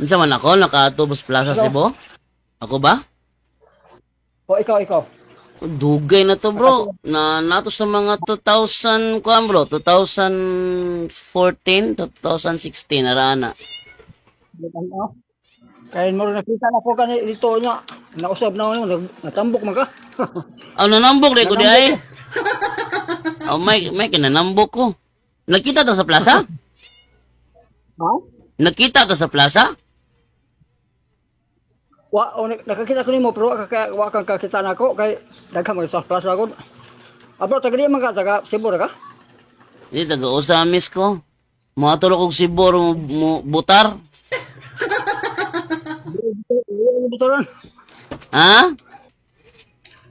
Unsa man ako nakaadto sa Plaza Cebu? Ako ba? O ikaw, ikaw. Dugay na to, bro. Na nato sa mga 2000 kuan, bro, 2014 to 2016 ara na. Ano? Kaya mo nakita na ko kani dito niya. Nausab na ako, natambok man ka. Aw, nanambok di ko di ay. Oh, may kinanambok ko. Nakita ta sa plaza? Ha? Nakita ta sa plaza? Wa o nakakita ko nimo pero wa kang kakita nako kay daghan man sa plaza ko. Abro taga di man ka, taga Cebu ra ka? Di taga Osamis ko. Moadto kog Cebu mo butar. Gibutaran. Ha?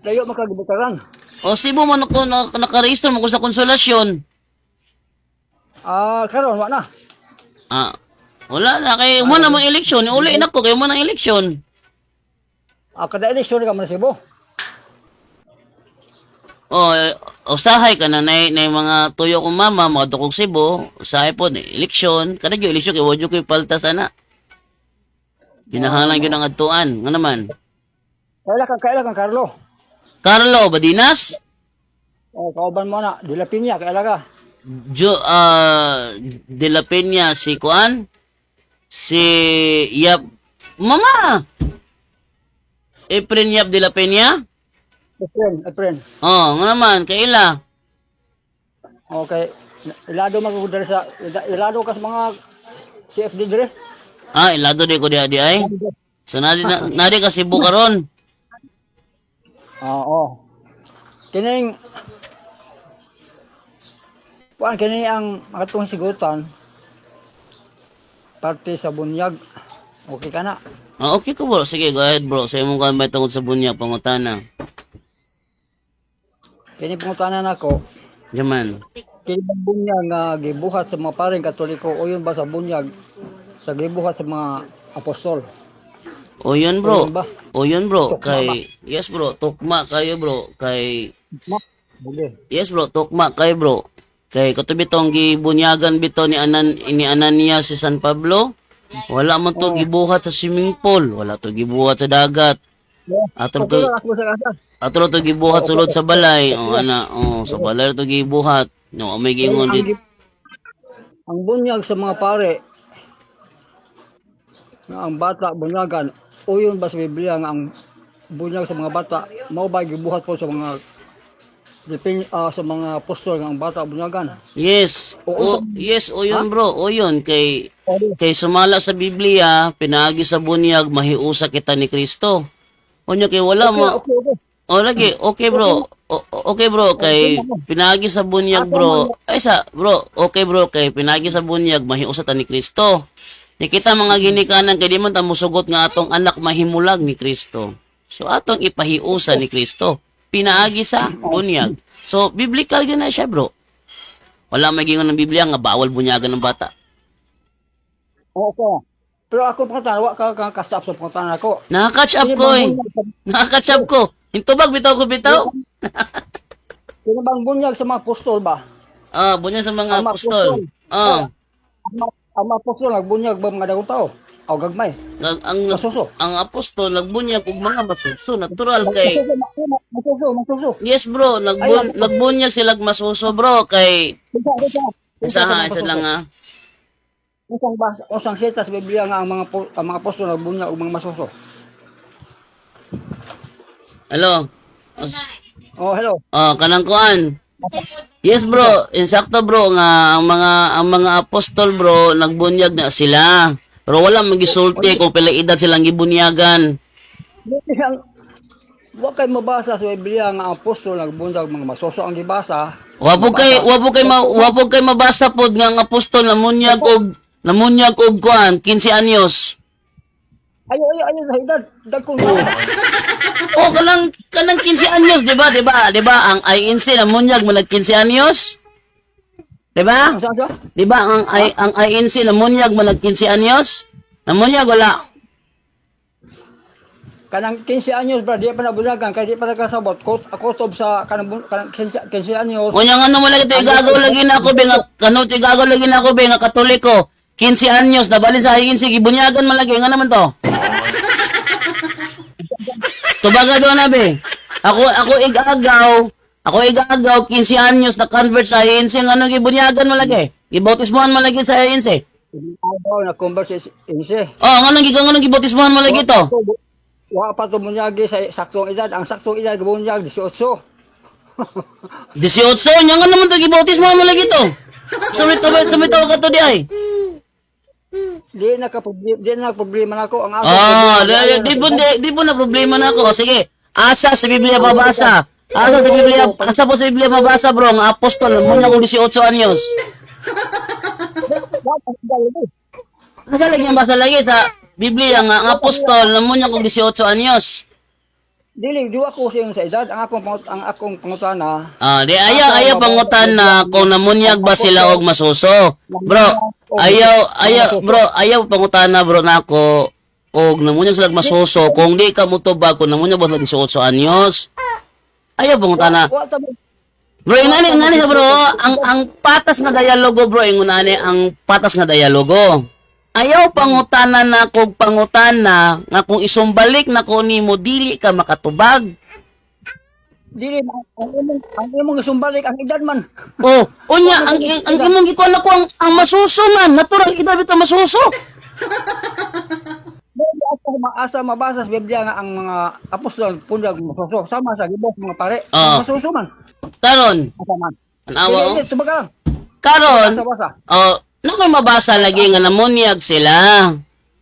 Layo man ka gibutaran. O Cebu man ako nakarehistro mo ko sa Konsolasyon. Ah, karon wa na. Ah, wala na kay mo na mong eleksyon, uli na ko kay mo nang eleksyon. Ah, kada eleksyon ka man sa Cebu. O, eh, usahay ka na na mga tuyo kong mama, mga kog Cebu, usahay po, eleksyon, kada gyud eleksyon kay wa jud ko'y palta sana. Kinahanglan gyud ang adtuan, nga naman. Kaila kang Carlo. Carlo Badinas, O kauban mo na, Dila Piña, kaila ka. Jo, De La Peña, si Kuan, si Yap, Mama! Efren Yap De La Peña? Efren, Efren. Oh, nga naman, kaila. Okay. Ilado man ko diri sa ilado ka sa mga CFD diri. Ah, ilado di ko di di ay. So, nadi, na, nadi ka Cebu karon. Oo. Kining kuan kini ang atong sigutan parte sa bunyag. Okay ka na. Ah, okay ko, bro. Sige, go ahead, bro. Sa imong kuan ba tungod sa bunya pangutana. Kini pangutana nako, Yaman. Kini bang bunyag nga gibuhat sa mga paring Katoliko o yun ba sa bunyag sa gibuhat sa mga apostol? O yun, bro. O yun ba? O yun, bro. Tukma. Kay, yes, bro. Tukma kayo, bro. Kay, Ma, okay. Yes, bro, tukma kay, bro. Kay kato bitong gibunyagan bitaw ni Ananias si San Pablo. Wala man to gibuhat sa swimming pool, wala to gibuhat sa dagat. Ato Okay to lang ako sa kasa. ato to gibuhat sulod sa balay. O ana, oh, sa balay to gibuhat. No, may giingon Ang, dit. ang bunyag sa mga pare nga ang bata bunyagan o yun ba sa Biblia nga ang bunyag sa mga bata mao ba gibuhat po sa mga sa mga apostol nga ang bata bunyagan? Yes. Oo. O, yes, o yun, bro. O yun kay kay sumala sa Biblia, pinaagi sa bunyag mahiusa kita ni Kristo. Unya kay wala mo. Okay. O lagi, okay, bro. Okay, bro, kay pinagi sa bunyag, bro. Ay sa bro, okay, bro, kay pinagi sa bunyag mahiusa ta ni Kristo. Nikita mga ginikanan kay di man ta mosugot nga atong anak mahimulag ni Kristo. So atong ipahiusa ni Kristo. Pinaagi sa bunyag. So biblical gyud na siya, bro. Wala may gingon ng Biblia nga bawal bunyagan ng bata. Okay. Pero ako pangutana, wa ka ka ka-stop sa pangutana ako. Naka-catch up Kini ko bang eh. bunyag sa, Naka-catch up ko. Hintubag bitaw ko bitaw. Kini bang bunyag sa mga apostol ba? Ah, bunyag sa mga Ang mga apostol. apostol. Ah. Ang mga apostol nagbunyag ba mga dagong tao? O gagmay? Ang Masuso. ang apostol nagbunyag og mga masuso natural kay Masuso, masuso, masuso. Yes, bro, nagbunyag sila masuso, bro, kay Unsa, unsa? isa ha, isa lang ha. Usang sita sa Biblia nga ang mga apostol nagbunyag og mga masuso? Hello. Oh, hello. Oh, kanang kuan. Yes, bro, insakto, bro, nga ang mga apostol, bro, nagbunyag na sila. Pero wala magisulti kung pila edad silang gibunyagan. Ang wa kay mabasa sa Biblia nga ang apostol nagbunyag mga masuso ang gibasa. Wa po kay mabasa pod nga ang apostol namunyag og kuan 15 anyos. Ayo ayo ayo sa edad dagkong. O kanang 15 anyos, di ba? Di ba? Di ba ang INC namunyag mo nag 15 anyos? Di ba? Unsa unsa? Di ba ang INC namunyag mo nag 15 anyos? Namunyag wala. Kanang 15 anyos bro, di pa nabunyagan kay di pa nakasabot. Kot kutob sa kanang 15 15 anyos. Unya nga naman lagi ito, igagaw lagi na ako, be, nga, kano ito, igagaw lagi na ako, be, nga katoliko. 15 anyos, nabalin sa 15, gibunyagan man lagi, nga naman to. Tubaga doon na, be. Ako igagaw, 15 anyos, na-convert sa ANC, nga ano, gibunyagan man lagi. Gibautismohan man lagi sa ANC. Ayaw na convert sa 15. Oh, nga nang gibautismohan man lagi to. Wa pa to bunyagi sa saktong edad. Ang saktong edad bunyag 18. 18, nya nga naman to, gibautismohan man lagi to. Sumit, ka to di ay. Di na problema nako ang ako. Ah, di po na problema na ako. Sige, asa sa Biblia mabasa? Asa sa Biblia, asa po sa Biblia mabasa, bro, ang apostol mo na kung 18 anyos. Asa lagi ang basa lagi sa Biblia nga ang apostol na mo niya kung 18 anyos. Dili duwa ko sa sa edad ang akong pangutana. Ah, di ayaw ayaw pangutan na kung namunyag ba sila og masuso. Bro, ayaw ayaw bro, ayaw pangutana, bro, nako og namunyag sila og masuso kung di ka mutubag kung namunyag ba sila 18 anyos. Ayaw pangutana. Wa ta Bro, ingani ingani ka, bro, ang patas nga dialogo, bro, ingani ang patas nga dialogo. Ayaw pangutana na kog pangutana nga kung isumbalik na ko nimo dili ka makatubag. Dili ang imong isumbalik ang edad man. Oh, unya ang imong gikuan nako ang masuso man, natural edad bitaw masuso. Dili asa maasa mabasa sa Biblia nga ang mga apostol pundag masuso sama sa gibos mga pare. Ah. Masuso man. Karon, Asa man. anawa oh. Dili, tubag lang. Karon, Basa basa. oh, nakoy mabasa lagi nga namunyag sila.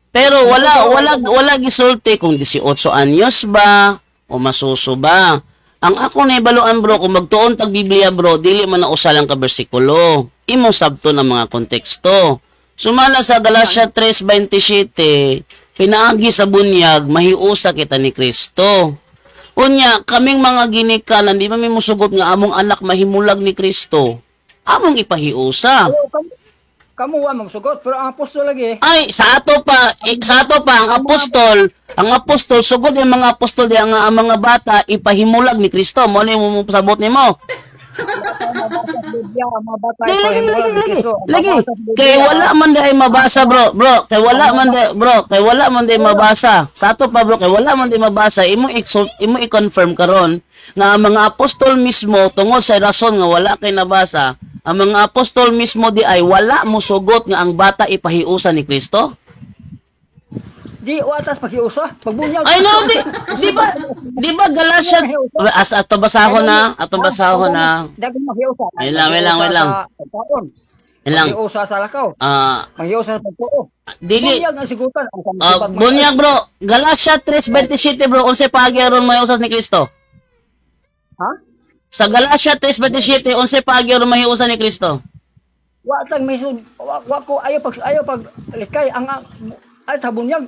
Pero wala wala wala gisulti kung 18 anyos ba o masuso ba. Ang ako na ibaluan, bro, kung magtuon tag Biblia, bro, dili man na usa lang ka bersikulo. Imo sabton ang mga konteksto. Sumala sa Galatia 3:27, pinaagi sa bunyag mahiusa kita ni Kristo. Unya, kaming mga ginikanan, di ba may musugot nga among anak mahimulag ni Kristo? Among ipahiusa. Ayaw, kamo wa magsugot pero ang apostol lagi. Ay, sa ato pa, eh, sa ato pa ang apostol sugod yung mga apostol di ang mga bata ipahimulag ni Kristo. Mo ni mo pasabot nimo. Mabasa sa Biblia ang mga bata Lagi, lagi, ipahimulag lagi, ni lagi. Kristo. Ang Lagi. mabasa sa Biblia, Kay wala man dai mabasa, bro. Bro, kay wala man dai, bro, kay wala man dai mabasa. Sa ato pa, bro, kay wala man dai mabasa, imo exalt, imo i-confirm karon nga ang mga apostol mismo tungod sa rason nga wala kay nabasa, ang mga apostol mismo di ay wala mosugot nga ang bata ipahiusa ni Kristo. Di wa tas pakiusa, pagbunyag. Ay no, di ba Galatia as ato basahon na, ato basahon na. Daghan makiusa. Wait lang, wait lang, wait lang. Wait Ilang Makiusa sa lakaw. ah Makiusa sa pagtuo. dili Bunyag ang sigutan ang ah, bunyag, bro. Galatia 3:27, bro, unsay paagi aron mahiusa ni Kristo? Ha? Sa Galatia 3:27, unsay paagi aron mahiusa ni Kristo? Wa tang may wa ko ayaw pag likay ang ay ta bunyag.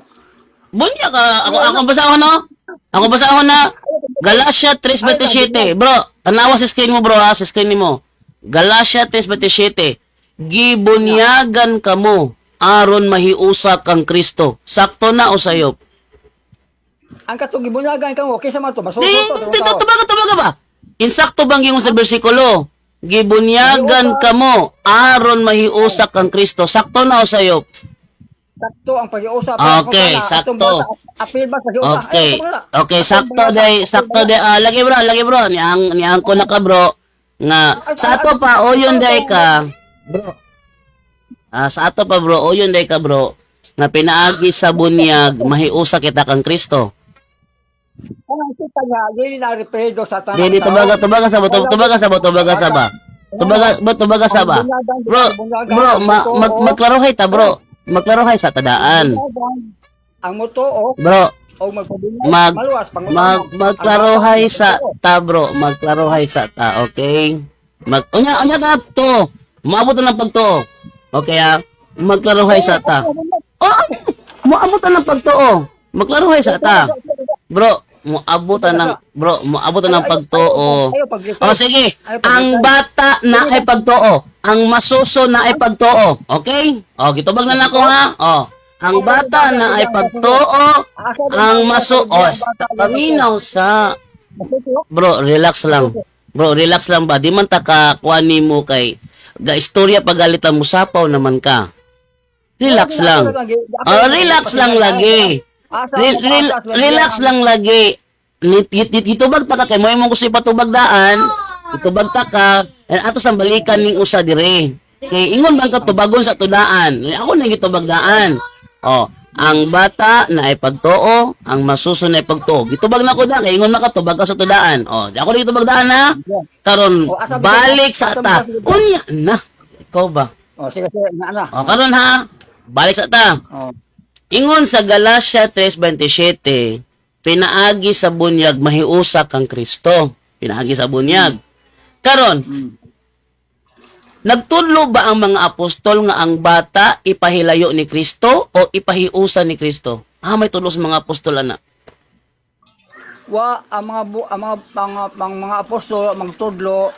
Bunyag ah, ako basahon no. Ako basahon na. Galatia 3:27. Bro, tanawa sa screen mo, bro, ha, sa screen nimo. Galatia 3:27. Gibunyagan kamo aron mahiusa kang Kristo. Sakto na o sayop? Ang katong gibunyagan kamo kaysa man to masuso Di, to. di, tubaga, tubaga ba? Insakto bang yung sa bersikulo? Gibunyagan kamo aron mahiusa kang Kristo. Sakto na o sayop? Sakto ang pagiusa. Okay, sakto. Apil ba sa giusa? Okay. Okay, sakto day, sakto day. Ah, lagi, bro, lagi, bro. Niang niang ko na ka, bro. Nga sa ato pa o yun day ka. Bro. Ah, sa ato pa, bro, o yun day ka, bro. Nga pinaagi sa bunyag mahiusa kita kang Kristo. Kung ang kita niya, dili na referido sa tanang Dili tubaga tubaga sa ba, tubaga sa ba, tubaga sa ba. Tubaga ba, tubaga sa ba. Bro, bro, magklarohay ta, bro. Magklarohay sa tadaan. Ang motoo Bro, o magpabunyag, mag maluwas pangutana. magklarohay sa ta, bro, magklarohay sa ta, okay? Mag unya unya ta to. Maabot na ng pagtuo. Okay ah, magklarohay sa ta. Oh, moabot na ng pagtuo. Magklarohay sa ta. Bro, moabot na ng bro, moabot na ng pagtuo. Ayaw pag O sige, ang bata na ay pagtuo, ang masuso na ay pagtuo. Okay? O, gitubag na lang ko ha. O, Ang bata na ay pagtuo Asa ba ang sa masuos. Biblia ang bata Paminaw sa masuso? Bro, relax lang. Bro, relax lang ba? Di man ta ka kuan nimo kay ga istorya pagalitan mo, sapaw naman ka. Relax lang. Oh, relax lang lagi. Asa Relax lang lagi. Itubag ta ka kay mo imong gusto ipatubag daan. Itubag ta ka and ato sang balikan ning usa dire. Kay ingon man ka tubagon sa tudaan. Ako nang gitubag daan. Oh, ang bata na ay pagtuo, ang masuso na ay pagtuo. Gitubag na ko da kay ingon man ka tubag ka sa tudaan. Oh, di ako gitubag daan ha. Karon Oh, asa ba balik sa asa ta. ba sa- Unya na. Ikaw ba? Oh, sige sige na na. Oh, karon ha. Balik sa ta. Oh. Ingon sa Galatia 3:27, pinaagi sa bunyag mahiusa kang Kristo. Pinaagi sa bunyag. Karon, nagtudlo ba ang mga apostol nga ang bata ipahilayo ni Kristo o ipahiusa ni Kristo? Ah, may tudlo sa mga apostol ana. Wa ang mga bu, ang mga ang, ang mga apostol magtudlo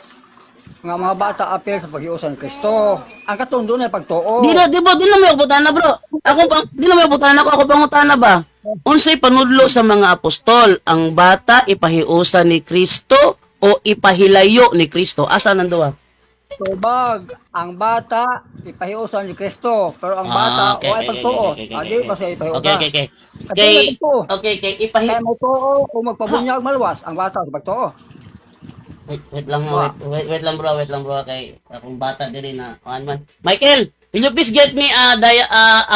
nga mga bata apil sa paghiusan ni Kristo. Ang katundo na pagtuo. Di na, di ba, di na may pangutana, bro. Ako pang, di na may pangutana ako, ako pangutana ba? Unsay panudlo sa mga apostol, ang bata ipahiusa ni Kristo o ipahilayo ni Kristo? Asa nang duha? Tubag ang bata ipahiusan ni Kristo, pero ang bata Ah, okay, wa ay okay, pagtuo. okay, okay, Adi okay. ba siya ipahiusan? Okay. Kay Kay, pagtuo. okay, ipahi... Kaya may tuo o magpabunyag maluwas ang bata sa pagtuo. Wait, wait lang, wait, wait, wait lang bro, kay akong bata diri na, kuan man. Michael, will you please get me a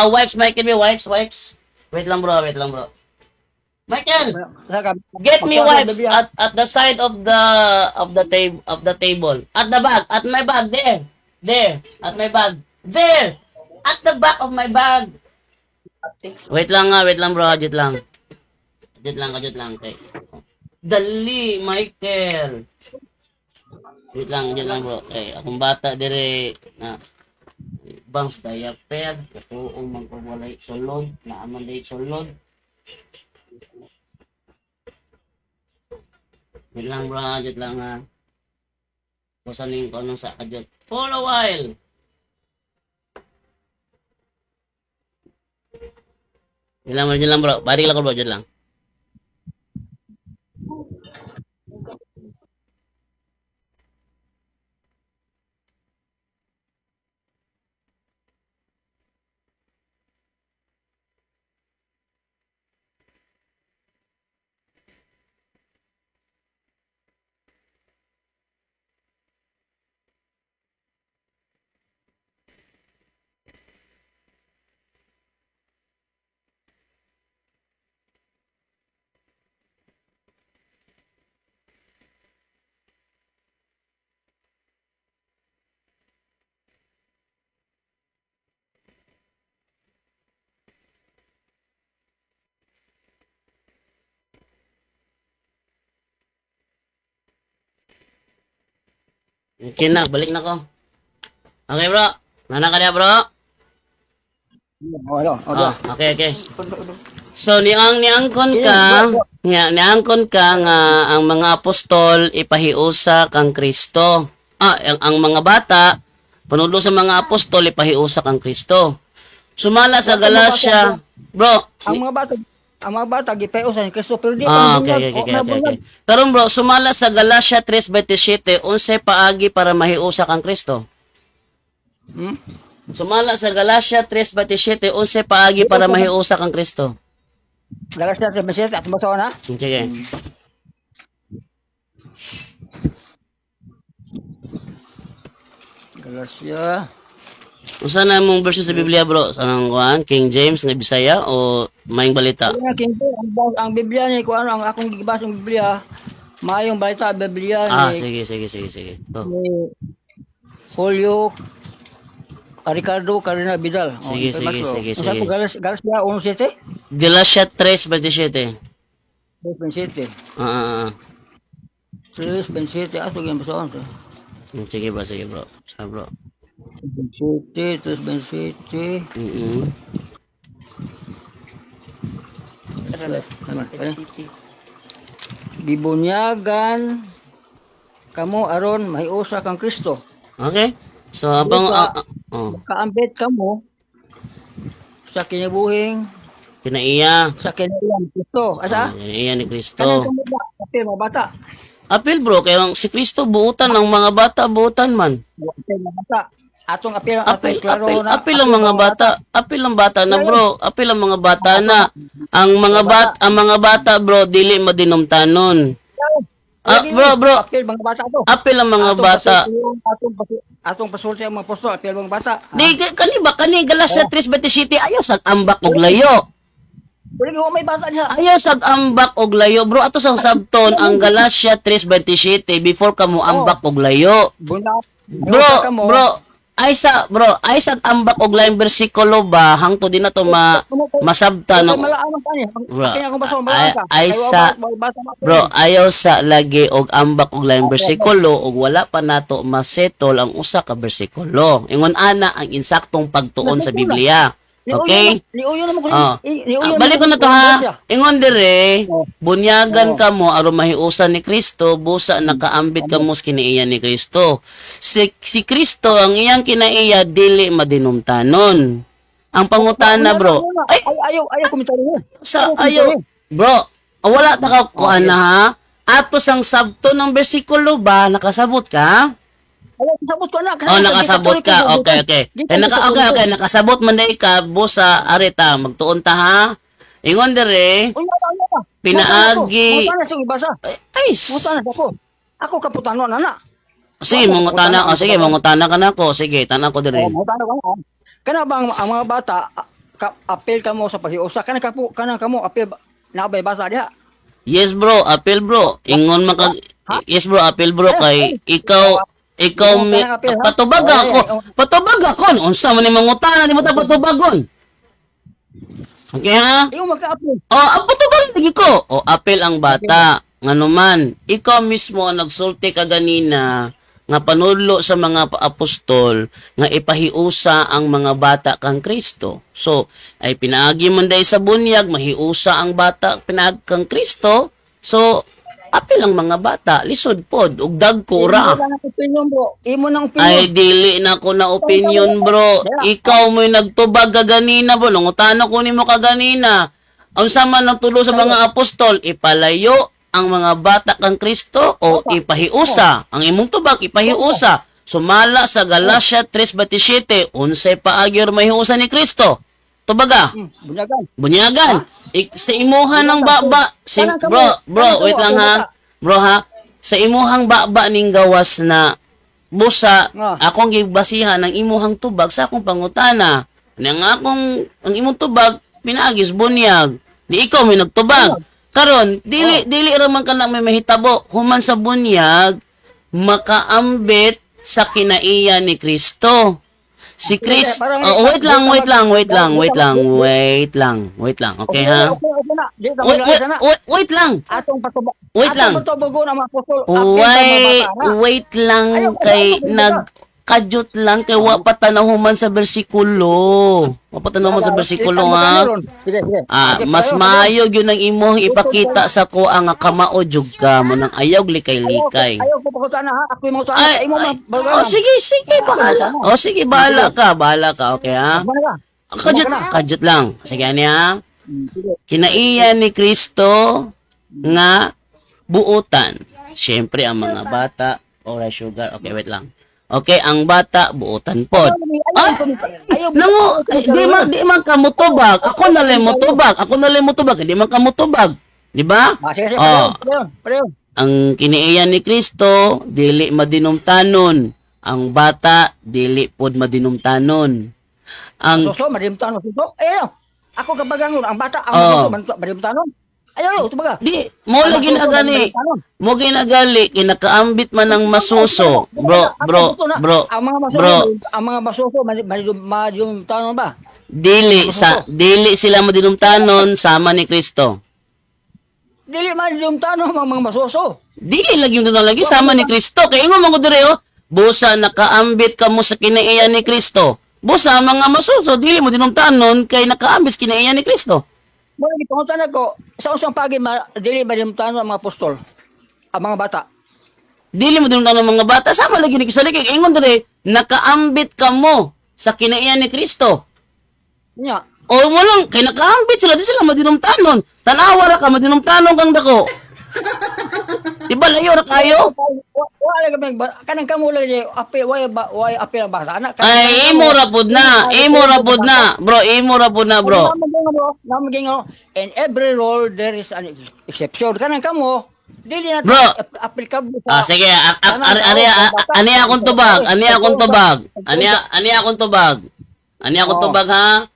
wipes, Michael, me wipes, wipes? Wait lang bro, wait lang bro. Michael, Sa ka- get me pagtuo sa wipes Biblia. at the side of the table. At the bag, at my bag there. There, at my bag. There. At the back of my bag. Wait lang nga, wait lang bro, wait lang. Wait lang, wait lang kay. Dali, Michael. Wait lang bro. Kay akong bata dire na bangs diaper, katuo man ko walay sulod, naa man day sulod. Wait lang bro, wait lang ha. Kusa ning ko anong sa kadyot. For a while. Wait lang bro. Balik lang ko bro, wait lang. Okay na, balik na ko. Okay bro. Nana ka na bro? Oh, ano? Oh, Ah, okay. So niangkon ka, niangkon ka nga ang mga apostol ipahiusa kang Kristo. Ah, ang mga bata panudlo sa mga apostol ipahiusa kang Kristo. Sumala sa Galatia, bro. Ang mga bata gipahiusan ni Kristo pero di Ah, pa okay, mabunyag. okay, O, okay, okay, mabunyag. okay. Karon bro, sumala sa Galatia 3:27, unsay paagi para mahiusa kang Kristo? Hmm? Sumala sa Galatia 3:27, unsay paagi para mahiusa kang Kristo? Galatia 3:27 at basa na. Sige. Galatia. Unsa na mong version sa Biblia, bro? Sa anong kuan? King James nga Bisaya o Maayong Balita? Ang King James, ang Biblia ni kuan ang akong gibasa ang Biblia, maayong balita ang Biblia Ah, ni, sige, sige, sige, sige. Oh. ni Julio Ricardo Carina Vidal. Oh, Sige, sige, imprimatur. sige, Unsa sige. po Galatia Galatia 1:7? Galatia 3:27. 3:27. Ah, ah, ah. 3:27 ato gyud basahon to. Sige bro, sige bro. Sa bro. 3:27, 3:27. Gibunyagan kamo aron mahiusa kang Kristo. Okay. So habang oh. Kaambit kamo Sa kinabuhing Kinaiya. sa kinaiya ni Kristo. Asa? Ah, kinaiya ni Kristo. Kanang kamo ba? Apil mga bata. Apil bro, kay ang si Kristo buutan ang mga bata, buutan man. Apil mga bata. Atong apil, atong Apil, klaro apil, na. apil ang mga bata. Apil ang bata na bro. Apil ang mga bata na. Ang mga bata bro, dili madinumtanon. Ah, bro, bro. Apil mga bata to. Apil ang mga Atong bata. Atong pasulti ang mga apostol, apil mga bata. Di kani ba kani Galatia 3:27 ayaw sa ambak og layo. Wala ko may bata niya. Ayaw sa ambak og layo bro, ato sang sabton ang Galatia 3:27 before ka mo ambak og layo. Buna. Bro, bro, ay sa bro, ay sa ambak og layong bersikulo ba hangtod din na to ma masabta Ng ng malaan man kani. Bro, Kaya akong basa malaan ka. ay bata Bro, ayaw sa lagi og ambak og layong bersikulo og wala pa nato masettle ang usa ka bersikulo. Ingon ana ang insaktong pagtuon sa Biblia. Okay? Niuyo naman ko. Oh. Niuyo Ah, balik ko na to ha. Ingon dire, bunyagan ka mo aron mahiusan ni Kristo, busa nakaambit ka mo sa kinaiya ni Kristo. Si Kristo ang iyang kinaiya dili madinumtanon. Ang pangutana bro, ay Ay, ayaw ayaw komentaryo. sa ayaw bro, wala ta ka kuan na ha. Ato sang sabto ng bersikulo ba nakasabot ka? Ayaw kasabot ko na. Oh, nakasabot ka. Okay, okay. Eh, okay, nakasabot man dai ka busa arita magtuon ta ha. Ingon dire, Unya ba, unya ba. Pinaagi. Mutana sa ibasa. ay, ay Mutana sa ako. Ako kaputano na na. Sige, mangutana. Oh, sige, mangutana ka na ako. Sige, tanaw ko dire. Oh, mutana ka na. Kana ba ang mga bata ka, apel ka mo sa paghiusa kana ka kana kamo apel na bay basa diha. Yes, bro, appeal bro. Ingon man kag Yes, bro, appeal bro kay ikaw ikaw mi, patubag ako. Patubag ako. Unsa man ni mangutana, di mo ta patubagon. Okay ha? Iyo magka-apel. Oh, ang patubag lagi ko. Oh, appeal ang bata. Ngano man, ikaw mismo ang nagsulti kaganina nga panudlo sa mga apostol nga ipahiusa ang mga bata kang Kristo. So, ay pinaagi man dahil sa bunyag, mahiusa ang bata pinaagi kang Kristo. So, apil ang mga bata, lisod pod, ug dagko ra. Imo na opinion bro. Imo nang opinion. Ay, dili na ko na opinion, bro. Ikaw mo'y nagtubag kaganina, bro. Nangutana ko nimo kaganina. Ang sama ng tulo sa mga apostol, ipalayo ang mga bata kang Kristo o ipahiusa. Ang imong tubag, ipahiusa. Sumala sa Galatia 3:27, unsay paagi or mahiusa ni Kristo? Tubaga, Bunyagan. bunyagan. Sa imuha ng baba, si, bro, bro, wait lang ha. Bro ha, sa imuhang baba ning gawas na busa, akong gibasihan ang imuhang tubag sa akong pangutana. Nang akong ang imong tubag pinaagis bunyag. Di ikaw may nagtubag. Karon, dili dili ra man kana may mahitabo human sa bunyag makaambit sa kinaiya ni Kristo. Si Chris, oh, wait lang, wait lang, wait lang, wait lang, wait lang, wait lang. Okay ha? Okay, okay na. Di ka Wait, wait, na. wait, wait lang. Atong patubag. Wait lang. Atong patubagon ang mga apostol. Apel sa mga Wait, bata na. wait lang Ayaw, kay ayaw, ayaw. nagkadyot lang kay wa pa tanahuman sa bersikulo. Wa pa tanahuman sa bersikulo ha. Sige, sige. Ah, Sige, mas pareho, maayo gyud ang imong ipakita sa ko ang kamao jud ka mo nang ayaw likay-likay. Ayaw ko pakutana ha. Ako yung mga utana. Ay, Imo ay, man. oh, sige, sige, bahala. Oh, sige, bahala ka, bahala ka, okay ha? Kadyot, kadyot lang. Sige, ano ha? Kinaiya ni Kristo nga buutan. Siyempre, ang mga bata, ora sugar. Okay, wait lang. Okay, ang bata, buutan pod. Ah, Ayaw, nango, eh, di man ka mutubag. Ako na lang mutubag. Ako na lang mutubag. Hindi man ka mutubag. Di ba? Ah, sige, sige, Oh. pareho, pareho, pareho. Ang kiniiyan ni Kristo, dili madinumtanon. Ang bata, dili pod madinumtanon. Ang Suso, madimtanon, suso. Ayaw, ako kabagangon, ang bata, ang Oh. suso, madimtanon. Ayaw, ayaw, tubaga. di mo lagi na gani. Mo ginagali kinakaambit man ang masuso. Bro, bro, bro. Ang mga masuso, Bro, ang mga masuso, madimtanon ba? dili sa dili sila madinumtanon sama ni Kristo. Dili madimtanon ang mga masuso. Dili lagi yung lagi sama ni Kristo. Kay ingon man ko dire oh, busa nakaambit kamo sa kinaiya ni Kristo. Busa mga masuso dili mo dinumtanon kay nakaambit sa kinaiya ni Kristo. Muna gipangutan ako, sa unsang pagi ma, dili madimtanon ang mga apostol, ang mga bata. Dili mo dinumtanon ang mga bata sama lagi ni Kristo. Lagi kay ingon dire nakaambit kamo sa kinaiya ni Kristo. Nya. O mo lang kay nakaambit sila, di sila madinumtanon. Tanawa ra ka, madinumtanon kang dako. Di ba layo ra kayo? Wa lang kami kanang kamo lang ni apil, wa ba, wa apil ang basa anak. Ay, imo ra pud na, imo ra pud na, bro, imo ra pud na, bro. Namo gingo, in every role there is an exception. Kanang kamo dili na Bro. applicable Ah, sa sige, ani akong tubag, ani akong tubag. Ani akong tubag. Ani akong tubag, ha.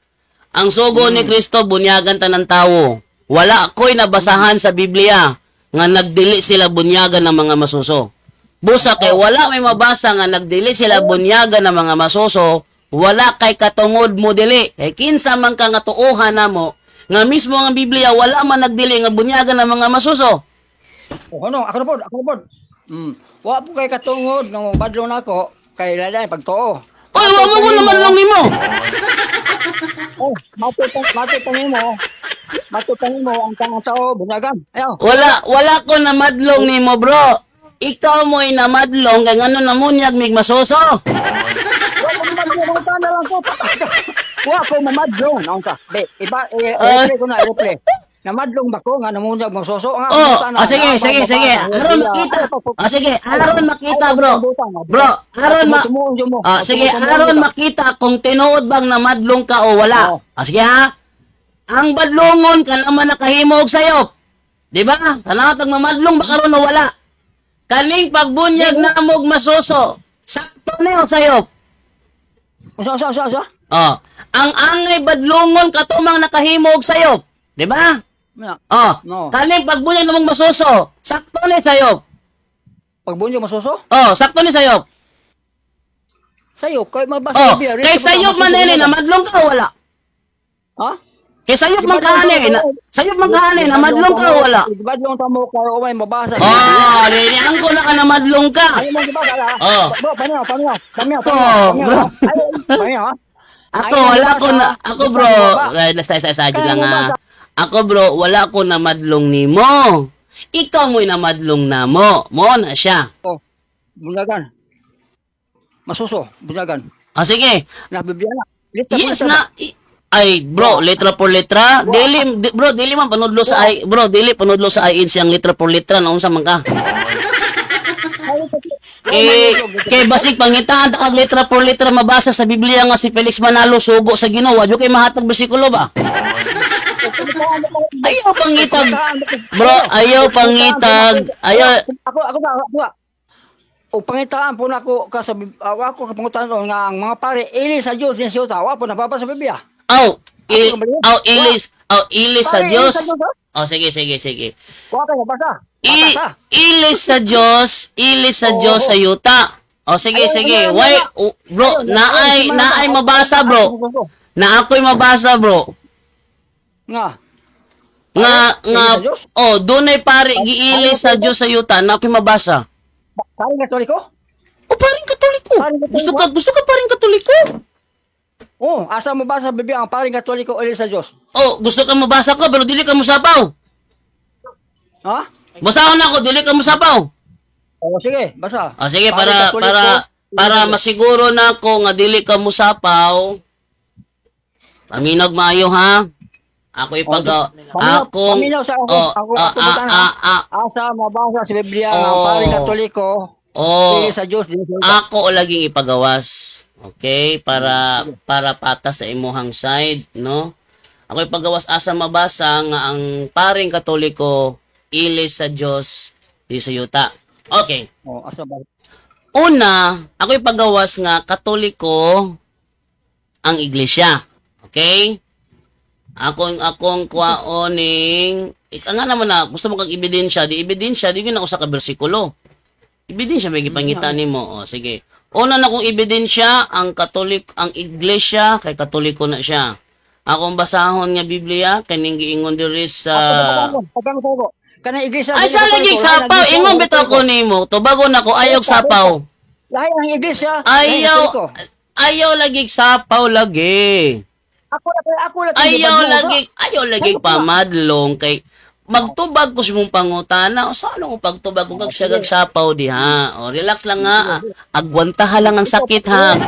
Ang sugo ni Kristo bunyagan tanan tawo. Wala ko'y nabasahan sa Biblia nga nagdili sila bunyagan ng mga masuso. Busa kay wala may mabasa nga nagdili sila bunyagan ng mga masuso, wala kay katungod mo dili. Kay kinsa man ka nga tuohan namo nga mismo ang Biblia wala man nagdili nga bunyagan ng mga masuso. Oh, ano, ako na pod, ako na pod. Wa po kay katungod nga mobadlong nako kay lain pagtuo. Oy, wa mo ko naman lang nimo. Oh, matutang nimo. Matutang nimo ang tanang tao bunyagan. Ayaw. Wala, wala ko namadlong nimo, bro. Ikaw mo'y namadlong kay ngano namunyag mig masuso. Wa ko mamadlong ang tanan lang ko. Wa ko mamadlong naon ka. Be, iba eh, Ah. i-replay ko na, i-replay. Namadlong ba ko nga namunyag magsuso nga? Oh, ang ah, sige, tanan, sige, na- sige. na- Aron makita. Ah, sige, aron makita, bro. Bro, aron ma Ah, sige, aron makita kung tinuod bang namadlong ka o wala. Oo. Ah, sige ha. Ang badlongon ka naman nakahimog sayop. Di ba? Tanaw tag mamadlong ba karon o wala? Kaning pagbunyag namog masuso, sakto na yung sayop. Usa, usa, usa, usa. Oh, ang angay badlongon katumang nakahimog sayop. Di ba? Mina, Oh, No. kaning pagbunyag namog masuso, sakto na yung sayop. Pagbunyag masuso? Oh, sakto ni sayop. Sayop kay mabasa Oh, Biblia, kay sayop man nini namadlong ka o wala? Ha? Kay sayop man kahani, na, sayop man kahani, namadlong ka o wala? Ibadlong ta mo kay umay mabasa. Oh, niniang ko na ka namadlong ka. Ayaw mo gibasa la. Oh. Bro, paminaw, paminaw, paminaw, Ako, paminaw, bro. paminaw. Ay, paminaw, ha? Ako, Ayaw wala mabasa. ko na, ako bro, Baba. ay, nasa sa Kaya lang mabasa. ah. Ako bro, wala ko namadlong nimo. Ikaw mo'y namadlong namo. Mo na siya. Oh, bunyagan. Masuso, bunyagan. Ah, sige. Na Biblia na. Litra po Yes litra na. Ay, bro, letra por letra. Dili, bro, dili man panudlo sa I, bro, dili panudlo sa INC ang letra por letra na unsa man ka. Ay, Eh, kay basig pangitaan ta kag letra por letra mabasa sa Biblia nga si Felix Manalo sugo sa Ginoo, wa kay mahatag bersikulo ba? Ayaw pangitag. Bro, ayaw pangitag. Ayaw. Ako ba, ako ba. O pangitaan po nako ka sa ako ka pangutan nga ang mga pare ili sa Dios ni siya wa po nababa sa Biblia. Aw, aw ilis, aw ilis sa Pare, Dios. ilis sa Diyos, ha? Oh, sige, sige, sige. Wa ka nabasa. I, Basa. ilis sa Dios, ilis sa Oo. Dios sa yuta. Oh, sige, Ayun, sige. ayun, Why, ayun. oh, bro, Ayun, naay, ayun, naay ayun, mabasa, ayun, bro. ayun, ayun. Na ako'y mabasa, bro. Nga. Nga, Ayun, nga, ilis sa Diyos? oh, dunay pare giilis sa Dios sa yuta na ako'y mabasa. Pare Katoliko? O, paring Katoliko. Paring Katoliko. Gusto ka paring Katoliko? Oh, asa mo ba sa Biblia ang paring Katoliko ili sa Dios? Oh, gusto ka mabasa ko pero dili ka mosapaw. Ha? Basahon ako, dili ka mosapaw. Oh, sige, basa. Ah, sige, Paring para Katoliko, para ili para sa Diyos. masiguro na ako nga dili ka mosapaw. Paminog maayo ha. Ako ipag Paminaw, akong paminaw sa ako, oh, ako, ah, ako, ah, ah, ah, ah, asa mabasa sa Biblia ang Oh. paring Katoliko oh, ili sa Dios dili sa yuta. ako laging ipagawas. Okay, para para patas sa imuhang side, no? Ako ipagawas asa mabasa nga ang paring Katoliko ilis sa Dios di sa yuta. Okay. Oh, asa ba? Una, ako ipagawas nga Katoliko ang iglesia. Okay? Akong akong kwaoning ika nga naman na gusto mo kang ebidensya, di ebidensya di gyud na usa ka bersikulo. Ebidensya may gipangita nimo. O sige. Una na kong ebidensya ang Katolik ang iglesia kay Katoliko na siya. Akong basahon nga Biblia kaning giingon diri sa Pagkang ko. Kanang iglesia Ay dili sa lagi Katoliko, sapaw, lahi ang ingon iglesia, bitaw ko nimo. Tubagon nako ayog sapaw. Lahi ang iglesia, lahi ang Ayaw Katoliko. ayaw lagi sapaw lagi. Ako la Ayaw lagi, ayaw lagi pamadlong kay magtubag ko sa mong pangutana. O saan ko pagtubag ko kag siya sapaw diha. O relax lang nga. Agwantaha lang ang sakit ha.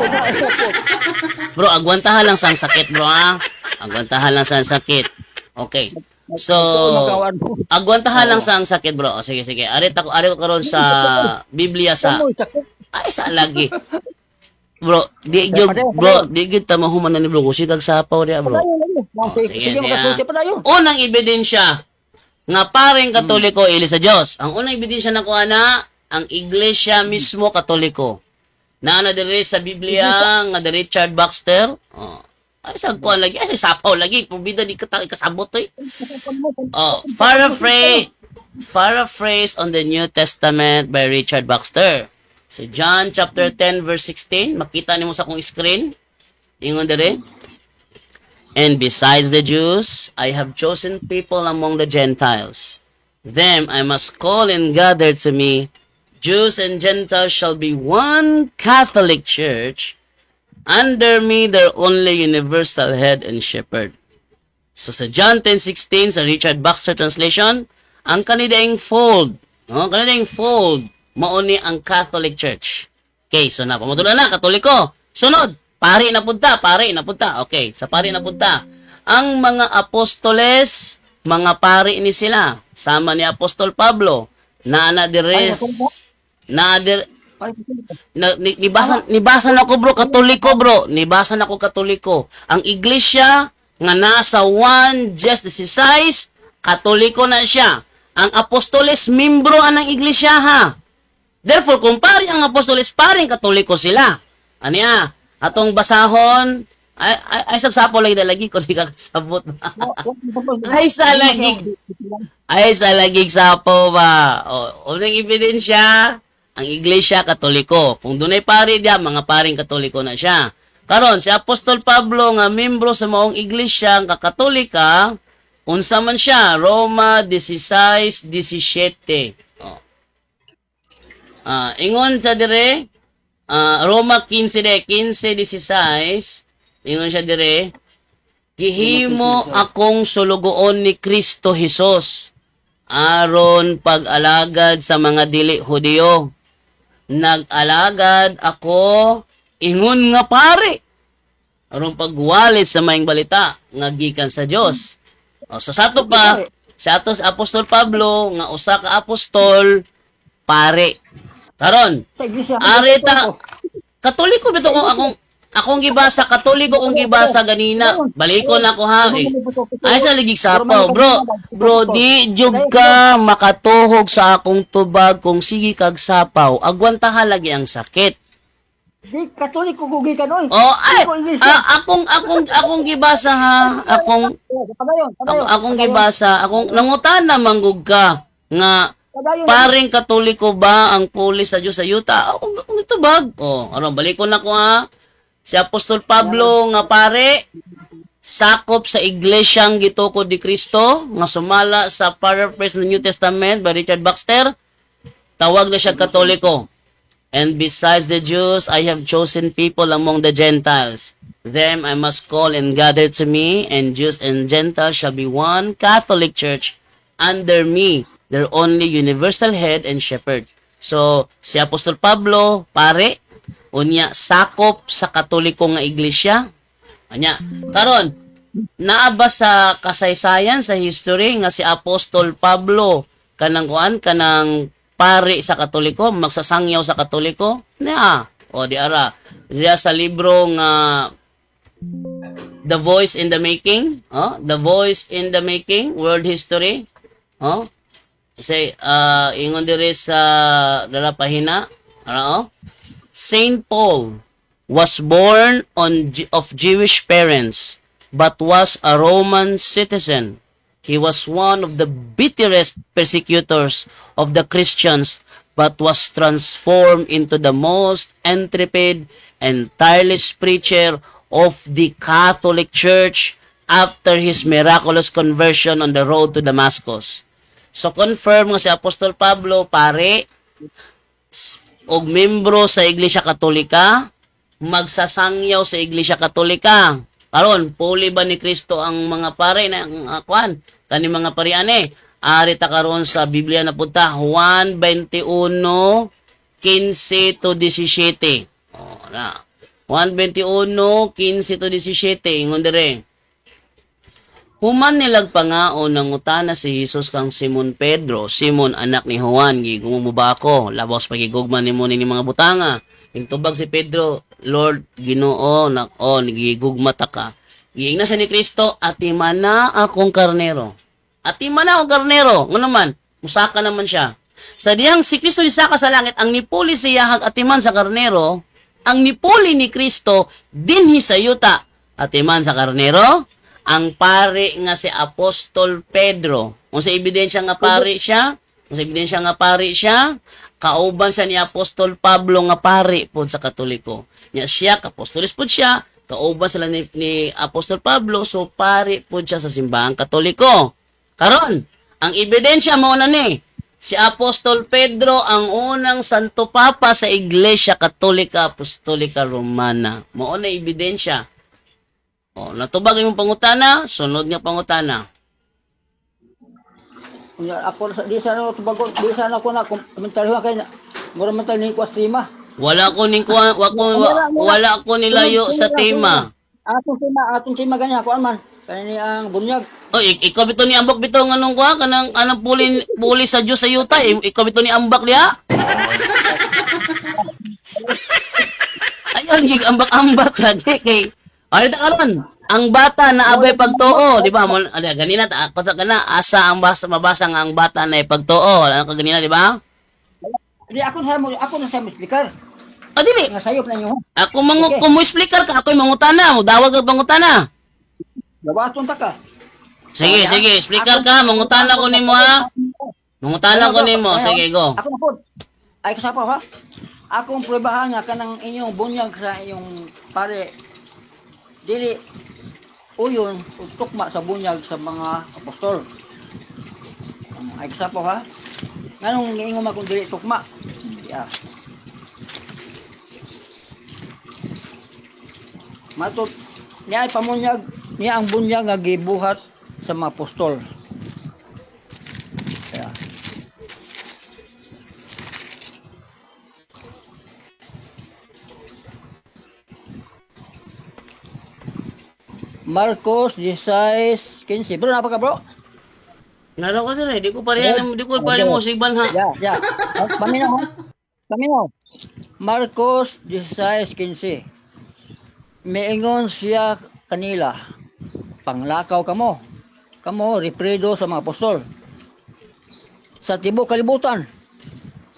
Bro, agwantaha lang sang sakit bro ha. Agwantahan lang sa ang sakit. Okay. So, Magawan mo. Agwantahan lang sa ang sakit, bro. O, sige, sige. Ari ko, ari ko karon sa Biblia sa Mo, sakit. Ay, sa lagi. Bro, di gyud, bro, di gyud ta mahuman na ni bro kasi kag sapaw diya, bro. Padayon lagi. Oh, Sige, sige, sige, sige, makasulti pa tayo. Unang ebidensya nga paring Katoliko ili sa Dios. Ang unang ebidensya na kuha na ang iglesia mismo Katoliko. Naa na diri sa Biblia nga the Richard Baxter. Oh. Ay sa kuan lagi, ay sa sapaw lagi, pubida di ka kasabot oy. Oh, paraphrase on the New Testament by Richard Baxter. So John chapter 10 verse 16, makita nimo sa akong screen. Ingon diri. "And besides the Jews, I have chosen people among the Gentiles. Them I must call and gather to me. Jews and Gentiles shall be one Catholic Church. Under me, their only universal head and shepherd." So sa John 10:16 sa Richard Baxter translation, ang kanidaing fold, no? Kanidaing fold mao ni ang Catholic Church. Okay, so na pamatulan na Katoliko. Sunod, pari na punta, pari na punta. Okay, sa pari na punta. Ang mga apostoles, mga pari ni sila. Sama ni Apostol Pablo. Naa na Ay, diri na dir Ay, na, nibasa na ko, bro, Katoliko, bro. Nibasa na ko Katoliko. Ang iglesia nga nasa 1 just size, Katoliko na siya. Ang apostoles, membro anang iglesia, ha. Therefore, kung pari ang apostoles, paring Katoliko sila. Aniya, atong basahon, ay, ay, ay sabsapo lagi lagi ko di ka kasabot. Ay sa lagi. Ay sa lagig sapo ba. O, unang ebidensya, ang Iglesia Katoliko. Kung dunay pari diya, mga paring Katoliko na siya. Karon si Apostol Pablo nga membro sa maong iglesia nga Katolika, unsa man siya? Roma 16:17. O. Ah, ingon sa dire, Roma 15 de 15:16, ingon siya dire, "Gihimo akong sulugoon ni Kristo Jesus aron pag-alagad sa mga dili Hudiyo. Nag-alagad ako ingon nga pare aron pagwali sa maayong balita nga gikan sa Dios." O, so sa ato pa, sa ato si Apostol Pablo nga usa ka apostol, pare. Karon, Sa iglesia. Arita, Katoliko bito kung akong gibasa, Katoliko kong gibasa ganina. Balikon ako ha. Eh. Ay sa ligig sapaw, bro. Bro, di jud ka makatuhog sa akong tubag kung sige kag sapaw. Agwantahan lagi ang sakit. Di Katoliko ko gikan oy. Oh, ay, Di ko iglesia. ah, akong gibasa ha. Akong Padayon, padayon. Akong gibasa, akong nangutan na manggug ka nga Padayon. paring Katoliko ba ang pulis sa Diyos sa yuta? Akong itubag. Oh, aron balikon na ko ha. Si Apostol Pablo nga pare sakop sa iglesyang gitukod ni Kristo nga sumala sa paraphrase ng New Testament by Richard Baxter, tawag na siya Katoliko. "And besides the Jews, I have chosen people among the Gentiles. Them I must call and gather to me, and Jews and Gentiles shall be one Catholic Church under me, their only universal head and shepherd." So, si Apostol Pablo, pare, unya sakop sa Katoliko nga iglesia. Anya, karon naa ba sa kasaysayan, sa history, nga si Apostol Pablo kanang kuan, kanang pari sa Katoliko, magsasangyaw sa Katoliko? Na. O di ara. Diya sa libro nga The Voice in the Making, oh, The Voice in the Making, World History. Oh. Say ingon diri sa dara pahina, ara oh. Saint Paul was born on of Jewish parents but was a Roman citizen. He was one of the bitterest persecutors of the Christians but was transformed into the most intrepid and tireless preacher of the Catholic Church after his miraculous conversion on the road to Damascus. So confirm nga si Apostol Pablo pare og membro sa Iglesia Katolika, magsasangyaw sa Iglesia Katolika. Karon, puli ba ni Kristo ang mga pare na ang kuan kani mga pariane? Ari ta karon sa Biblia na punta Juan 21:15 to 17. Oh, na. Juan 21:15 to 17 ingon dire. Human nilag pangaon, nangutana si Jesus kang Simon Pedro, "Simon, anak ni Juan, gigugma mo ba ako? Labaw sa pagigugma nimo ni mga butanga." Nagtubag si Pedro, "Lord, Ginoo, nako, gigugma ta ka." Giingnan siya ni Kristo, "Atimana akong karnero. Atimana akong karnero." Ngano man, musaka naman siya. Sa diyang si Kristo nisaka sa langit, ang nipuli siya hag atiman sa karnero, ang nipuli ni Kristo dinhi sa yuta, atiman sa karnero, ang pari nga si Apostol Pedro. Kung sa ebidensya nga pari siya, kung sa ebidensya nga pari siya, kauban siya ni Apostol Pablo nga pari pod sa Katoliko. Nya siya, kapostolis pod siya, kauban sila ni Apostol Pablo, so pari pod siya sa simbahang Katoliko. Karon, ang ebidensya mao na ni si Apostol Pedro ang unang Santo Papa sa Iglesia Katolika Apostolika Romana. Mao na ebidensya. O, natubag imong pangutana, sunod nga pangutana. Unya ako sa di sa ano tubagon, di sa ako na komentaryo kay mura man tayo ni kuwas tema. Wala ko ning kuha, wa ko, wala ko nilayo sa tema. Atong tema ganyan ako man. Kani ang bunyag. O, ikaw bito ni ambak bito nga nung kuha kanang anang puli puli sa Dios sa yuta, ikaw bito ni ambak diha. Ayun, gig ambak-ambak lagi kay ay ta karon. Ang bata na abay pagtuo, di ba? Mo ali ganina ta ako sa kana asa ang basa mabasa nga ang bata na pagtuo. Ano ka ganina, di ba? Di ako sa mo, ako na sa speaker. O dili. Nga sayop na inyo. Ako mangu Okay. kung mo explicar ka, ako'y mangutana, mo dawag ang pangutana. Gawaton ta ka. Sige, sige, explicar ka, mangutana ko nimo ha. Mangutana ko nimo, sige go. Ako na po. Ay kasapa ha. Akong pruebahan nga kanang inyong bunyag sa inyong pare dili uyon o tukma sa bunyag sa mga apostol. Ay kasapa ha. Nganong giingon man kung dili tukma? Yeah. Matut niya ay pamunyag niya ang bunyag nga gibuhat sa mga apostol. Yeah. Marcos 16:15. Bro, napa ka, bro? Nalo ko dire, di ko pareha, di ko pareha mo sigban ha. Yeah, yeah. Paminaw. Paminaw. Marcos 16:15. Miingon siya kanila, "Panglakaw kamo. Kamo repredo sa mga apostol sa tibuok kalibutan.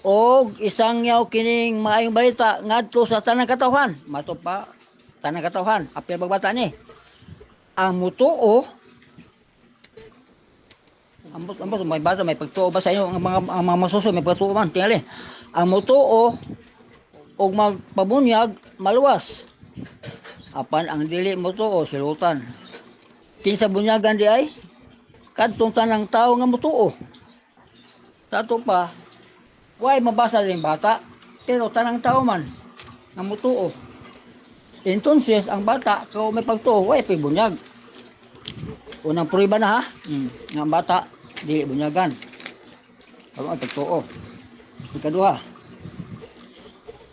Og isangyaw kining maayong balita ngadto sa tanang katawhan." Mato pa tanang katawhan, apil pagbata ni. Ang mutuo ambot ambot may bata may pagtuo ba sa inyo ang mga masuso may pagtuo man tingali. Ang mutuo og magpabunyag maluwas. Apan ang dili mutuo silutan. Kinsa bunyagan di ay kadtong tanang tawo nga mutuo. Sa ato pa, way mabasa din bata, pero tanang tao man nga mutuo. Entonces, ang bata, kung may pagtuo, way pa'y bunyag. Unang prueba na ha, nga ang bata, di bunyagan. Pero may pagtuo. Ikaduha,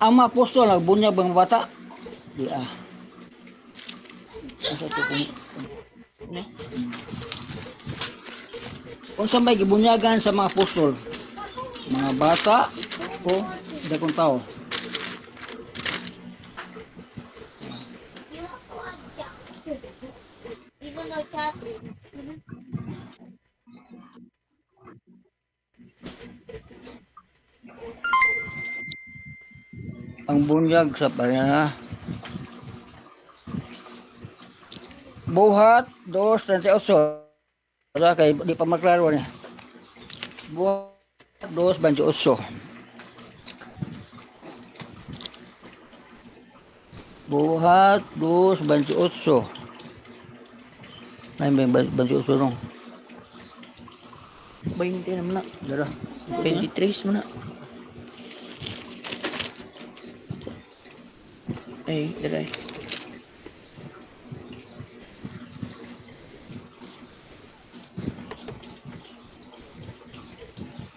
ang mga apostol, nagbunyag bang bata? Di ah. Asa to kung ne? Unsa may gibunyagan sa mga apostol? Mga bata o dakong tao? Even though chat. Ang bunyag sa pana. Buhat 2:38. Wala kay di pa maklaro ni. Buhat 2:28. Buhat 2:28. Ay, may 28 nung. 20 naman na. Dara. 23 man na. Ay, daray.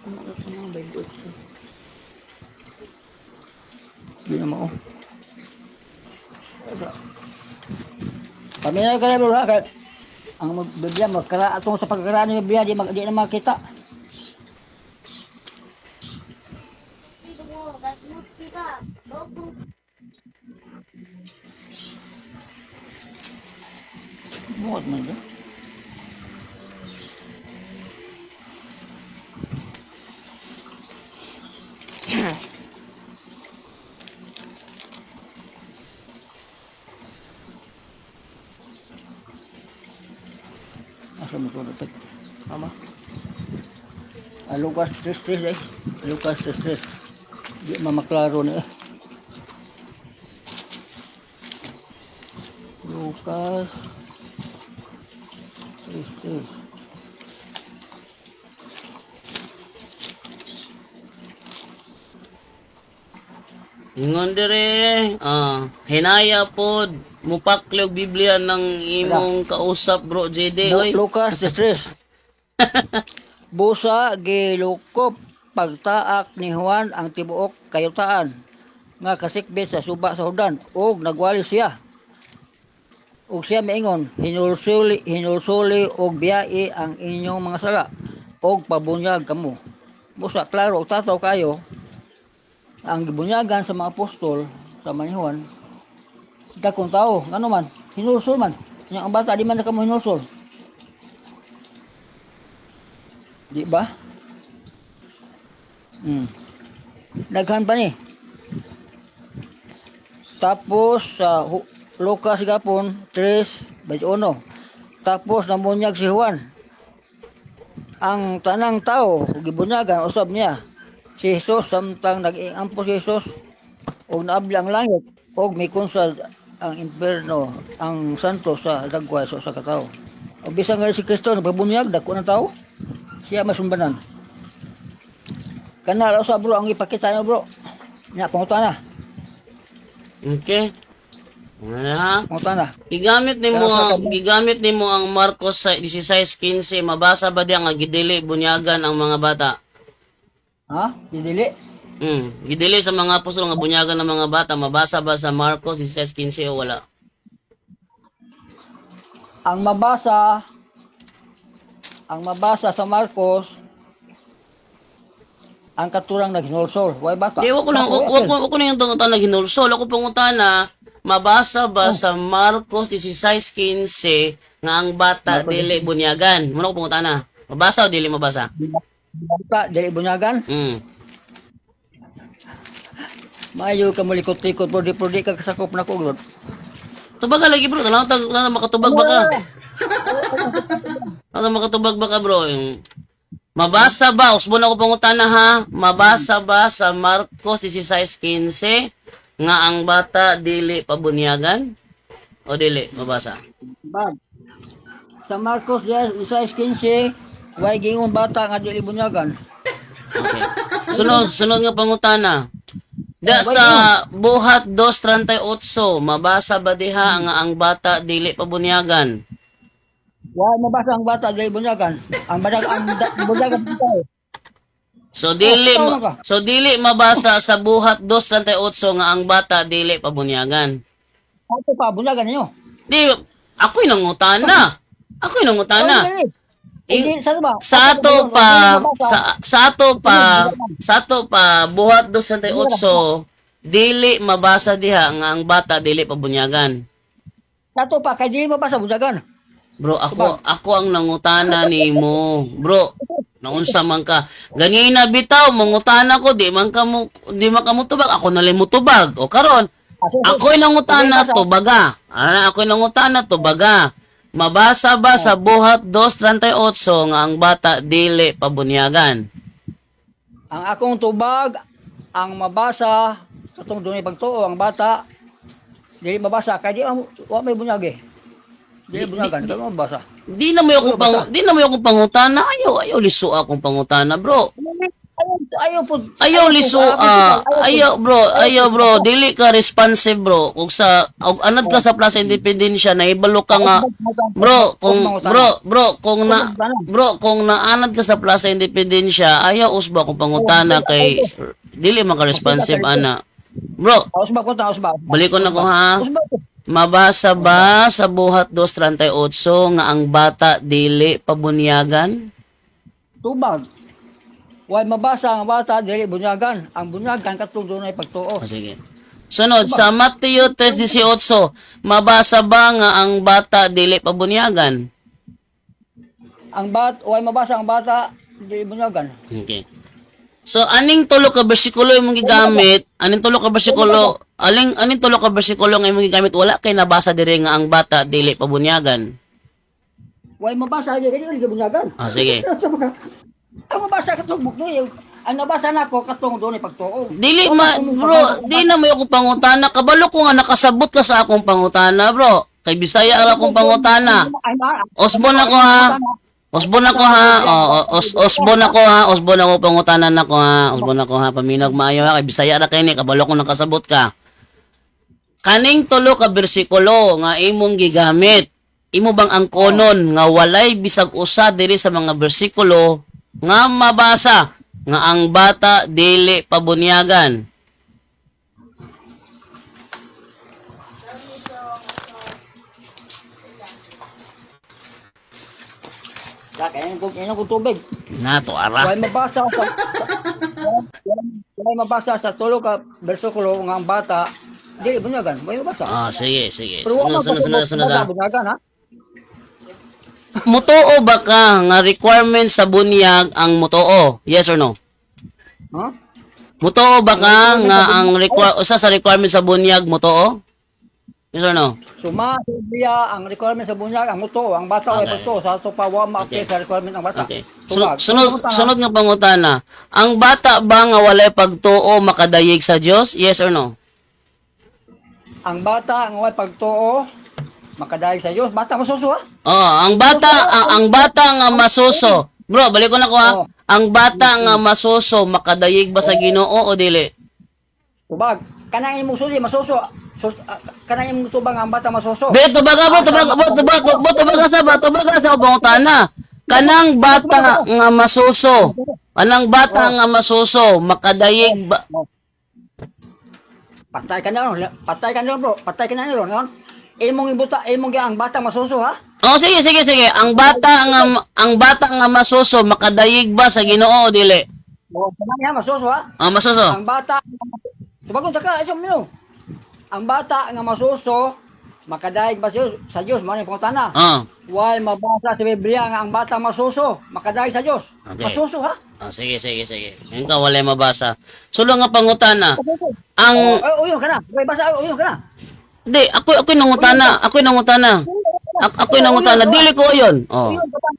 Ano ka sa mga 28? Di na mao. Paminaw ka na bro ha. Kay Ang Biblia magkara atong sa pagkara ni Biblia di na makita. Buhat man siya. Asa mo ito dapat? Ama. Ah, Lucas 3:3 eh. Lucas 3:3. Di mamaklaro na eh. Lucas 3:3. Ingon dire, hinaya pod mupakli og Biblia ng imong kausap, bro JD, oy. Lucas 3:3. Busa gilukop pagtaak ni Juan ang tibuok kayutaan nga kasikbit sa suba sa Jordan ug nagwali siya. Ug siya miingon, hinulsuli hinulsuli og biyai ang inyong mga sala ug pabunyag kamo. Busa klaro ug tataw kayo ang gibunyagan sa mga apostol sa ni Juan dakong tao ngano man hinulsol man. Nya ang bata di man na kamo hinulsol. Di ba? Daghan pa ni. Tapos sa Lucas gapon 3:21. Tapos namunyag si Juan. Ang tanang tao gibunyagan usab niya si Jesus samtang nag-iampo si Jesus og naabli ang langit og mikonsa ang impierno ang santo sa dagway sa usa ka tawo. Og bisan nga si Kristo nagpabunyag dako ng tao, siya masumbanan. Kana usa bro ang ipakita niyo bro. Nya pangutana. Okay. Ano ha? Pangutana. Gigamit nimo ang Marcos 16:15, mabasa ba diya nga gidili bunyagan ang mga bata? Ha? Dili. Gidili sa mga apostol nga bunyagan ng mga bata, mabasa ba sa Marcos 16:15 o wala? Ang mabasa sa Marcos ang katurang naghinulsol, way bata. Di, wako lang, wako na yung tungkol na hinulsol. Ako pangutana, mabasa ba sa Marcos 16:15 nga ang bata dili bunyagan? Muna ko pangutana. Mabasa o dili mabasa? Bata dili bunyagan. Maayo ka molikot-likot bro, di pro di ka kasakop na ko bro. Tubag ka lagi bro, tanaw tanaw makatubag ba ka? Tanaw makatubag ba ka bro? Yung mabasa ba? Usbon ako pangutana ha. Mabasa ba sa Marcos 16:15 nga ang bata dili pabunyagan? O dili mabasa? Bag. Sa Marcos 16:15, way giingon bata nga dili bunyagan. Okay. Sunod, sunod nga pangutana. Da sa Buhat 2:38, mabasa ba diha nga ang bata dili pabunyagan? Way mabasa ang bata dili bunyagan. Ang badag ang bunyagan bata. So dili Oh, tama ka. so dili mabasa sa Buhat 2:38 nga ang bata dili pabunyagan. Ato pa bunyagan ninyo. Di ako'y nangutana. Ako'y nangutana. Oh, dili. Hindi, sa ba? Sa ato pa sa ato pa Buhat 2:38 dili mabasa diha nga ang bata dili pabunyagan. Sa ato pa kay dili mabasa bunyagan. Bro, ako ang nangutana nimo. Bro, naunsa man ka. Ganina bitaw mangutana ko di man ka mutubag, ako na lang mutubag. O karon, ako'y nangutana tubaga. Ana, ako'y nangutana tubaga. Mabasa ba sa Buhat 2:38 nga ang bata dili pabunyagan? Ang akong tubag ang mabasa katong dunay pagtuo ang bata dili mabasa kay di wa may bunyag eh. Dili bunyagan, di mabasa. Di na mo akong pangutana. Ayaw, ayaw liso akong pangutana, bro. Ayaw ayaw po. Ayaw liso, ayaw bro, ayaw bro, dili ka responsive bro. Kung sa og anad ka sa Plaza Independencia nahibalo ka nga bro, kung bro, bro, kung na bro, kung naanad ka sa Plaza Independencia, ayaw usba kung pangutana kay dili man ka responsive ana. Bro, Usba ko ta usba. balikon ako ha. Usba ko. Mabasa ba sa Buhat 2:38 nga ang bata dili pabunyagan? Tubag. Way mabasa ang bata dili bunyagan. Ang bunyagan katong dunay pagtuo. O, sige. Sunod, sa Mateo 3:18, mabasa ba nga ang bata dili pabunyagan? Ang bat way mabasa ang bata dili bunyagan. Okay. So aning tulo ka bersikulo imong gigamit, aning tulo ka bersikulo, aling aning tulo ka bersikulo nga imong gigamit, wala kay nabasa diri nga ang bata dili pabunyagan? Way mabasa dili dili bunyagan. Ah, sige. Sa mga ang mabasa katong buknoy, ang nabasa nako katong dunay pagtuo. Dili ma bro, di na mo ako pangutana. Kabalo ko nga nakasabot ka sa akong pangutana, bro. Kay Bisaya ang akong pangutana. Ay, Osbon ako ha. Osbon ako ha. O, osbon ako ha. Osbon ako pangutana nako ha. Osbon ako ha. Paminag maayo ha. Kay Bisaya ra kay ni kabalo ko nakasabot ka. Kaning tulo ka bersikulo nga imong gigamit. Imo bang ang konon nga walay bisag usa diri sa mga bersikulo nga mabasa nga ang bata dili pabunyagan? Kaya ko tubig. Nato ara. Way mabasa sa way mabasa sa tulo ka bersikulo nga ang bata dili bunyagan. Way mabasa. Ah, sige, sige. Pero Sunod, sunod, sunod, sunod, ah. Bunyagan ha. Mutuo ba ka nga requirement sa bunyag ang mutuo? Yes or no? Huh? Mutuo ba ka nga ang usa sa requirement sa bunyag mutuo? Yes or no? Suma sa Biblia ang requirement sa bunyag ang mutuo, ang bata way pagtuo sa ato pa wa ma-apply sa requirement ang bata. Okay. Sunod, Tubag. sunod, sunod nga pangutana. Ang bata ba nga walay pagtuo makadayeg sa Dios? Yes or no? Ang bata ang way pagtuo makadayeg sa Dios, bata masuso ha. Oh, ang bata ang bata nga masuso. Bro, balik ko na ko ha. Oh. Ang bata nga masuso makadayeg ba sa Ginoo o dili? Tubag. Kanang imong susi masuso. So, kanang imong tubag ang bata masuso. Be, tubaga bro, tubaga bro, tubaga, bro, tubaga sa ba, tubaga sa pangutana. Kanang bata nga masuso. Kanang bata nga masuso makadayeg ba? Patay ka na ron. Patay ka na ron, bro. Patay ka na ron. Ngayon, imong ibuta, imong gi ang bata masuso ha. Oh, sige, sige, sige. Ang bata nga masuso makadayeg ba sa Ginoo o dili? O, kanang ha, masuso ha. Ah, masuso. Ang bata Tubagon ta ka, isang minyo. Ang bata nga masuso makadaig ba sa Dios, mao ni pangutana. Ah. Why mabasa sa Biblia nga ang bata masuso, makadaig sa Dios. Okay. Masuso ha. Ah, sige, sige, sige. Ngayon ka walay mabasa. Sulong nga pangutana. Ang Oh, uyon ka na. Way basa, uyon ka na. Di, ako nangutana, ako nangutana. Ako nangutana, dili ko 'yon. Oh.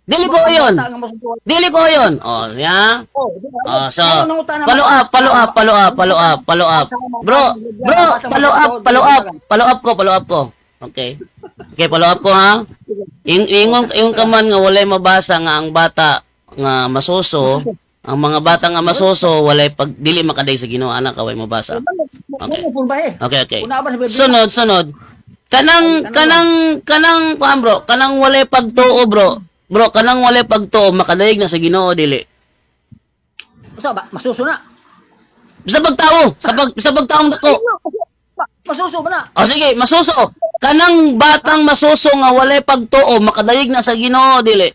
Dili ko 'yon. Bata nga masuso. Dili ko 'yon. Oh, ya. Oh, di ba? Oh, so Ngayon, nangutana follow up, follow up, follow up, follow up, follow up. Bro, bro, follow up, follow up, follow up ko, follow up ko. Okay. Okay, follow up ko ha. Ingon ingon ka man nga walay mabasa nga ang bata nga masuso, ang mga bata nga masuso walay pag dili makaday sa Ginoo anak ka way mabasa. Okay. Okay. Una ba sa Biblia? Sunod, sunod. Kanang kanang kanang kuan bro, kanang walay pagtuo bro. Bro, kanang walay pagtuo makadayeg na sa Ginoo dili. Usa ba? Masuso na. Sa pagtao, sa pagtaong dako. Masuso ba na? O sige, masuso. Kanang batang masuso nga walay pagtuo makadayeg na sa Ginoo dili.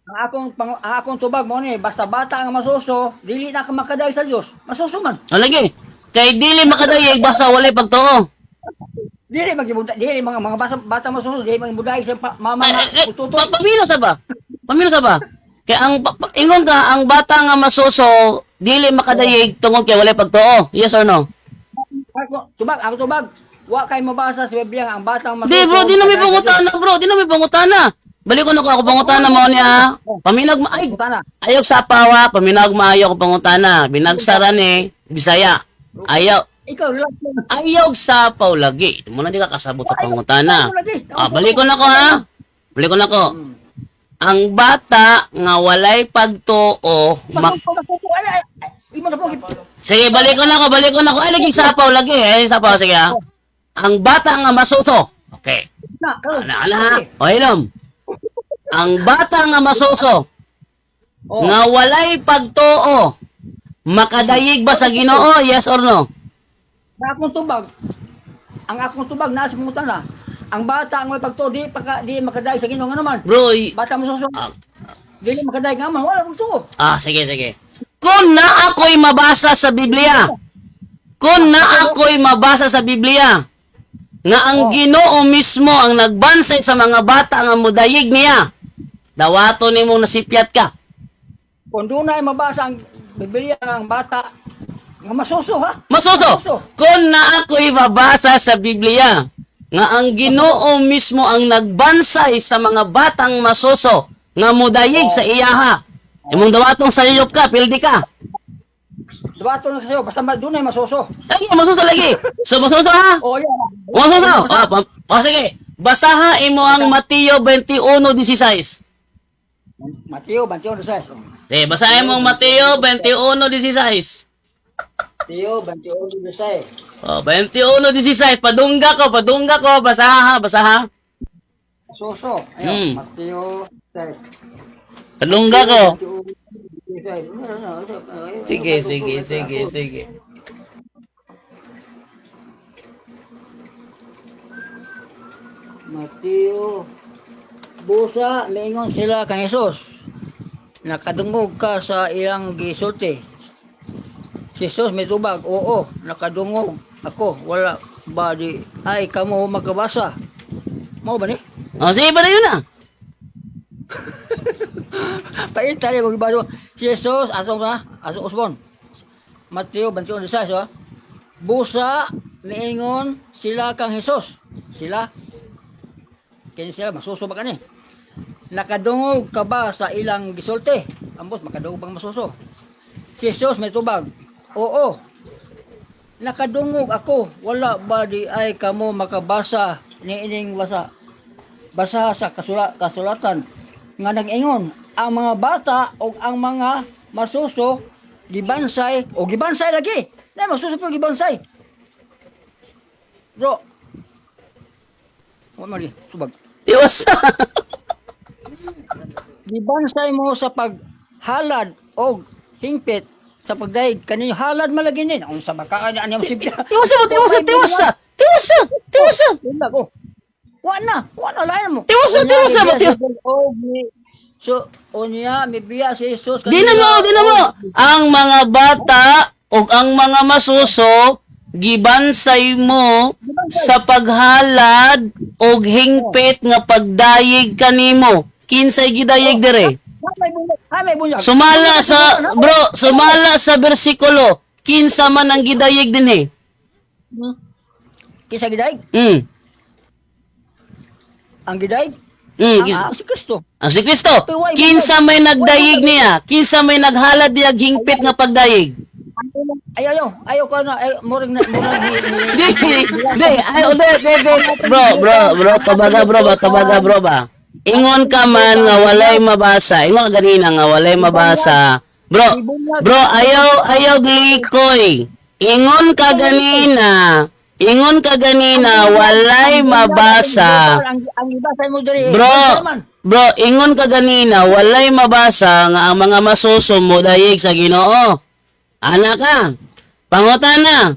Ang akong tubag mo ni basta bata nga masuso, dili na ka makadayeg sa Dios. Masuso man. O lagi. Kay dili makadayeg basta walay pagtuo. Dili magibuda, dili mga mga bata, bata masuso, dili magibuday sa mama Ay, nga ay, ay, ututo. pamino sa ba? Pamino sa ba? Kay ang ingon ka ang bata nga masuso dili makadayeg tungod kay walay pagtuo. Yes or no? Ako tubag, ako tubag. Wa kay mabasa sa Biblia nga ang batang masuso. Di bro, di na may makadayeg sa Dios. pangutana bro, di na may pangutana. Balik ko na ko ako pangutana mo niya. Paminag ma ay Pangutana. ayaw sa pawa, paminag maayo ko pangutana. Binagsara ni Bisaya. Ayaw Ikaw relax lang. ayaw sa sapaw lagi. Mo na di ka kasabot sa pangutana. Ayaw lagi. Ah, balik ko na ko ha. Balik ko na ko. Ang bata nga walay pagtuo mak Masuso, ay, ay, ay, imo na po. Sige, balik ko na ko, balik ko na ko. Ay, lagi sapaw lagi. Ay, sapaw sige ha. Ang bata nga masuso. Okay. Na, karon. Ana, ana ha. O, ilom. Ang bata nga masuso, Oh. nga walay pagtuo, makadayig ba sa Ginoo? Yes or no? Na akong tubag. Ang akong tubag naa sa pangutana. Ang bata ang may pagtuo di pagka di makadayeg sa Ginoo nga naman. Bro, Bata mo suso. ah, Dili makadayeg nga man, wala pagtuo. Ah, sige, sige. Kung na ako'y mabasa sa Biblia, kung na ako'y mabasa sa Biblia, nga ang Ginoo mismo ang nagbansay sa mga bata nga mudayig niya, dawato nimong nasipyat ka. Kung dunay mabasa ang Biblia ang bata nga masuso ha. Masuso, kung na ako'y mabasa sa Biblia, nga ang Ginoo mismo ang nagbansay sa mga batang masuso nga mudayig sa iyaha. Imong dawatong sayop ka, pildi ka. Duwato na sa'yo, basta dunay masuso. Lagi, masuso lagi. So, masuso ha? Oh, yeah. Masuso. Ah, sige. Basaha imo ang Mateo 21:16. Mateo 21:16. Sige, basahin mo ang Mateo 21:16. Mateo 21:16. Oh, 21:16. Padungga ko, basaha ha, basaha. Masuso. Ayo, Mateo 6. Padungga ko. 21:16. Sige, sige, sige, sige. Mateo Busa, miingon sila kang Hesus. Nakadungog ka sa ilang gisulti. Si Jesus may tubag, oo, nakadungog ako, wala ba di ay kamo makabasa. Mao ba ni? Oh, sige, ba na yun ah. Paita ni magbasa. Si Jesus atong na, atong usbon. Mateo 21:16, oh. Busa miingon sila kang Hesus. Sila kini sila masuso ba kani? Nakadungog ka ba sa ilang gisulti? Ambot makadungog bang masuso? Si Jesus may tubag. Oo. Nakadungog ako, wala ba di ay kamo makabasa niining basa basa sa kasulatan nga nag-ingon ang mga bata o ang mga masuso gibansay o gibansay lagi na masuso pero gibansay, bro. Wa man di tubag. Tiwas. Gibansay mo sa paghalad og hingpit sa pagdayeg kaninyo. Halad malagi ni unsa ba ka ani mo sibya? Tiwas mo, tiwas, tiwas. Tiwas, tiwas. Bulag, oh. Wa na, wa na lain mo. Tiwas, Unya, tiwas, mibiya tiwas. si Jesus, og So, unya, mibiya si Jesus. Di na mo, di na mo. Ang mga bata o ang mga masuso gibansay mo sa paghalad og hingpit nga pagdayeg kanimo. Kinsay gidayeg dire? Ha, may bunyag. Ha, may bunyag. Sumala sa bro, sumala sa bersikulo. Kinsa man ang gidayeg dinhi? Kinsa gidayeg? Ang gidayeg? Mm, Ang si Kristo. Ang si Kristo. Kinsa may nagdayeg niya? Kinsa may naghalad niya hingpit nga pagdayeg? Ayaw, ayaw. Ayaw ko na. Ay, murag na, murag Di, di, ay, di, di, di. Bro, bro, bro, tabaga bro ba, tabaga bro ba. Ingon ka man nga walay mabasa. Ingon ka ganina nga walay mabasa. Bro, bro, ayaw, ayaw glikoy. Ingon ka ganina, walay mabasa. Ang ibasa mo diri. Bro, Basta man. bro, ingon ka ganina, walay mabasa nga ang mga masuso mo dayeg sa Ginoo. Ana ka. Pangutana,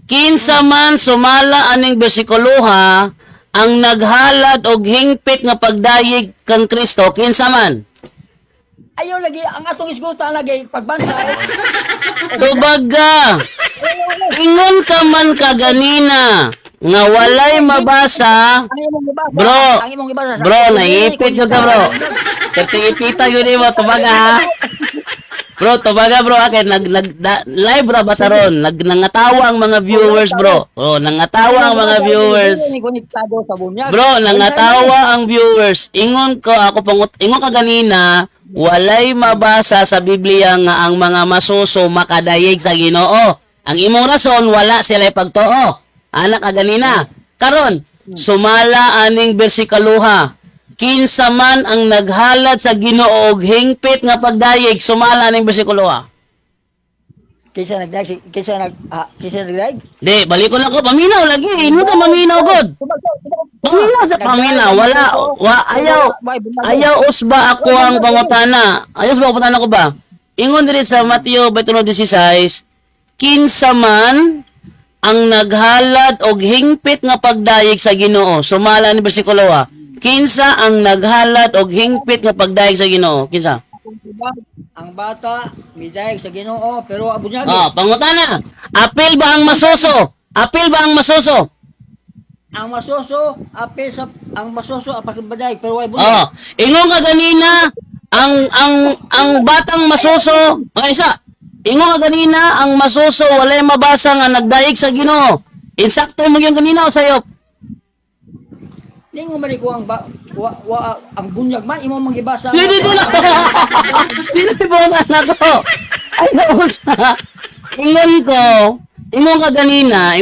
kinsa man sumala aning bersikuloha ang naghalad og hingpit nga pagdayeg kang Kristo, kinsa man? Ayaw lagi ang atong isgutan lagi pagbansay. Tubaga, ingon ka man kaganina nga walay mabasa. Ang imong ibasa. Bro, ang imong ibasa. Bro, naipit yun ka, bro. Ipita yun mo, tubaga ha. Bro, tubaga bro, kay nag, nag, da, live ra ba taron? Nangatawa ang mga viewers, bro. Oh, nangatawa ang mga viewers. Konektado sa bunyag. Bro, nangatawa ang viewers. Ingon ko ako pangut ingon ka ganina, walay mabasa sa Biblia nga ang mga masuso makadayeg sa Ginoo. Ang imong rason wala sila pagtuo. Anak ka ganina. Karon, sumala aning bersikaluha. Kinsa man ang naghalad sa Ginoo og hingpit nga pagdayeg, sumala aning bersikuloha. Kinsa nagdaig kinsa nag kinsa nagdaig? Di, balikon lang ko paminaw lagi. Ingon ka maminaw god. Paminaw sa paminaw, wala wa ayaw ayaw usba ako ang pangutana. Ayaw usba ako pangutana ko ba? Ingon diri sa Mateo 21:16, kinsa man ang naghalad og hingpit nga pagdayeg sa Ginoo? Sumala ni bersikulo ah. Kinsa ang naghalad og hingpit nga pagdayeg sa Ginoo? Kinsa? Ang bata midayeg sa Ginoo pero abunyag. Oh, pangutana. Apil ba ang masuso? Apil ba ang masuso? Ang masuso apil sa ang masuso apakibadayeg pero way bunyag. Oh, ingon ka ganina ang batang masuso, ay isa. Ingon ka ganina ang masuso walay mabasa nga nagdayeg sa Ginoo. Insakto mo yung ganina o sayop? Ningo man ko ang ba, wa, wa, ang bunyag man imo mang gibasa. Di, di, di na. Di na ibungan ako. Ay, naku sa. Ingon ko, ingon ka ganina,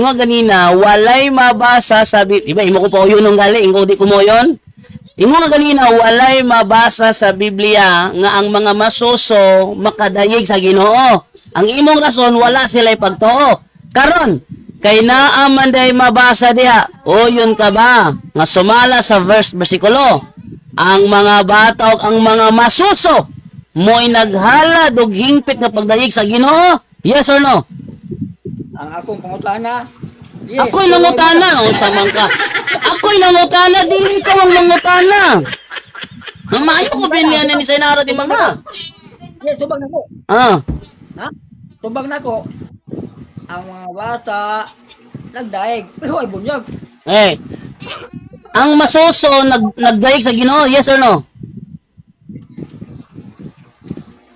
walay mabasa sa, di ba, imo ko pa yun nung gali, ingon di ko mo yun. Ingon ka ganina, walay mabasa sa Biblia nga ang mga masuso makadayeg sa Ginoo. Ang imong rason, wala sila'y pagtoo. Karon, kay naa man day mabasa diha, o yun ka ba, nga sumala sa verse, bersikulo, ang mga bata ug ang mga masuso mo'y naghalad og hingpit nga pagdayeg sa Ginoo? Yes or no? Ang akong pangutana. Yes, Ako'y nangutana, unsa man ka? Ako'y nangutana, dili ka ang mangutana. Ang maayo ko binyan ni Saynara di mga. Yes, tubag nako. Ah, Ha? Tubag nako. Ang mga bata nagdaeg pero way bunyag. eh. Ang masuso nagdayeg sa Ginoo, yes or no?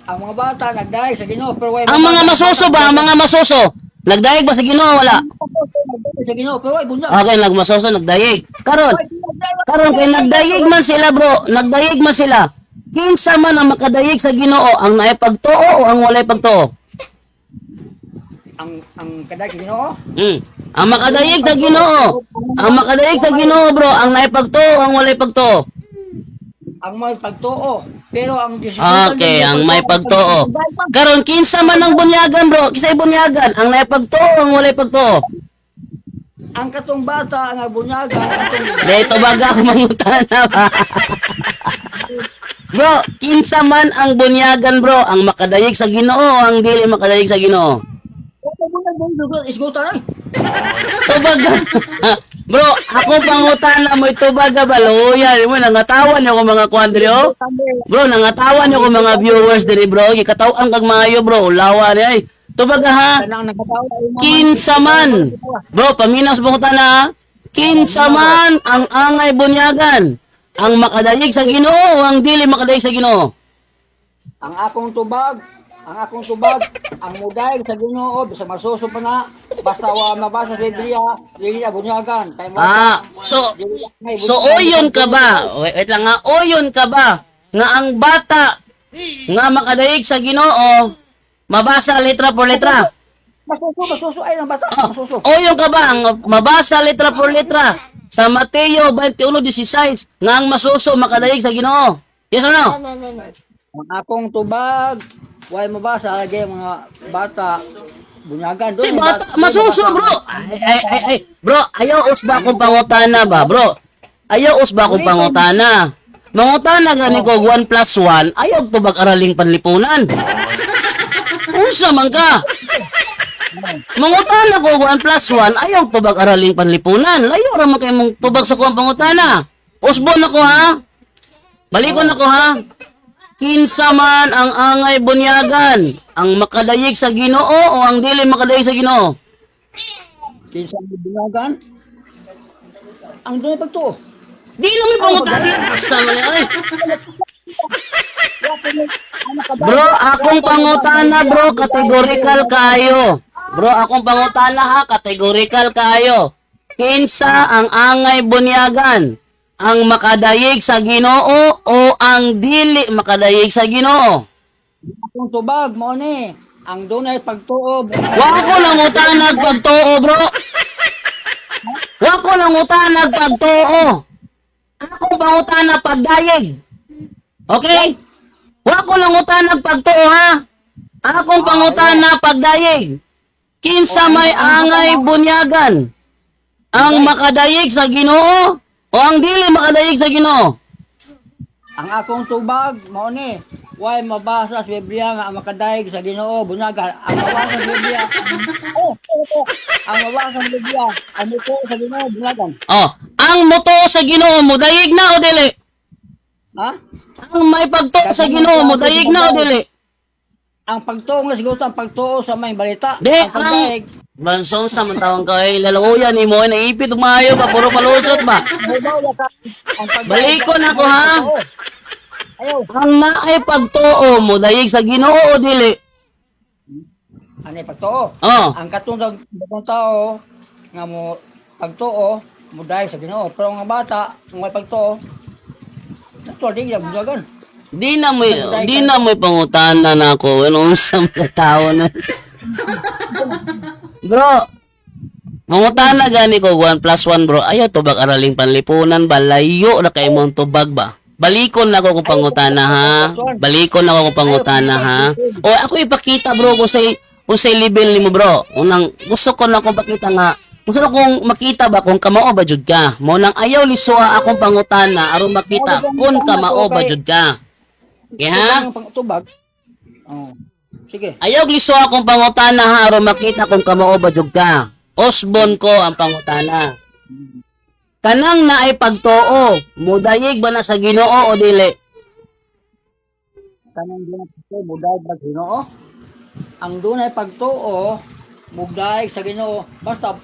Ang mga bata nagdaeg sa Ginoo pero way Ang mga masuso ba, ang mga masuso, nagdayeg ba sa Ginoo wala? Nagdaeg sa Ginoo pero way bunyag. Okay, nagmasuso nagdayeg. Karon, karon kay nagdayeg man sila, bro, nagdayeg man sila. Kinsa man ang makadayeg sa Ginoo, ang naay pagtuo o ang walay pagtuo? Ang kadaig sa Ginoo. Ang makadayeg sa Ginoo. Ang makadayeg sa Ginoo, bro, ang naay pagtuo, ang walay pagtuo. Ang may pagtuo pero ang desisyon. Okay, ang may pagtuo. Karon kinsa man ang bunyagan, bro? Kinsa bunyagan? Ang naay pagtuo, ang walay pagtuo. Ang katong bata nga bunyaga katong Dito baga ako mangutana ba? Bro, kinsa man ang bunyagan, bro, ang makadayeg sa Ginoo o ang dili makadayeg sa Ginoo? Isgutan ay. Tubaga. Bro, ako pangutana mo tubaga ba loyal mo nangatawan niyo ko mga kuan diri, oh. Bro, nangatawan niyo ko mga viewers diri, bro. Gikataw-an kag maayo, bro. Ulawa ni ay. Tubaga ha. Kanang nagkatawa ay mga- Kinsa man. Bro, paminaw sa pangutana ha. Kinsa man ang angay bunyagan. Ang makadayeg sa Ginoo o ang dili makadayeg sa Ginoo. Ang akong tubag, ang akong tubag, ang mudayeg sa Ginoo bisag masuso pa na, basta wa mabasa sa Biblia, dili na bunyagan. Kay mo Ah, so So oyon ka ba? Wait, wait lang nga, oyon ka ba nga ang bata nga makadayeg sa Ginoo mabasa letra por letra? Masuso, masuso ay ang bata, Oh, masuso. oyon ka ba ang mabasa letra por letra sa Mateo 21:16 nga ang masuso makadayeg sa Ginoo? Yes or no? Ang akong tubag, way mabasa lagi ang mga bata bunyagan Si doon. bata, masuso, bro. Ay, ay, ay, ay. Bro, ayaw usba akong pangutana ba, bro? Ayaw usba akong pangutana. Mangutana gani ko 1 plus 1, ayaw tubag araling panlipunan. Unsa man ka? Mangutana ko 1 plus 1, ayaw tubag araling panlipunan. Layo ra man kay mong tubag sa kuang pangutana. Usbon ako ha. Balikon ako ha. Kinsa man ang angay bunyagan, ang makadayeg sa Ginoo o ang dili makadayeg sa Ginoo? Kinsa ang bunyagan? Ang doon pagtuo. Di na may pangutana. Sa man ay. Bro, akong pangutana, bro, categorical kaayo. Bro, akong pangutana ha, categorical kaayo. Kinsa ang angay bunyagan? Ang makadayeg sa Ginoo o ang dili makadayeg sa Ginoo? Akong tubag mo ni ang dunay pagtuo. Wa ko lang utanag pagtuo, bro. Wa ko lang utanag pagtuo. Ako pangutana pagdayeg. Okay? Wa ko lang utanag pagtuo ha. Akong pangutana pagdayeg. Kinsa may angay bunyagan? Ang makadayeg sa Ginoo o ang dili makadayeg sa Ginoo? Ang akong tubag mao ni Way mabasa sa Biblia nga ang makadayeg sa Ginoo bunyagan. Ang mabasa sa Biblia. Oh, oh, oh. Ang mabasa sa Biblia, ang mutuo sa Ginoo bunyagan. Oh, ang mutuo sa Ginoo modayeg na o dili? Ha? Ang may pagtuo sa Ginoo modayeg na o dili? Ang pagtuo nga siguro ang pagtuo sa may balita. Di, Ang pagdaig, Bansong sa man tawon ka ay lalawoyan nimo ay naipit umayo pa puro palusot ba? mubaw ka ang pagdaig. Balikon ako ha. Ayaw. Ang naay pagtuo modayeg sa Ginoo o dili? Ano yung pagtuo? Oh, Ang katong batong tao nga mo pagtuo, mo dahil sa Ginoo. Pero ang bata, nga may pagtuo, natural di gila bunyagan. di na mo'y pangutana na ako ano unsa mga tao na. Bro, mangutana gani ko 1 plus 1, bro. Ayaw tubag araling panlipunan ba, layo na kay mong tubag ba. Balikon na ako kung pangutana ha. Balikon na ako kung pangutana ha. O ako ipakita, bro, kung say level nimo, bro. Unang gusto ko na akong pakita nga gusto na kong makita ba kung kamao ba jud ka. Mo nang ayaw lisua akong pangutana aron makita kung kamao ba jud ka. Okay ha? Ang pagtubag. Oh. Sige. Ayaw lisua akong pangutana ha aron makita kung kamao ba jud ka. Osbon ko ang pangutana. Kanang naay pagtuo, mudayig ba na sa Ginoo o dili? Kanang dunay pagtuo, mudaig ba sa Ginoo? Ang dunay pagtuo, mudaig sa Ginoo. Basta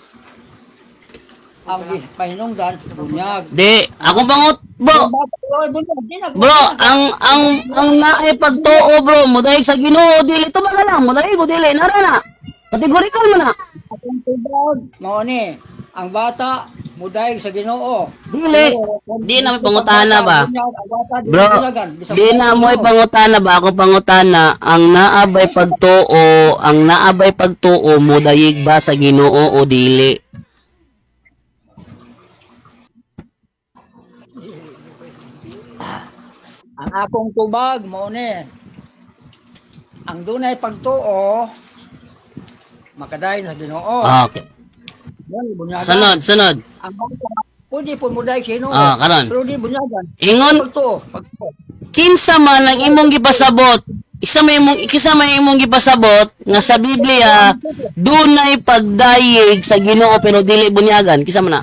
ang pahinungdan, bunyag. Di, akong pangut bro, Ang bata, oy, bunyag, di na. bro, ang naay pagtuo, bro, mudayig sa Ginoo o dili, tubag ka lang, mudayig o dili, nara na. Kategorikal mo na. Akong tubag, mao ni, ang bata mudaig sa Ginoo. Dili. Di na may pangutana ba? Bunyag, ang bata, di Bro, bunyagan. Bisag di na mo'y pangutana ba? Ako pangutana, ang naabay pagtuo, mudayig ba sa Ginoo o dili? Ang akong tubag mao ni. Ang dunay pagtuo makaday sa Ginoo. Okay. Mo ni bunyagan. Sunod, sunod. Ang bata pwede po mudaig sa Ginoo. Ah, karon. Pero di bunyagan. Ingon, Pagtuo, pagtuo. kinsa man ang imong gipasabot, isa may imong kinsa may imong gipasabot nga sa Biblia dunay pagdayeg sa Ginoo pero dili bunyagan, kinsa man na?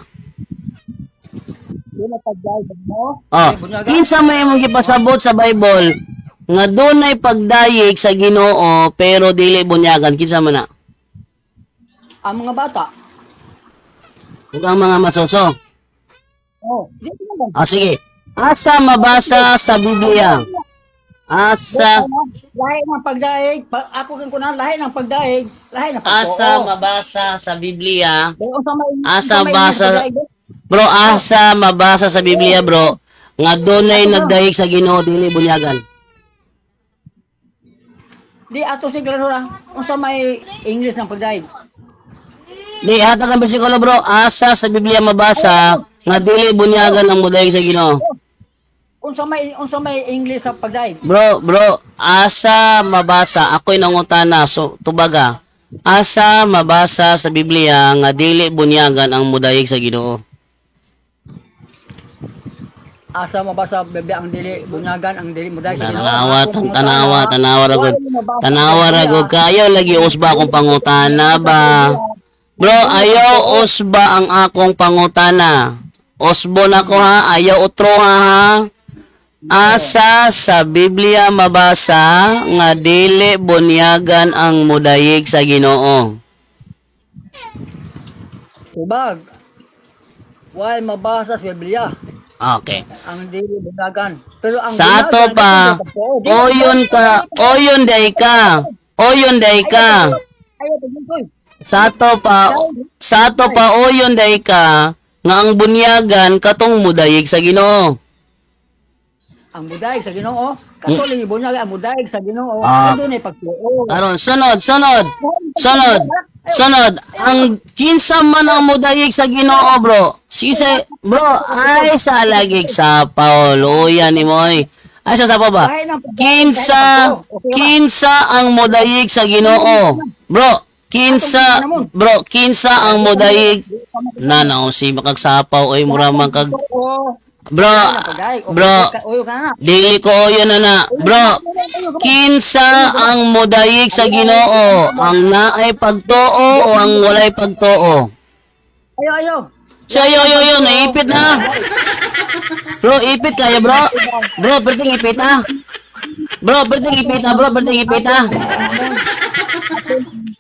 Dunay pagdaig sa Ginoo. Oh, Dili bunyagan. kinsa may imong gipasabot sa Bible nga dunay pagdayeg sa Ginoo pero dili bunyagan, kinsa man na? Ang mga bata. Ug ang mga masoso. Oh, di bunyagan. Ah, sige. Asa mabasa sa Biblia? Asa Lahi ng pagdaig, pa, ako kang kunan lahi ng pagdaig, lahi ng pagtuo. asa mabasa sa Biblia? Pero unsa may Asa unsa may basa- pagdaig, eh? Bro, asa mabasa sa Biblia, bro, nga dunay nagdayeg sa Ginoo dili bunyagan. Di ato si Granora, unsa may English ng pagdaig? Di hatag ang bersikulo, bro, asa sa Biblia mabasa nga dili bunyagan ang mudayeg sa Ginoo. Unsa may English sa pagdaig? Bro, bro, asa mabasa ako'y nangutana so tubaga. Asa mabasa sa Biblia nga dili bunyagan ang mudayeg sa Ginoo. Asa mabasa Biblia ang dili bunyagan ang dili mudaig sa Ginoo? Tanawa, Akong tanawa, pangutana, tanawa ra gud. wala mabasa sa Tanawa ra Biblia. gud kayo lagi usba akong pangutana ba. Bro, ayaw usba ang akong pangutana. Osbo na ko ha, ayaw utro ha ha. Asa sa Biblia mabasa nga dili bunyagan ang mudayig sa Ginoo. Tubag. Wala mabasa sa Biblia Okay. ang dili bunyagan. Pero ang Sa ato bunyagan, pa, ang dili oyon ka, oyon day ka, oyon day ka. Ayaw pagtuo. Sa ato pa oyon day ka nga ang bunyagan katong mudayig sa Ginoo. Ang mudaig sa Ginoo, katuloy bunyag ang mudaig sa Ginoo, Ah. ang dunay pagtuo. Aron, sunod, sunod. Sunod. Sunod, ang kinsa man ang mudayig sa Ginoo, bro. Sise, bro, ay sa lagig sa Paul. Uyan ni Moy. Ay sa sapaw ba? Lahi ng pagdaig, Kinsa, lahi ng pagtuo. Okay ba? kinsa ang mudayig sa Ginoo. Bro, kinsa, bro, kinsa ang mudayig na na si makagsapaw oy mura man kag Pagtuo, Bro, Pagdayeg. O, bro, Uyo ka na. dili ko oyo na na. Bro, kinsa ang modayig sa Ginoo? Ang naay pagtuo o ang walay pagtuo? Ayo, ayo. Siya, yo, yo, yo, naipit na. Bro, ipit kaya, bro. Bro, perting ipit ha. Bro, perting ipit ha, bro, perting ipit ha.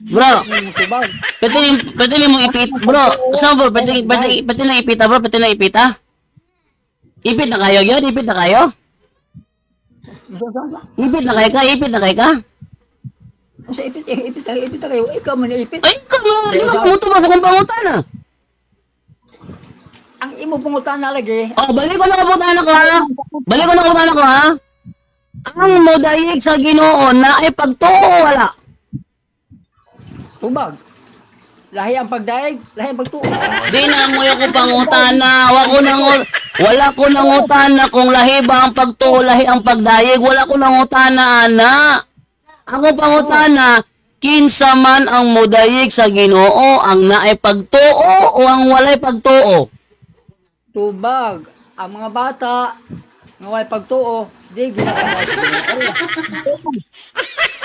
Bro, Ang tubag. pwede mo ipit. Bro, saan bro? Pwede lang ipit ha, bro, pwede lang ipit ha. Ipit na kayo, yun, ipit na kayo. Unsa, unsa, unsa? Ipit na kayo ka, ipit na kayo ka. Unsa ipit, eh, ipit kayo, ipit kayo. Ikaw man ipit. Ay, ikaw, di ba kumuto ba sa kong pangutana? Ang imo pangutana lagi. Oh, balik ko na kaputana ko ha. Balik ko na kaputana ko ha. Ang modayig sa Ginoo na ay pagtuo wala. Tubag. Lahi ang pagdaig, lahi ang pagtuo. Di na mo yung pangutana. Wala ko nangutana kung lahi ba ang pagtuo, lahi ang pagdayeg. Wala ko nangutana, ana. Ako pangutana, kinsa man ang modayeg sa Ginoo, ang naay pagtuo o ang walay pagtuo? Tubag. Ang mga bata nga way pagtuo, di ginagawa sa Ginoo.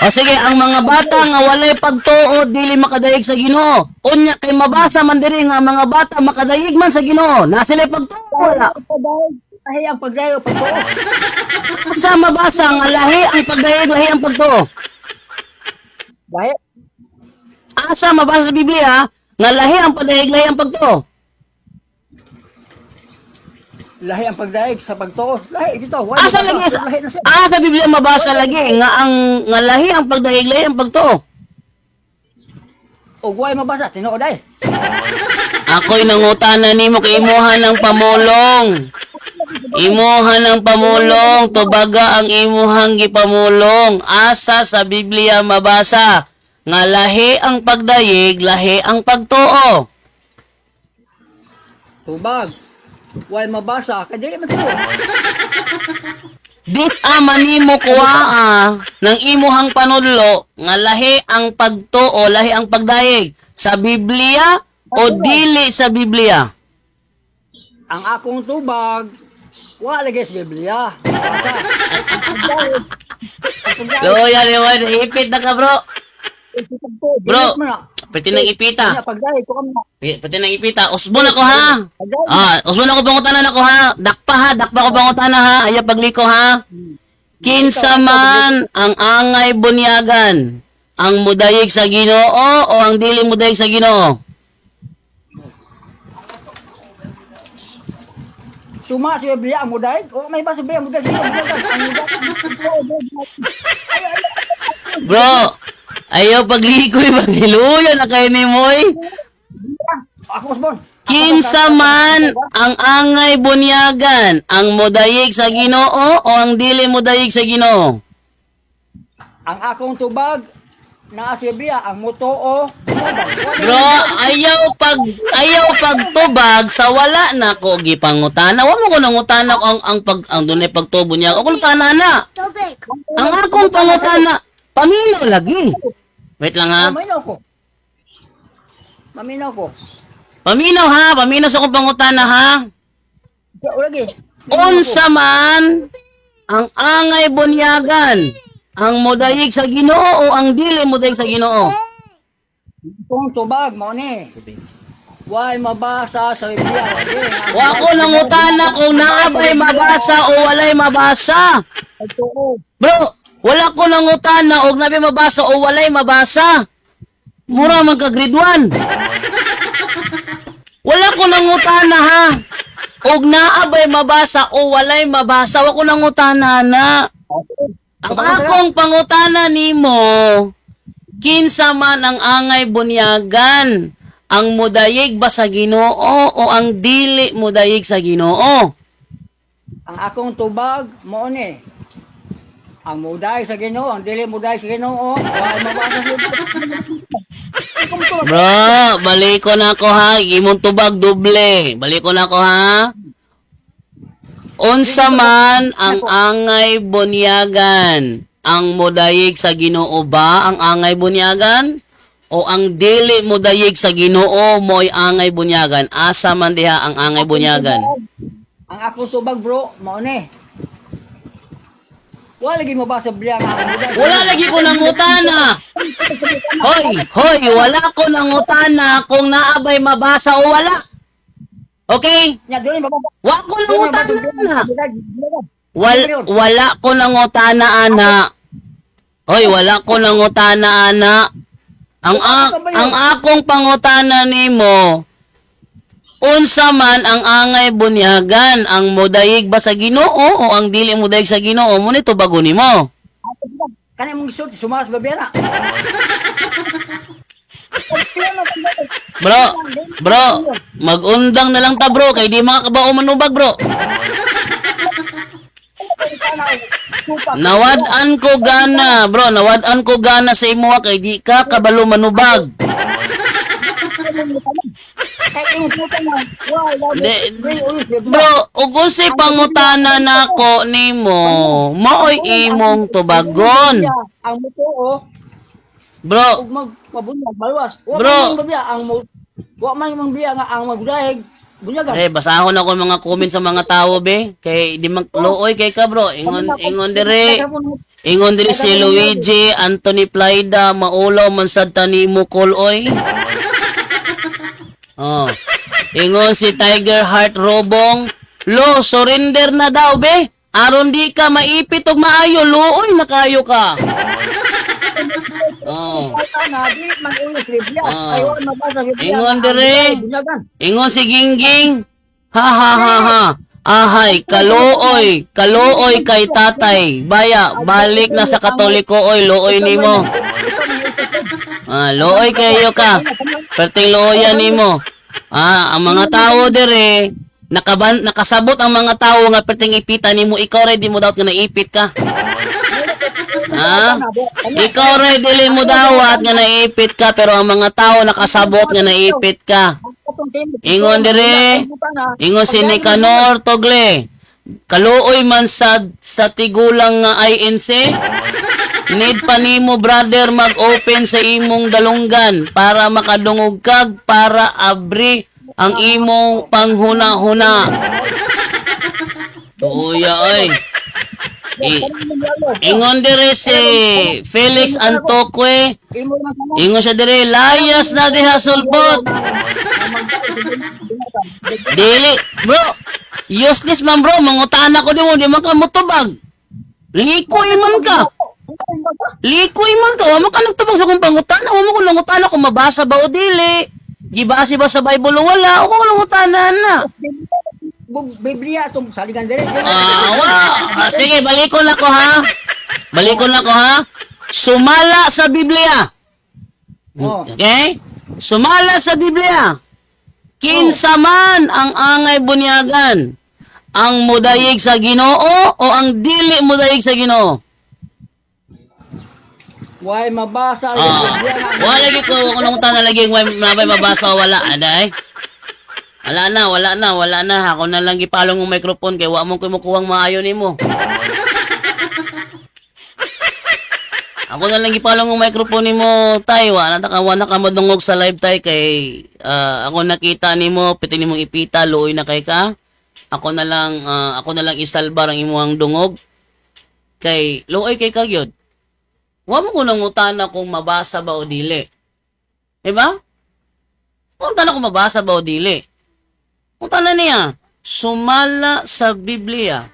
O sige, ang mga bata nga walay pagtuo dili makadayeg sa Ginoo. Unya kay mabasa man diri nga ang mga bata makadayeg man sa Ginoo. Na sila pagtuo wala. Pagdaig, lahi ang pagdaig o pagtuo. Sa mabasa nga lahi ang pagdayeg, lahi ang pagtuo. Lahi. Asa mabasa sa Biblia nga lahi ang pagdayeg, lahi ang pagtuo. Lahi ang pagdaig sa pagtuo. Lahi dito. Wala Asa mabasa. lagi sa, Lahi na siya. asa Biblia mabasa lagi nga ang nga lahi ang pagdayeg, lahi ang pagtuo. Og way mabasa tinuod ay. Ako'y nangutana nimo kay imuha ng pamulong. Imuha ng pamulong, tubaga ang imuhang gipamulong. Asa sa Biblia mabasa nga lahi ang pagdayeg, lahi ang pagtuo. Tubag. Way mabasa kay dili man tinuod. Dis ama nimo kuhaa ng imuhang panudlo nga lahi ang pagtuo, lahi ang pagdayeg sa Biblia o dili sa Biblia. Ang akong tubag wa lagi sa Biblia. Basa. Ang pagdaig, ang pagdaig, Loya, lewan, ipit na ka, bro. sa pagtuo, Bro. dili man na. Pwede nang ipita. Kanya pagdaig ko kamo. Pwede nang ipita. Usbon ako ha. Pagdaig. Ah, usbon ako pangutanan ako ha. Dakpa ha, dakpa ko pangutana ha. Ayaw pagliko ha. Kinsa man ang angay bunyagan, ang mudayig sa Ginoo o ang dili mudayig sa Ginoo? Suma sa Biblia ang mudaig. O may ba sa Biblia ang mudaig? Ang mudaig, ang mudaig, ang pagtuo, Ay, ay, Bro, ayaw paglikoy paghiluya na kayo ni Moy. ako usbon. Kinsa man ang angay bunyagan, ang mudayig sa Ginoo o ang dili mudayig sa Ginoo? Ang akong tubag naa sa Biblia ang mutuo. Bro, ayaw pagtubag sa wala na ko gipangutana. Wa mo ko nangutana ko ang pag ang dunay pagtubo niya. Ako nangutana na. Ang akong pangutana, paminaw lagi. Wait lang ha. Maminaw ko. Maminaw ko. Paminaw ha, paminaw sa akong pangutana ha. O lagi. Unsa man ang angay bunyagan, ang modayig sa Ginoo o ang dili modayig sa Ginoo? Kung tubag mao ni. Way mabasa sa Biblia. Lagi. Wa ko nangutana kung naa ba'y mabasa o walay mabasa. Pagtuo. Bro, wala ko nangutana og nabi mabasa o walay mabasa. Mura man ka grade 1. Wala ko nangutana ha. Og naa ba'y mabasa o walay mabasa, wa ko nangutana na. Ang akong pangutana nimo, kinsa man ang angay bunyagan, ang mudayig ba sa Ginoo o ang dili mudayig sa Ginoo? Ang akong tubag mao ni. Ang muday sa Ginoo, ang dili muday sa Ginoo, way mabasa sa Biblia. Bro, balik ko na ako ha. Imong tubag doble. Balik ko na ako ha. Unsa man ang angay bunyagan, ang mudayig sa Ginoo ba ang angay bunyagan? O ang dili modayig sa Ginoo mo'y angay bunyagan? Asa man diha ang angay bunyagan? Ang akong tubag, bro, mao ni. Wala lagi mabasa Biblia nga ang bunyag. Wala lagi ko nangutana. Hoy, hoy, wala ko nangutana kung naabay mabasa o wala. Okay? Nya dili mabasa. Wa ko Dili mabasa nangutana. Biblia. Wala ko nangutana ana. Hoy, wala ko nangutana ana. Ang akong pangutana nimo, unsa man ang angay bunyagan, ang modayig ba sa Ginoo o ang dili modayig sa Ginoo, mo ni tubagon nimo. Kani mong gisulti sumalas ba biya na? Bro, bro, magundang na lang ta, bro, kay di makakabao manubag, bro. Nawad-an ko gana, bro, nawad-an ko gana sa imo kay di ka kabalo manubag. Kay imong puta na. Wala. Bro, ug unsay pangutana nako nimo, maoy imong tubagon. Ang mutuo Bro, ug magpabunyag maluwas. Wa Bro. man mong biya ang mo wa man mong biya nga ang magdayeg bunyagan. eh basahon ako mga comment sa mga tao be kay di man luoy kay ka, bro. Ingon ingon dire. Ingon diri si Luigi Anthony Plaida, maulaw man sad ta nimo koloy. Oh. Ingon si Tiger Heart Robong, lo surrender na daw be. Aron di ka maipit og maayo, luoy na kayo ka. Oh. Na di man ulo sa Biblia. Ah. Ay wa mabasa sa Biblia. Ingon nga ang dire. bunyagan. Ingon si Gingging, ha ha ha ha. Ahay, kaluoy, kaluoy kay tatay. Baya, balik na sa Katoliko oy, luoy nimo. Ah, luoy kayo ka. Perting luoyan nimo. Ah, ang mga tao dire nakasabot ang mga tao nga perting ipita nimo, ikaw ray di mo dawat nga naipit ka. Ha? Ikaw ray dili mo dawat nga naipit ka pero ang mga tao nakasabot nga naipit ka. Ingon dire. Ingon si Nicanor Togle. Kaluoy man sa tigulang nga INC. Need pa nimo, brother, mag-open sa imong dalunggan para makadungog kag para abri ang imong panghuna-huna. Tuya oy. Ingon dire si Felix Antoque. Imo man sa Ingon siya dire, layas na diha sulpot. Dili, bro. Useless man, bro, mangutana ko nimo, di man ka mutubag. Likoy man ka. Likoy man ka, wa man ka nagtubag sa akong pangutana, wa man ko nangutana kung mabasa ba o dili. Gibase ba sa Bible o wala, o ko nangutana na. Biblia atong saligan dire. Ah, wa. Ah, sige, balikon ako ha. Balikon ako ha. Sumala sa Biblia. Oh. Okay? Sumala sa Biblia. Kinsa man ang angay bunyagan, ang mudayig sa Ginoo o ang dili mudayig sa Ginoo? Why mabasa ang Ah, Biblia nga ang wala lagi ko kung nung tana lagi way nabay mabasa o wala aday. Wala na, wala na, wala na. Ako na lang gipalong ng microphone kay wa mo ko mukuhang maayo nimo. Ako na lang gipalong ng microphone nimo, tay. Wa na ka madungog sa live, tay, kay ako nakita nimo, piti nimong ipita, luoy na kay ka. Ako na lang isalbar ang imong dungog kay luoy kay ka gyud. Wa mo ko nangutana kung mabasa ba o dili. Diba? Kung tana kung mabasa ba o dili. Kung tana niya, sumala sa Biblia,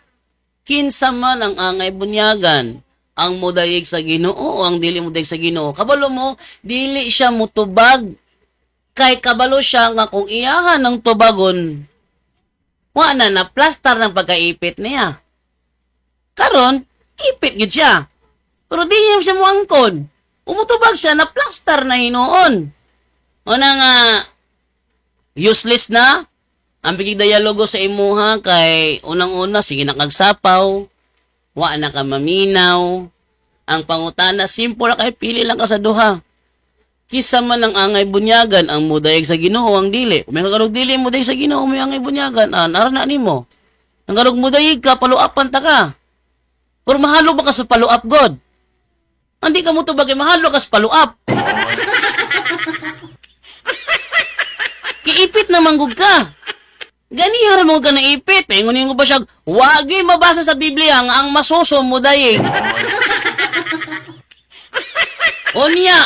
kinsa man ang angay bunyagan, ang mudayig sa Ginoo o ang dili mudayig sa Ginoo. Kabalo mo, dili siya mutubag. Kay kabalo siya nga kung iyahan ng tubagon, wa na na plastar ng pagkaipit niya. Karon, ipit gid siya. Pero di niya siya muangkon. Umutubag siya na plaster na hinuon. Una nga, useless na. Ang bigig dialogo sa imuha kay unang-una, sige na kagsapaw, wa na ka maminaw. Ang pangutana, simple ra kay pili lang ka sa duha. Kisa man ang angay bunyagan, ang mudayag sa Ginoo ang dili. Kung may kagarog dili mudayag sa Ginoo, may angay bunyagan, ah, nara na nimo. Ang garog mudayig ka, paluapan ta ka. Pero mahalo ba ka sa paluap, God? Hindi ka mo tubag, mahalo ka sa paluap. Kiipit na manggug ka. Ganiha ra mo ka naipit. Paingon ko pa siya, wagi mabasa sa Biblia nga ang masuso mo dayeg. Unya,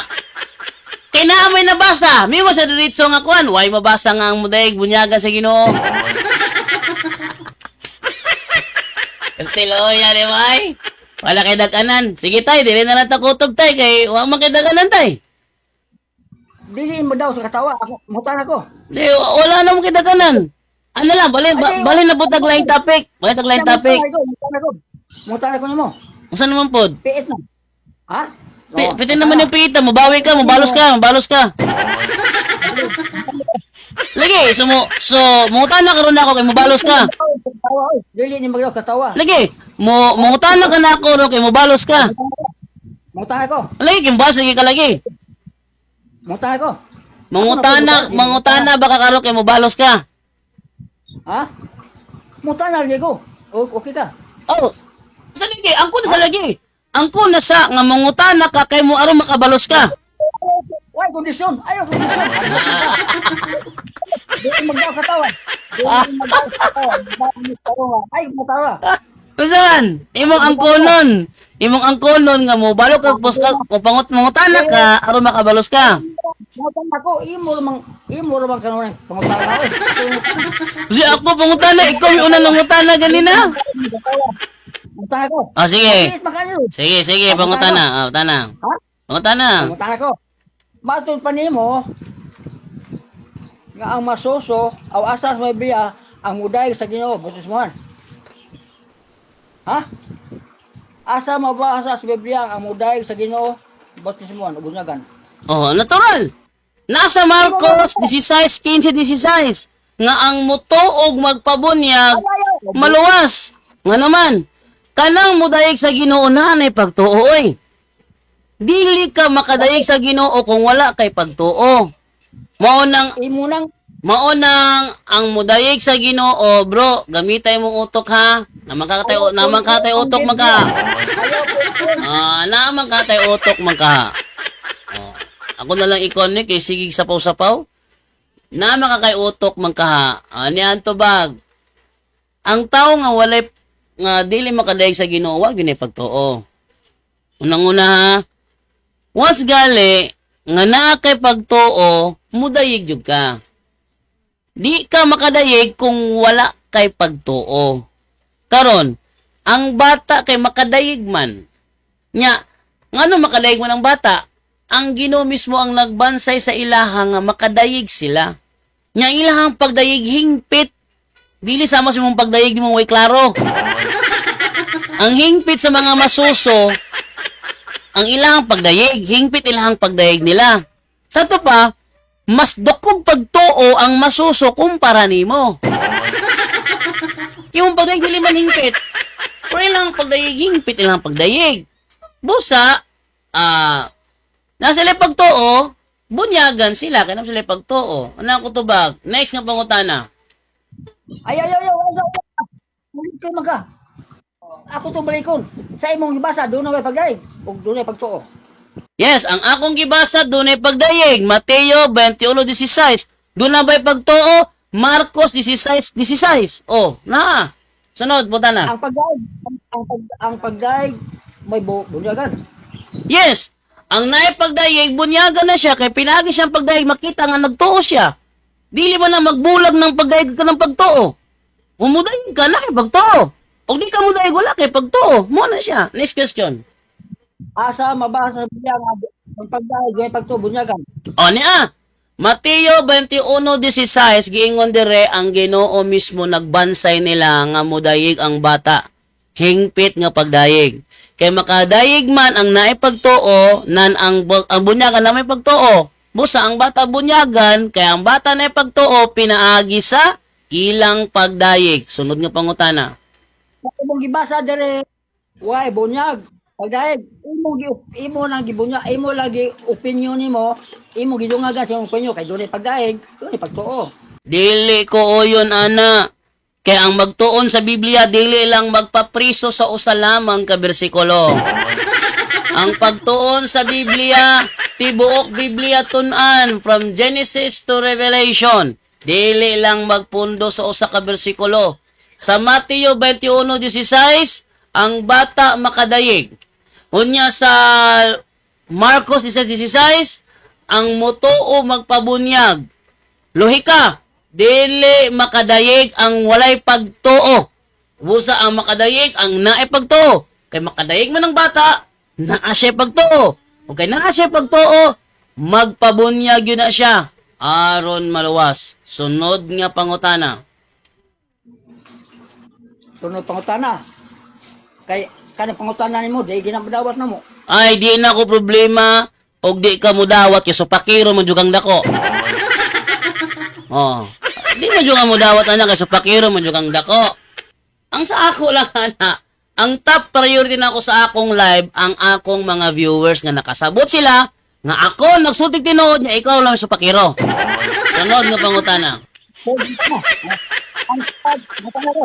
kay naa may nabasa. Migo sa diretso nga kuan, way mabasa nga ang mudayeg bunyaga sa Ginoo. Tiloya di ba ay? Wala kay daganan. Sige tay, dili na lang ta kutob tay kay wa man kay daganan tay. Dili mo daw sa katawa. Ako, mutan ako. Di wala na mo kay daganan. Ano lang, bali, bali na po tag laing topic. Bali tag laing topic. Mutan ako. Mutan ako nimo. Unsa naman pod? Piit na. Ha? Piti naman yung pita, mubawi ka, mubalos ka, mubalos ka. Lagi, so mo so mangutan na karon ako kay mubalos ka. Katawa, oy. Dili ni magdaw katawa. Lagi, mo mangutan na ka na ako ro kay mubalos ka. Mutan ako. Lagi kay mubalos lagi ka lagi. Mutan ako. Mangutana baka karon kay mubalos ka. Ha? Mutan na lagi ko. Okay ka. Oh, sa lagi, angko na sa lagi. Angko na sa nga mangutana ka kay mo aron makabalos ka. Way kondisyon. Ayaw kondisyon. Dili magdaw katawa. Dili magdaw katawa. Katawa. Ay, mutawa. Usahan, imong angkonon. Imong angkonon nga mo balok ka pos ka kung pangut mangutana ka aron makabalos ka. Mutan ako, imo lamang kanunan. Pangutana ako. Kasi ako pangutana, ikaw yung unang nangutana ganina. Mutan ako. Oh, sige. Piit makayo. Sige, sige, pangutana. Oh, pangutana. Ha? Pangutana. Pangutan ako. Matod pa nimo nga ang masuso aw asas may biya ang muday sa Ginoo bautismohan. Ha? Asa mabasa sa Biblia ang muday sa Ginoo bautismohan o bunyagan? Oh, natural. Nasa Marcos 16:15 16 nga ang mutuog magpabunyag maluwas. Nga naman, kanang mudayeg sa Ginoo na nay pagtuo oy. Dili ka makadayeg sa Ginoo kung wala kay pagtuo. Mao nang Imo nang Mao nang ang mudayeg sa Ginoo, bro, gamitay mong utok ha. Naman ka katay, naman ka katay utok man ka. Ah, naman ka katay utok man ka. Oh. Ako na lang i-connect kay sige sapaw-sapaw. Naman ka kay utok man ka ha. Ah, niyan to bag. Ang tao nga walay nga dili makadayeg sa Ginoo, wa gyud pagtuo. Unang-una ha. Once gali nga naa kay pagtuo, mudayeg jud ka. Di ka makadayeg kung wala kay pagtuo. Karon, ang bata kay makadayeg man. Nya, ngano makadayeg man ang bata? Ang Ginoo mismo ang nagbansay sa ilaha nga makadayeg sila. Nya ilahang pagdayeg hingpit. Dili sama sa imong pagdayeg nimo way klaro. Ang hingpit sa mga masuso, ang ilahang pagdayeg, hingpit ilahang pagdayeg nila. Sa to pa, mas dakong pagtuo ang masuso kumpara nimo. Yung pagdayeg dili man hingpit. Pero ilang pagdayeg hingpit ilang pagdayeg. Busa, nasa sila pagtuo, bunyagan sila kaya sila pagtuo. Ano ang kutubag? Next nga pangutana. Ay ay ay ay ay. Ay kay man ka. Ako tong balikon. Sa imong gibasa doon na may pagdaig ug doon ay pagtuo. Yes, ang akong gibasa dunay pagdayeg, Mateo 21:16. Doon na ba'y pagtuo? Marcos 16:16. Oh, na. Sunod, buta na. Ang pagdaig ang pagdaig may bunyagan. Yes, ang naipagdayeg, bunyagan na siya, kay pinagi siyang pagdayeg, makita nga nagtuo siya. Dili man na magbulag ng pagdayeg ka ng pagtuo. Kung mudayeg ka, na kay pagtuo. O di ka mudayeg, wala kay pagtuo. Mo na siya. Next question. Asa mabasa sa Biblia nga ang pagdaig may pagtuo bunyagan. O niya, Mateo 21:16 giingon dire ang Ginoo mismo nagbansay nila nga mudayig ang bata. Hingpit nga pagdayeg. Kay makadayeg man ang naipagtuo nan ang bunyagan na may pagtuo. Busa ang bata bunyagan kay ang bata na pagtuo pinaagi sa ilang pagdayeg. Sunod nga pangutana. Sa imong gibasa dire way bunyag pagdaig imo nang gibunyag imo lagi opinion nimo imo gidungagan sa imong opinion kay dunay pagdaig dunay pagtuo. Dili ko oyon ana. Kay ang magtuon sa Biblia dili lang magpapriso sa usa lamang ka bersikulo. Ang pagtuon sa Biblia, tibuok Biblia tun-an from Genesis to Revelation. Dili lang magpundo sa usa ka bersikulo. Sa Mateo 21:16, ang bata makadayeg. Unya sa Marcos 16:16, ang mutuo magpabunyag. Lohika, dili makadayeg ang walay pagtuo. Busa ang makadayeg ang naay pagtuo. Kay makadayeg man ang bata, naa siya pagtuo. O kay naa siya pagtuo, magpabunyag yun na siya. Aron maluwas. Sunod nga pangutana. Sunod pangutana. Kay kanang pangutana nimo di ginamadawat na mo. Ay, di na ko problema og di ka mudawat kay supakiro man jud kang dako. Oh. Di man jud ka mudawat ana kay supakiro man jud kang dako. Ang sa ako lang ana, ang top priority na ako sa akong live ang akong mga viewers nga nakasabot sila nga ako nagsultig tinuod nga ikaw lang supakiro. Sunod nga pangutana. Ang pangutana ko.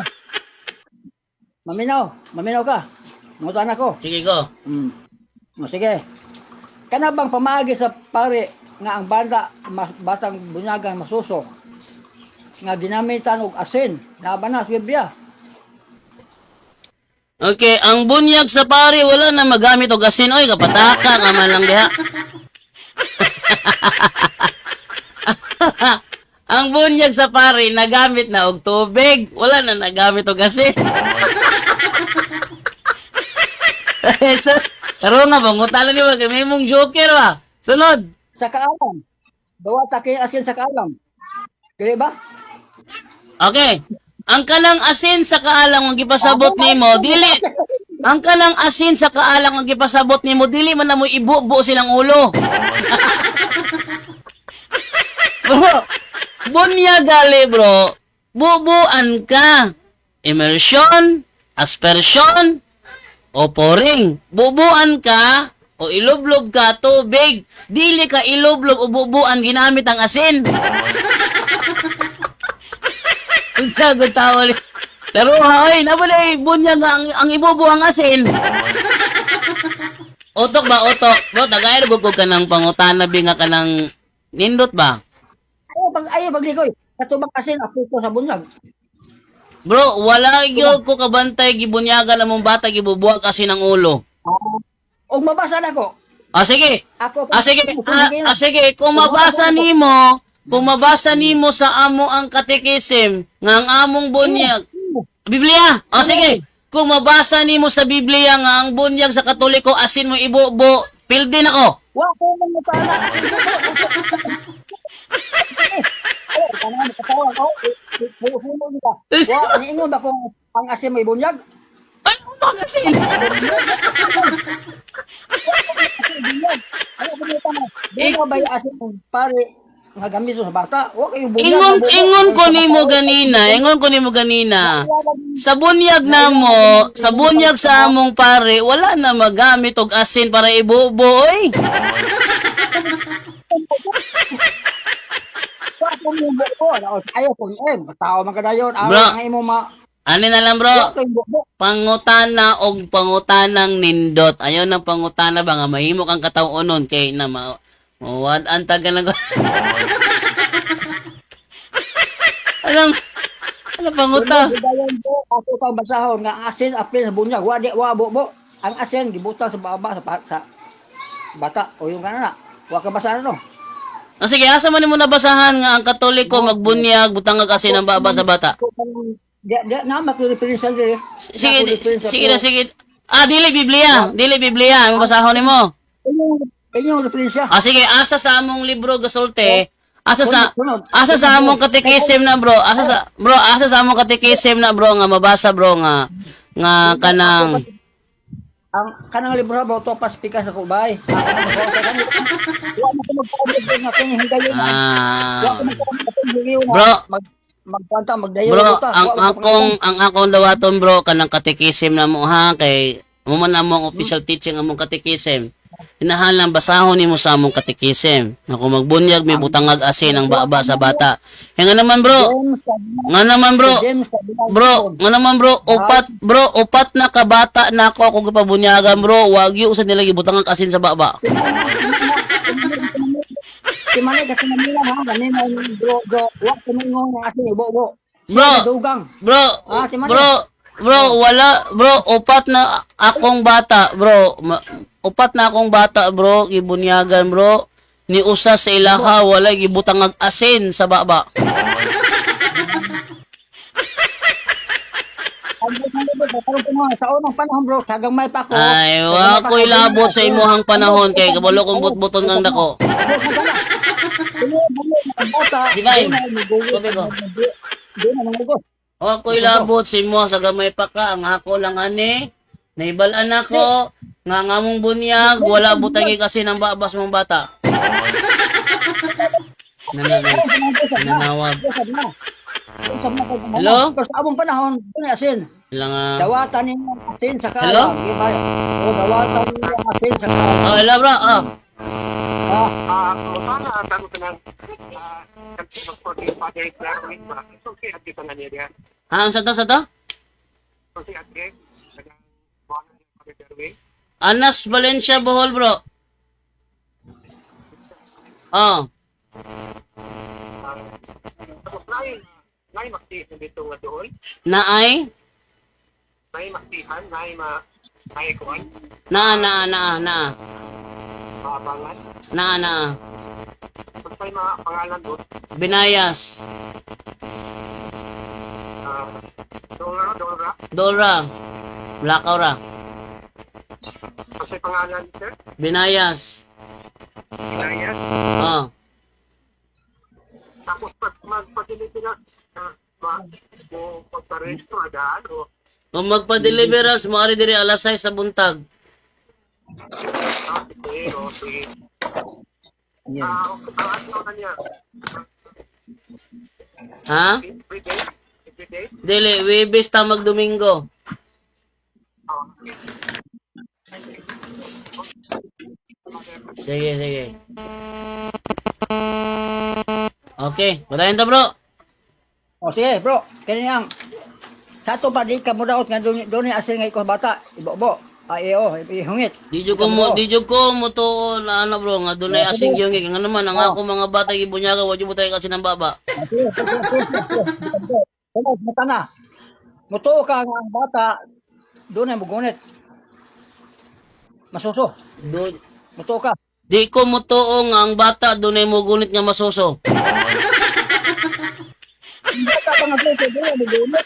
Maminaw, maminaw ka. Mangutana ko. Sige go. O, sige. Kana bang pamaagi sa pare nga ang banda mas, batang bunyagan masuso nga ginamitan og asin na ba na sa Biblia? Okay, ang bunyag sa pare wala na magamit og asin oy kapataka ka man lang diha. Ang bunyag sa pare nagamit na og tubig, wala na nagamit og asin. So, karon nga pangutana ni kay may mong joker ba. Sunod. Sa kaalam. Dawata kay asin sa kaalam. Dili ba? Okay. Ang kanang asin sa kaalang ang gipasabot nimo, dili ang kanang asin sa kaalang ang gipasabot nimo, dili man na mo ibubo silang ulo. Bro, bunya gali bro. Bubuan ka. Immersion, aspersion, o pouring. Bubuan ka o ilublob ka tubig. Dili ka ilublob o bubuan ginamit ang asin. Unsa gud tawo ni. Pero oy, nabulay bunya nga ang ibubo ang asin. Utok ba utok? Bro, tagay ra gud ka ng pangutana bi nga kanang nindot ba? Ayaw paglikoy. Katubang asin apiko sa bunyag. Bro, wala gyud ko kabantay gibunyagan among bata gibubuag asin ang ulo. Og mabasa na ko. Ah sige. Ako Ah sige. Ah, sige, kung mabasa nimo sa amo ang katekisim nga ang among bunyag Biblia. Ah sige. Kung mabasa nimo sa Biblia nga ang bunyag sa Katoliko asin mo ibubo, pildin ako. Wa ko man mutana. Oh, kana makatawa ko. Hulo nila. Wa niingon ba kung ang asin may bunyag? Ay, ano ang asin? Asin bunyag. Ano ko mutana? Di ba yung asin pare nga gamit sa bata? Wa kayo bunyag. Ingon ko nimo ganina, ingon ko nimo ganina. Sa bunyag namo, sa bunyag sa among pare, wala na magamit og asin para ibubo oy. Wa ko mo buo. Ayaw ko eh tao man kadayon. Bro. Aw ang imo ma. Ani na lang bro, Wa kayo buo. Pangutana og pangutanang nindot. Ayaw ng pangutana ba nga mahimo kang kataw-onon kay na ma mawad ang taga na Alam, ano panguta? Dayon po, ako kang basahon nga ang asin apil sa bunyag. Wa di wa bubo. Ang asin gibutang sa baba sa bata o yung kanana. Wa ka basa no. Ah, sige, asa man nimo nabasahan nga ang Katoliko magbunyag butang ag asin ang baba sa bata? Di di na makireferensya diri. Sige, sige na, sige. Ah, dili Biblia, dili Biblia, ang basahon nimo. Inyong inyong referensya. Ah, sige, asa sa among libro gasulte? Asa sa among katekisim na bro? Asa sa bro, asa sa among katekisim na bro nga mabasa bro nga nga kanang Ang kanang libro ba to pas pikas ako bay. Wa mo ko magpaabot nga kini higayon. Wa ah ko magpaabot higayon. Bro. Mag magkanta magdayon bro, ta. ang Wa mo akong ang akong dawaton bro kanang katekisim na mo ha kay mo man among official teaching among katekisim. Hinahalang basahon nimo sa among katekisim. Nga kung magbunyag may butangag asin ang baba sa bata. Kaya nga naman bro, James, nga naman bro, James, Cardinal bro, nga naman bro, upat na kabata na ako ako gipabunyagan bro, wag yu usad nila gibutangag asin sa baba. Si Manay kasi Manila ha, Manila bro, bro, wa kumingon nga asin ibo-bo. Bro. Dugang. Bro, Ah, si Manny. bro, bro, wala, bro, upat na akong bata, bro. Upat na akong bata, bro, gibunyagan, bro. Ni usa sa ilaha, wala gibutang ag asin sa baba. Ang bro, karon ko sa unang panahon bro, sa gamay pa ako. Ay, Sa wa gamay pa ko'y ako, labot sa imuhang panahon kay kabalo kong butbuton ang dako. Divine. Sabi ko. Di na mangugos. Wa ko'y labot sa imuhang sa gamay pa ka, ang ako lang ani. Naibal-an ako, nga nga mong bunyag, wala butangi kasi ng babas mong bata. Nanawag. Hello? Sa among panahon, doon asin. Ilang, ah, Dawatan ninyo ang asin sa Hello? kala. O, dawatan ninyo ang asin sa kala. Oh, hello bro. Oh. Ah, Sana tanong ko lang, for the Father Darwin ba? So, si Ate pa nga niya. Ha, ang sa to, sa to? So, si Ate, nag-buwan ni Father Darwin. Anas Valencia, Bohol, bro. Oh, Tapos, naay maksihan dito nga doon. naay? Naay maksihan, naay ma, naay kuwan, Naa, naa, naa, naa. maabangan. Naa, naa. Kung sa'yo mga pangalan doon, Binayas. Dora, Dora. Dora. Blackout ra. Kung sa'yo pangalan, sir, Binayas. Inayas. Oh. Tapos, pag magpadeliver na, ma, mo pagparehistro, adaan, o, Kung magpa-deliverance, mo ari diri alas 6 sa buntag. sige, o, sige. yan. Ang adlaw na niya, Ha? every day, every day. Dili, Webes ta magdomingo. Oh, okay. Sige, sige. Okay, padayon ta, bro. O sige bro, kini ang sa ato pa di ka mo daot nga doon doon asin nga ikaw bata, ibo-bo. Ay oo, ihungit. Di jud ko mo tuo na ano bro nga dunay asing gyud nga naman ang ako mga bata gibunyaga wa jud butay kasi ng baba. Sige, sige, sige, sige. Sunod, mata na. Mutuo ka nga ang bata, doon ay mugunit. Masuso. Do, Mutuo ka. di ko motuo nga ang bata dunay mogunit nga masuso. Ang bata pa nga suso, doon ay mugunit.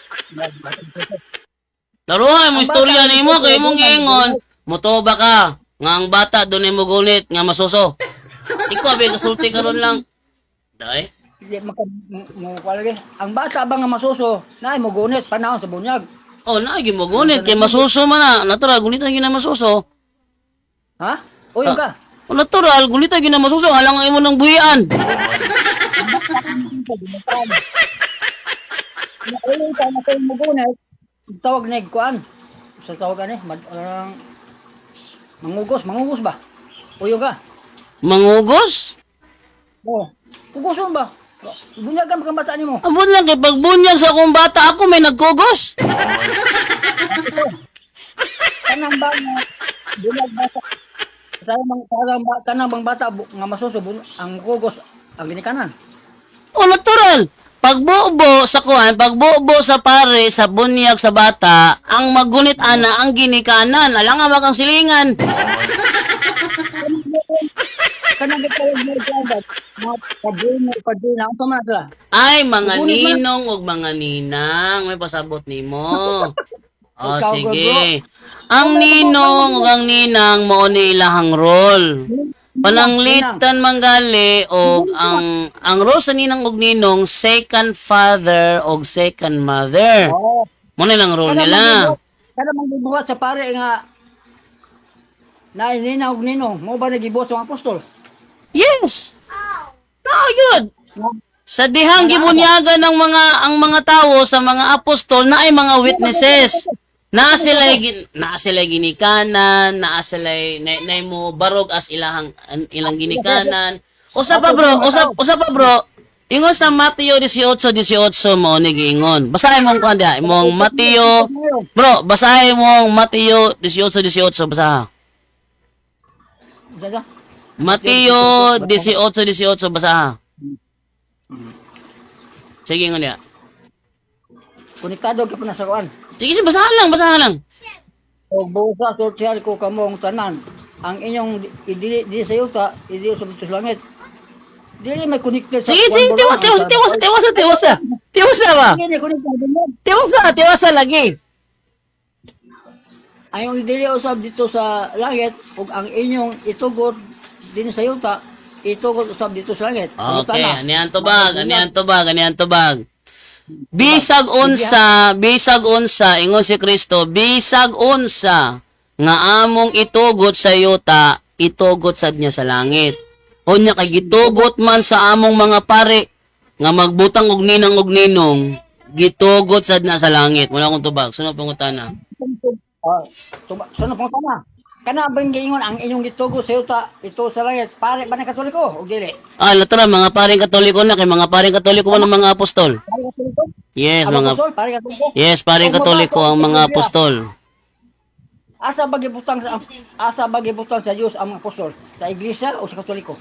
Laruhan mo Ang istorya bata, nimo kay imong dunay giingon, motuo ba ka nga ang bata dunay mogunit nga masuso. Ikaw be kasulti karon lang. Dai. Di maka mo lagi. Ang bata ba nga masuso, na ay mugunit panahon sa bunyag. Oh, naagi mogunit kay masuso man na. Natural gunitan gyud na masuso. Ha? Uy ka. Oh, natural gunitan gyud na masuso halang ang imo ng buhian. Uy ka na kay mugunit. Tawag na kuan. Sa tawag ani, mag ang mangugos, mangugos ba? Uyo ka. Mangugos? Oh. Ugoson ba? Bunyagan ba kang bata nimo? Abot lang kay pagbunyag sa akong bata ako may nagkugos. Kanang ba nga bunyag bata? Tanang bang tanang, ba, tanang bang bata nga masuso ang kugos ang ginikanan. O natural. Pagbubo sa kuan, pagbubo sa pare, sa bunyag sa bata, ang magunit ana ang ginikanan, alang nga kang silingan. Kanang gitawag mo kuan ba? Mga padrino, padrina, unsa man na sila? Ay, mga Magunit man. ninong ug mga ninang, may pasabot nimo. O, Ikaw, sige. Ang ninong ug ang ninang mao ni ilahang role. Pananglitan manggali og ang role sa ninang ug ninong second father og second mother. Oh. Mo na lang role nila. Kanang mang gibuhat sa pare nga na nina og ninong, mo ba nagibuhat sa mga apostol? Yes. No, yun. Sa dihang gibunyagan ng mga ang mga tao sa mga apostol na ay mga witnesses. Naa sila naa sila ginikanan, naa sila na, na mo barog as ilahang ilang ginikanan. Usa pa bro, usa usa pa bro. Ingon sa Mateo 18:18 mo ni giingon. Basahin mo ang kuan diha, imong Mateo. Bro, basahin mo ang Mateo 18:18 basaha. Dada. Mateo 18:18, basaha. Sige nga niya. Konektado gyud na sa kuan. Sige, sige, basahan lang, basahan lang. Og busa sultihan ko kamong tanan. Ang inyong idili di sa yuta, idili sa dito sa langit. Dili may connected sa Sige, kuan, sige, bro. tiwas, tiwas, tiwas, tiwas, tiwas, tiwas ba? Dili connected sa Tiwas, tiwas lagi. Ang inyong idili usab dito sa langit ug ang inyong itugot din sa yuta, itugot usab dito sa langit. Okay, anihan tubag, anihan tubag, anihan tubag. Bisag unsa, bisag unsa, ingon si Kristo, bisag unsa nga among itugot sa yuta, itugot sad niya sa langit. Unya kay gitugot man sa among mga pare nga magbutang og ninang og ninong, gitugot sad na sa langit. Wala akong tubag. Sunod pangutana. Ah, tuba, sunod pangutana. Kana bang giingon ang inyong gitugot sa yuta, ito sa langit, pare ba ng Katoliko o dili? Ah, latra, mga paring Katoliko na kay mga paring Katoliko man ang mga apostol. Pare Katoliko? Yes, Ang mga apostol, pare Katoliko? Yes, paring Katoliko ang mga apostol. Asa ba gibutang sa Dios ang mga apostol? Sa iglesia o sa Katoliko?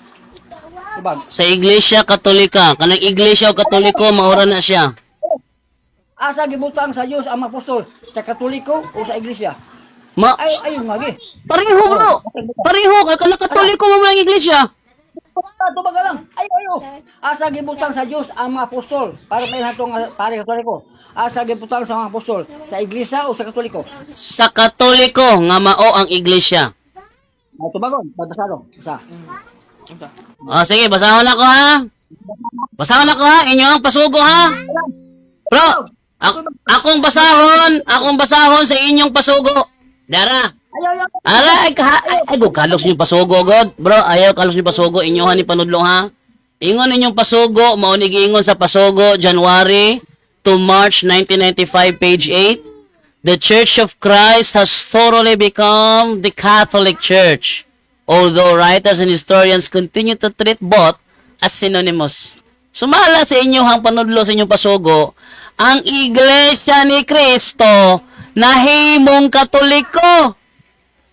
Tubag. Sa Iglesia Katolika, kanang Iglesia o Katoliko maura na siya. Asa gibutang sa Dios ang mga apostol? Sa Katoliko o sa iglesia? Ma Ay ayo nga gi. Pareho, bro. Pareho kay kanang Katoliko mo ang Iglesia. Tubag ka lang. Ayo ayo. Asa gibutang sa Dios ang mga apostol? Para may hatong nga pare Katoliko. Asa gibutang sa mga apostol? Sa iglesia o sa Katoliko? Sa Katoliko nga mao ang Iglesia. Ay, tubagon, bagbasado. Isa. Unsa? Ah, sige, basahon ako ha. Basahon ako ha, inyo ang pasugo ha. Bro, akong basahon sa inyong pasugo. Dara. Ayo ayo. Ara, ay, ka, ay, ay, go, kalos niyo pasugo, God. Bro, ayaw kalos niyo pasugo. Inyohan ni panudlo, ha? Ingon ninyong pasugo, mao ni giingon sa pasugo, January to March 1995, page 8. The Church of Christ has thoroughly become the Catholic Church, although writers and historians continue to treat both as synonymous. Sumala sa inyo ang panudlo sa inyong pasugo, ang Iglesia ni Cristo nahimong Katoliko.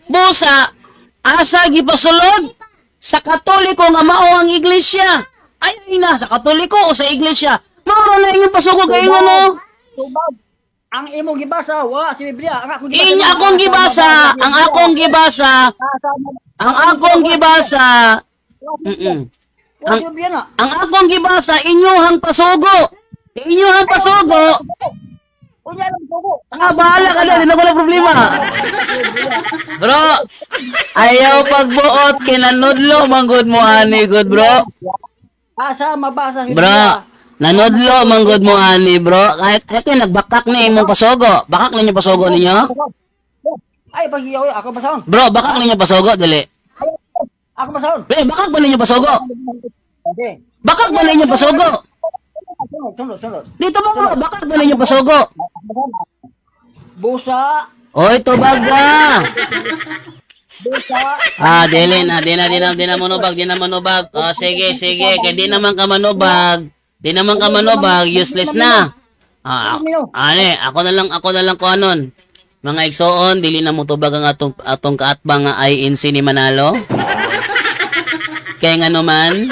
Busa, asa gipasulod? Sa Katoliko nga mao ang iglesia. Ay, ay na, sa Katoliko o sa iglesia. Mao na inyong pasugo kayo ano? Tubag. Ang imong gibasa, wa si Biblia. Ang akong gibasa. Inya akong gibasa, ang akong gibasa, ang akong gibasa, Wa si Biblia na. Ang akong gibasa inyohang pasugo. Inyohang pasugo. Unya lang tugo. Ah, bahala ka na, di na wala problema. Bro, ayaw pagbuot kinanudlo manggod mo ani good bro. Asa mabasa si Bro, Biblia. nanudlo manggod mo ani bro. Kahit kahit kayo nagbakak ni imong pasogo. Bakak ninyo pasogo ninyo? Ay pag ako basahon. Bro, bakak ninyo pasogo dili. Ako basahon. Eh, bakak ba ninyo pasogo? Okay. Bakak ba ninyo pasogo? Sunod, sunod, sunod. Dito ba bro, bakak ba ninyo pasogo? Busa, Oy, tubag ka. busa, Ah, dili na, di na, di na, di na manubag, di na manubag. Oh, sige, sige, kay di naman ka manubag. Di naman ka manubag, useless na. Ah, ane, ako na lang ko anon. Mga igsoon, dili na motubag ang atong atong kaatbang nga INC ni Manalo. Kaya nga naman,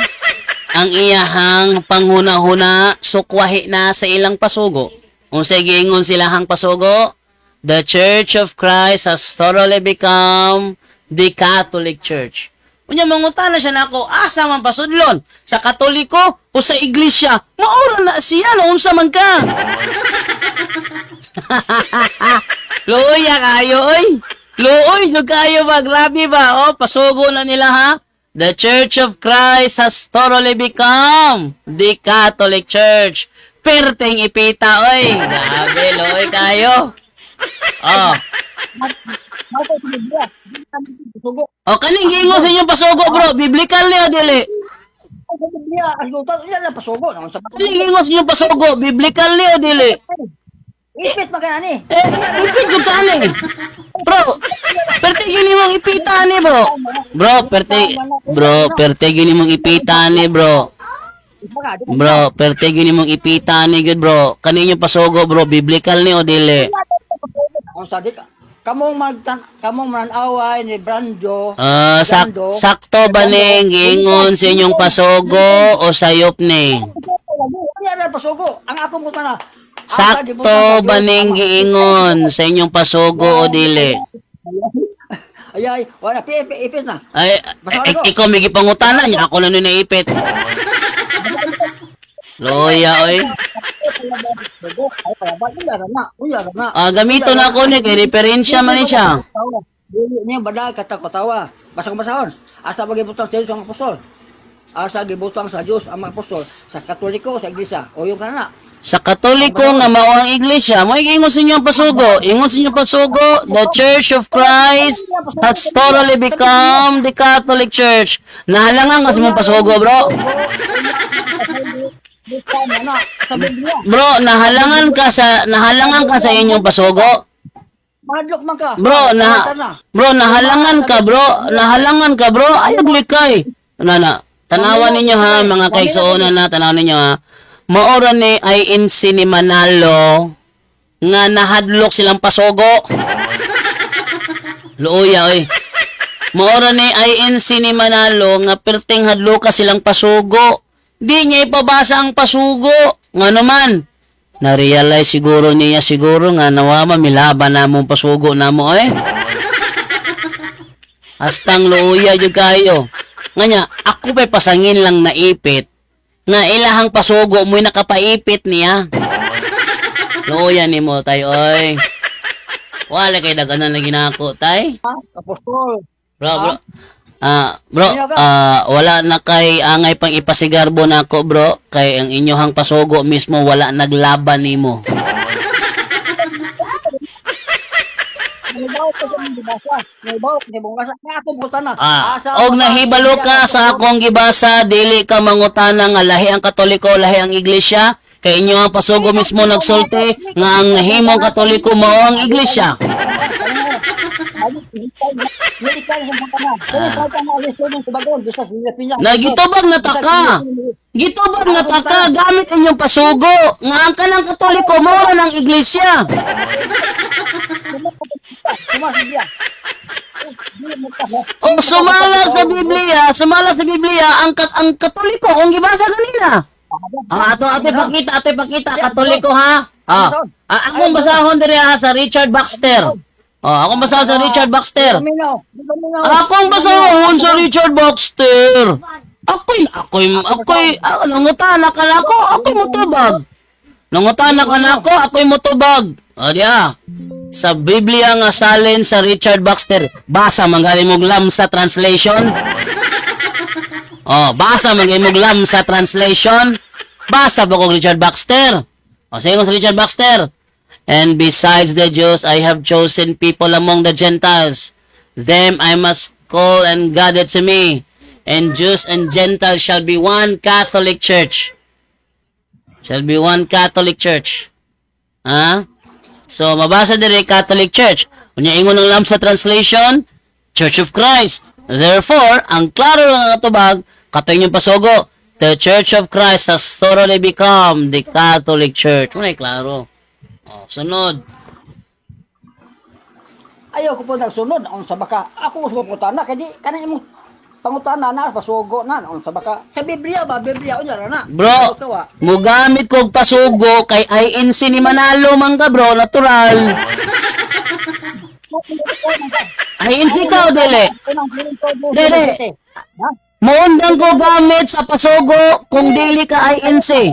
ang iyahang panghuna-huna sukwahi na sa ilang pasugo. Unsay giingon silahang pasugo, the Church of Christ has thoroughly become the Catholic Church. Unya mangutana siya nako, asa man pasudlon? Sa Katoliko o sa Iglesia? Maura na siya, na unsa man ka. Luoy kayo, oy. Luoy, jud kayo ba? Grabe ba? Oh, pasugo na nila ha. The Church of Christ has thoroughly become the Catholic Church. Perteng ipita, oy. Grabe, luoy kayo. Oh. Masa si Biblia. Sugo. O, kaning giingon sa inyong pasugo, bro. Biblical niyo, dili. Sa Biblia, ang yuta, ila lang pasugo. Naman sa Kaning giingon sa inyong pasugo, biblical niyo, dili. Ipit man kaya ni. Eh, ipit jud ka ani. Bro, perte gini mong ipita ani, bro. Bro, perte bro, perte gini mong ipita ani, bro. Baka, di ba? Bro, perte gini mong ipita ani gud, bro. Kaninyo pasugo, bro, biblical ni o dili. Ang sadik. Kamong manaway ni Brando. Ah, Brando. sakto ba ning giingon sa inyong pasugo o sayop ni? Unya ra pasugo. Ang ako mo tana. Sakto ba ning giingon sa inyong pasugo o dili? Ay ay, wala ipit na. Ay, ay, ikaw may gipangutana niya, ako na nun naipit. Loya, oy. Sugo, ay palabas unya ra na, unya ra na. Ah, gamito na ako ni kay referensya man ni siya. Dili niya badag katawa. Basta kung basahon. Asa ba gibutang sa Diyos ang apostol? Asa gibutang sa Diyos ang mga apostol? Sa Katoliko o sa Iglesia? O yung kana. Sa Katoliko nga mao ang iglesia, mo ingon sa inyong pasugo, ingon sa inyong pasugo, the Church of Christ has totally become the Catholic Church. Nahalangan kasi mong pasugo, bro. Butang na sa Biblia. Bro, nahalangan ka sa inyong pasugo. Mahadlok man ka. Bro, na bro, nahalangan ka, bro. Nahalangan ka, bro. Ay, aglikay. Ano na, tanawan ninyo ha, mga kaigsuonan na, tanawan ninyo ha. Maora ni INC ni Manalo nga nahadlok silang pasogo. Luoya, oy. Maora ni INC ni Manalo nga perting hadloka silang pasugo. Di niya ipabasa ang pasugo. Nga naman, na-realize siguro niya siguro nga nawama milaban na mong pasugo na mo eh. Hastang luoya jud kayo. Nga niya, ako pa'y pasangin lang naipit nga ilahang pasugo mo'y nakapaipit niya. Luoya nimo tay oy. Wala kay daganan lagi nako tay. Apostol. Bro, bro. Ah, bro, wala na kay angay pang ipasigarbo nako, bro, kay ang inyohang pasugo mismo wala naglaban nimo. Nahibaw ko sa imong gibasa. Nahibaw ko sa imong gibasa. Nga ako butan na. Ah, Asa og nahibalo ka sa akong gibasa, dili ka mangutana nga lahi ang Katoliko, lahi ang Iglesia, kay inyo ang pasugo mismo nagsulti nga ang nahimong Katoliko mao ang Iglesia. Nagitubag na taka. Gitubag na taka gamit inyong pasugo nga ang kanang Katoliko mao man ang Iglesia. O sumala sa Biblia ang Katoliko kung gibasa kanina. Ah, ato ate pakita Katoliko ha. Ah, akong basahon diri ha sa Richard Baxter. Oh, akong basahon sa Richard Baxter. Akong basahon sa Richard Baxter. Ako'y, nangutana ka na ako, ako'y mutubag. Nangutana ka na ako, ako'y mutubag. O diya. Sa Biblia nga salin sa Richard Baxter, basa manggaling mong lam sa translation. Oh, basa man mong lam sa translation. Basa ba kong Richard Baxter? O, sige sa Richard Baxter. "And besides the Jews, I have chosen people among the Gentiles. Them I must call and gather to me. And Jews and Gentiles shall be one Catholic Church." Shall be one Catholic Church. Ha? So, mabasa dire Catholic Church. Unya ingon ang lam sa translation, Church of Christ. Therefore, ang klaro nga tubag, katoy inyong pasugo, the Church of Christ has thoroughly become the Catholic Church. Muna klaro. Oh, sunod. Ayaw ko po nagsunod, unsa baka ako mo pangutana kay di kanang imong pangutana na pasugo na unsa baka sa Biblia ba, Biblia unya ra na. Bro, mugamit kog pasugo kay INC ni Manalo man ka bro, natural. INC ka o dili? Dili. Muundang ko gamit sa pasugo kung dili ka INC.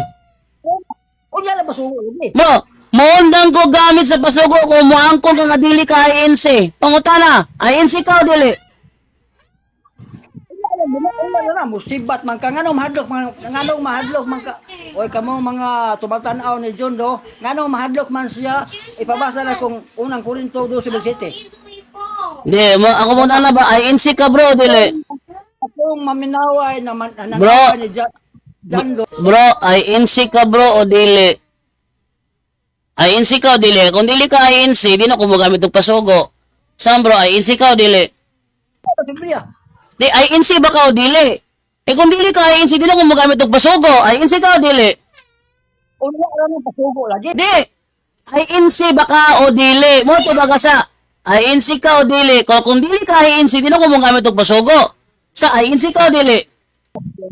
Unya ra pasugo lagi. Bro, muundang ko gamit sa pasugo kung muangkong ka nga dili ka INC. Pangutana, INC ka o dili? Unya ra na musibat man ka, nganong mahadlok man ka. Oy kamo mga tumatan-aw ni John do, nganong mahadlok man siya, ipabasa na kung Unang Korinto 12:7. Di, mo, ako muna na ba, INC ka bro, dili? Akong maminaway naman Bro. ni Jando. Bro, INC ka bro o dili? INC ka o dili? Kung dili ka INC, di na ko magamit og pasugo. Saan bro, INC ka o dili? Sa Biblia. Di, INC ba ka o dili? Eh kung dili ka INC, di na ko magamit og pasugo. INC ka o dili? Unya ra nang pasugo lagi. Di, INC ba ka o dili? Mo to baga sa INC ka o dili? Kung dili ka INC, di na ko mong gamit og pasugo. Sa INC ka o dili?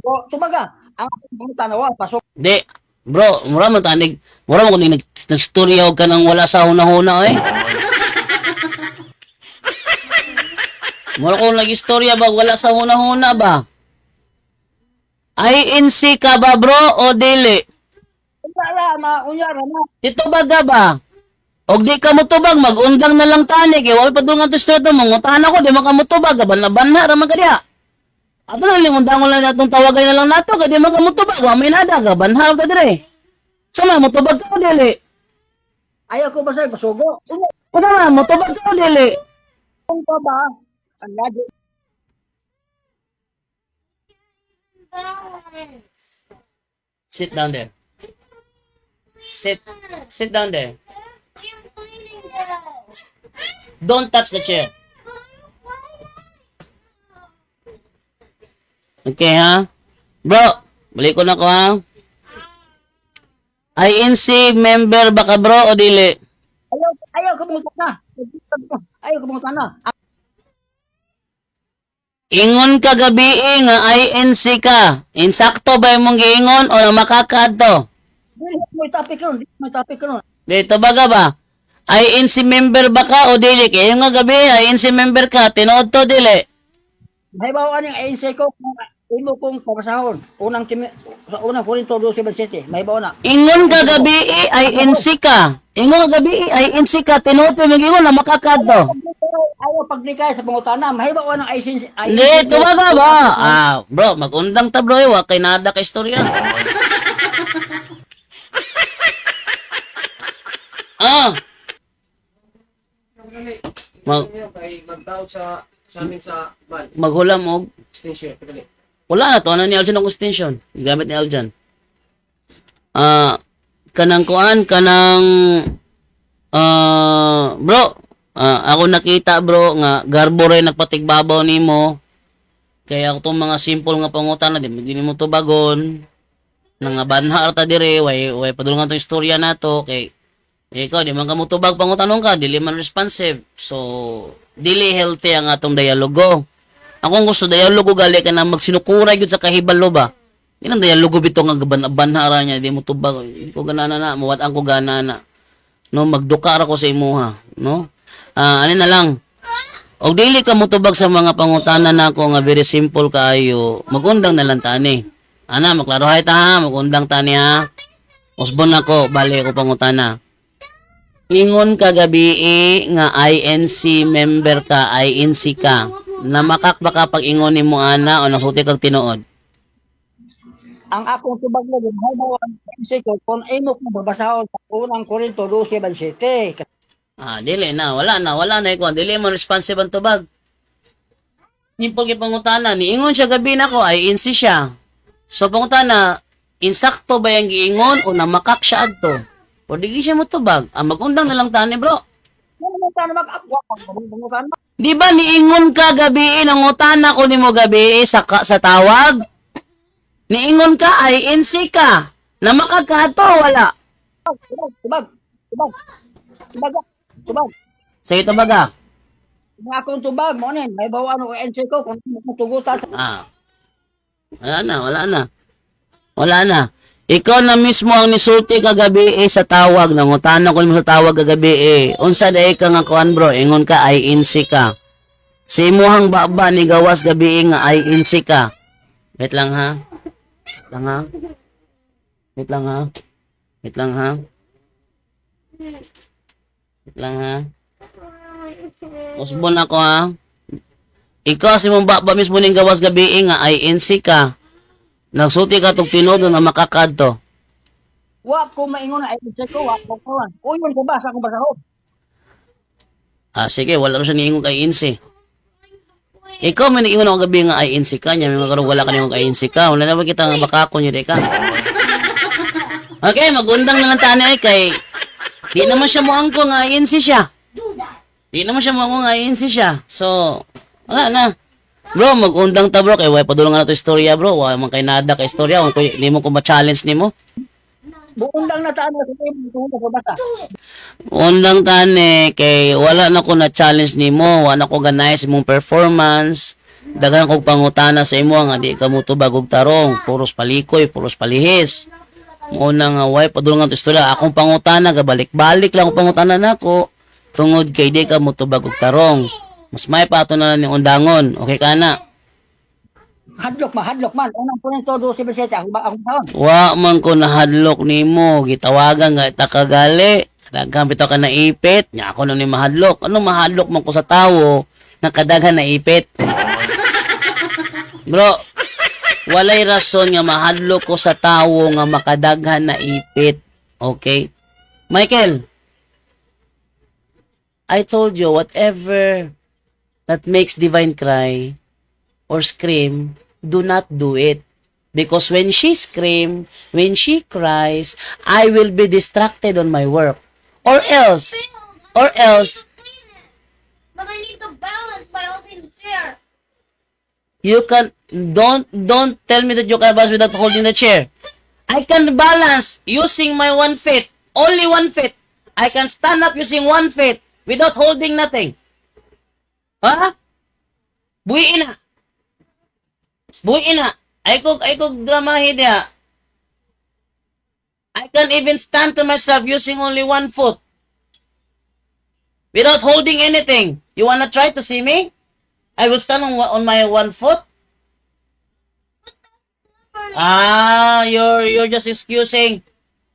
O, tubaga, ang akong tanawa, pasok. Di, bro, mura man tanig, mura man kung nagstorya og ka nang wala sa huna-huna eh. Mura kung nag-istorya ba wala sa huna-huna ba? INC ka ba, bro, o dili? Unya ra, ma, unya ra na. Titubag ka ba? Og di ka motubag, magundang na lang tani. Kaya wala pa doon nga to mo. Ngutahan ako, di man ka motubag. Kaban-ban na, raman ka diha. Ato na lang, undangon lang natong tawagan na lang nato. Kaya di man ka motubag, wa may nada. Kabanhaw ka dire. Sama, motubag ka o dili? Ayaw ko ba sa'yo, pasugo? Unya Sama, motubag ka o dili? ka ba? Ang lagi. Sit down there. Sit. Sit down there. Don't touch the chair. Okay, ha? Bro, balik ko na ko, ha? INC member ba ka, bro, o dili? Ayaw, ayaw ko mong na. Ayaw ko mong na. Ingon ka gabi eh, nga INC ka. Insakto ba imong giingon o na makakaadto? Dili mo topic ron, dili mo topic ron. Dito ba ka ba? INC member ba ka o dili? Kaya nga gabi, INC member ka, tinuod to dili. Mahibaw ani ang ANC ko kung imo kong pabasahon. Unang sa unang Korinto 12:7, mahibaw na. Ingon ka gabi eh, INC ka. Ingon ka gabi eh, INC ka, tinuod to imong giingon na makakaadto. Ayaw paglikay sa pangutana, mahibaw ang ANC. Hindi, tumaga ba? Ah, bro, magundang ta, bro, eh. Wa kay nada ka istorya. Ah. Mag Kay magtawag sa amin sa van, Maghulam og extension, kadali. Wala na to, ano ni Aljan ang extension. Gamit ni Aljan. Ah, kanang kuan, kanang bro, ako nakita, bro, nga garbo rin nagpatigbabaw nimo. Kaya ako tong mga simple nga pangutana di mo gini mo tubagon. Nga banha ta dire, way way padulungan tong istorya nato kay ikaw di man ka motubag pangutanong ka, dili man responsive. So dili healthy ang atong dialogo. Akong gusto dialogo gali ka na magsinukuray gyud sa kahibalo ba. Di nang dialogo bitaw nga gaban-banhara niya, di mo tubag. Di ko gana na, mawad-an ko gana na. No, magduka ra ko sa imuha, no? Ah, ano na lang. Og dili ka motubag sa mga pangutana nako nga very simple kaayo, magundang na lang tani. Ana, maklarohay ta ha, magundang tani ha. Usbon ako, bali ko pangutana. Ingon kagabi eh, nga INC member ka, INC ka. Namakak ba ka pag ingon nimo ana o nasulti kag tinuod? Ang akong tubag na mahibaw ang ANC ko kung imo kong babasahon sa unang Korinto 12:7. Ah, dili na, wala na, wala na ikaw. Dili mo responsive ang tubag. Simple kay pangutana, niingon siya gabi nako, INC siya. So pangutana, insakto ba yung giingon o namakak siya adto? O di siya mo tubag. Ah, magundang na lang tani, bro. Ano mo tana mag ako pangutana? Di ba niingon ka gabi, nangutana ko nimo gabi sa tawag? Niingon ka, INC ka. Namakak ka adto, wala. Tubag, tubag, tubag. Tubag, tubag. Sige, tubag ah. Ang akong tubag mo ni, may bawaan og ANC ko kung imo kong tugutan sa Ah. Wala na, wala na. Wala na. Ikaw na mismo ang nisulti kagabi eh, sa tawag. Nangutana ko nimo sa tawag kagabi eh. Unsa dae ka nga kuan, bro? Ingon ka INC ka. Sa imuhang baba ni gawas gabi eh, nga INC ka. Wait lang ha. Wait lang ha. Wait lang ha. Wait lang ha. Wait lang ha. Usbon ako ha. Ikaw si mong baba mismo ning gawas gabi eh, nga INC ka. Nagsulti ka tog tinuod na makakadto. Wa ko maingon na ANC ko, wa ko kuan. Uyon ko ba sa akong basahon? Ah, sige, wala rin siya niingon kay INC. Ikaw may niingon ako gabi nga INC ka niya, may mga karong wala ka niingon kay INC ka. Wala na ba kita nga baka ko niya di ka. Okay, magundang na lang tani ay kay di naman siya muangko nga INC siya. Di naman siya muangko nga INC siya. So, wala na. Bro, magundang ta, bro, kay way padulong nga na to istorya, bro. Wa man kay nada kay istorya kung nimo ko ma-challenge nimo. Buundang na taan na sa imo ko basta. Undang tani kay wala na ko na challenge nimo, wala na ko ganay sa imong performance. Daghan kog pangutana sa imo nga di ka mo tubag og tarong, puros palikoy, puros palihis. Mo na nga way padulong ang istorya akong pangutana gabalik-balik lang akong pangutana nako tungod kay di ka mo tubag og tarong. Mas may pa ato na ni undangon. Okay ka na? Hadlok man, hadlok man. Unang Korinto 12:27 ako ba akong taon. Wa man ko nahadlok nimo, gitawagan nga ita kagali. Kadaghan bitaw ka naipit, nya ako na ni mahadlok. Ano mahadlok man ko sa tawo nga kadaghan naipit? Bro, walay rason nga mahadlok ko sa tawo nga makadaghan naipit. Okay? Michael, I told you whatever that makes Divine cry or scream, do not do it. Because when she scream, when she cries, I will be distracted on my work. Or else, But I need to balance by holding the chair. you can, don't tell me that you can balance without holding the chair. I can balance using my one feet, only one feet. I can stand up using one feet without holding nothing. Ha? Buhiin na. Buhiin na. Ay ko dramahin niya. I can even stand to myself using only one foot. Without holding anything. You wanna try to see me? I will stand on my one foot. Ah, you're just excusing.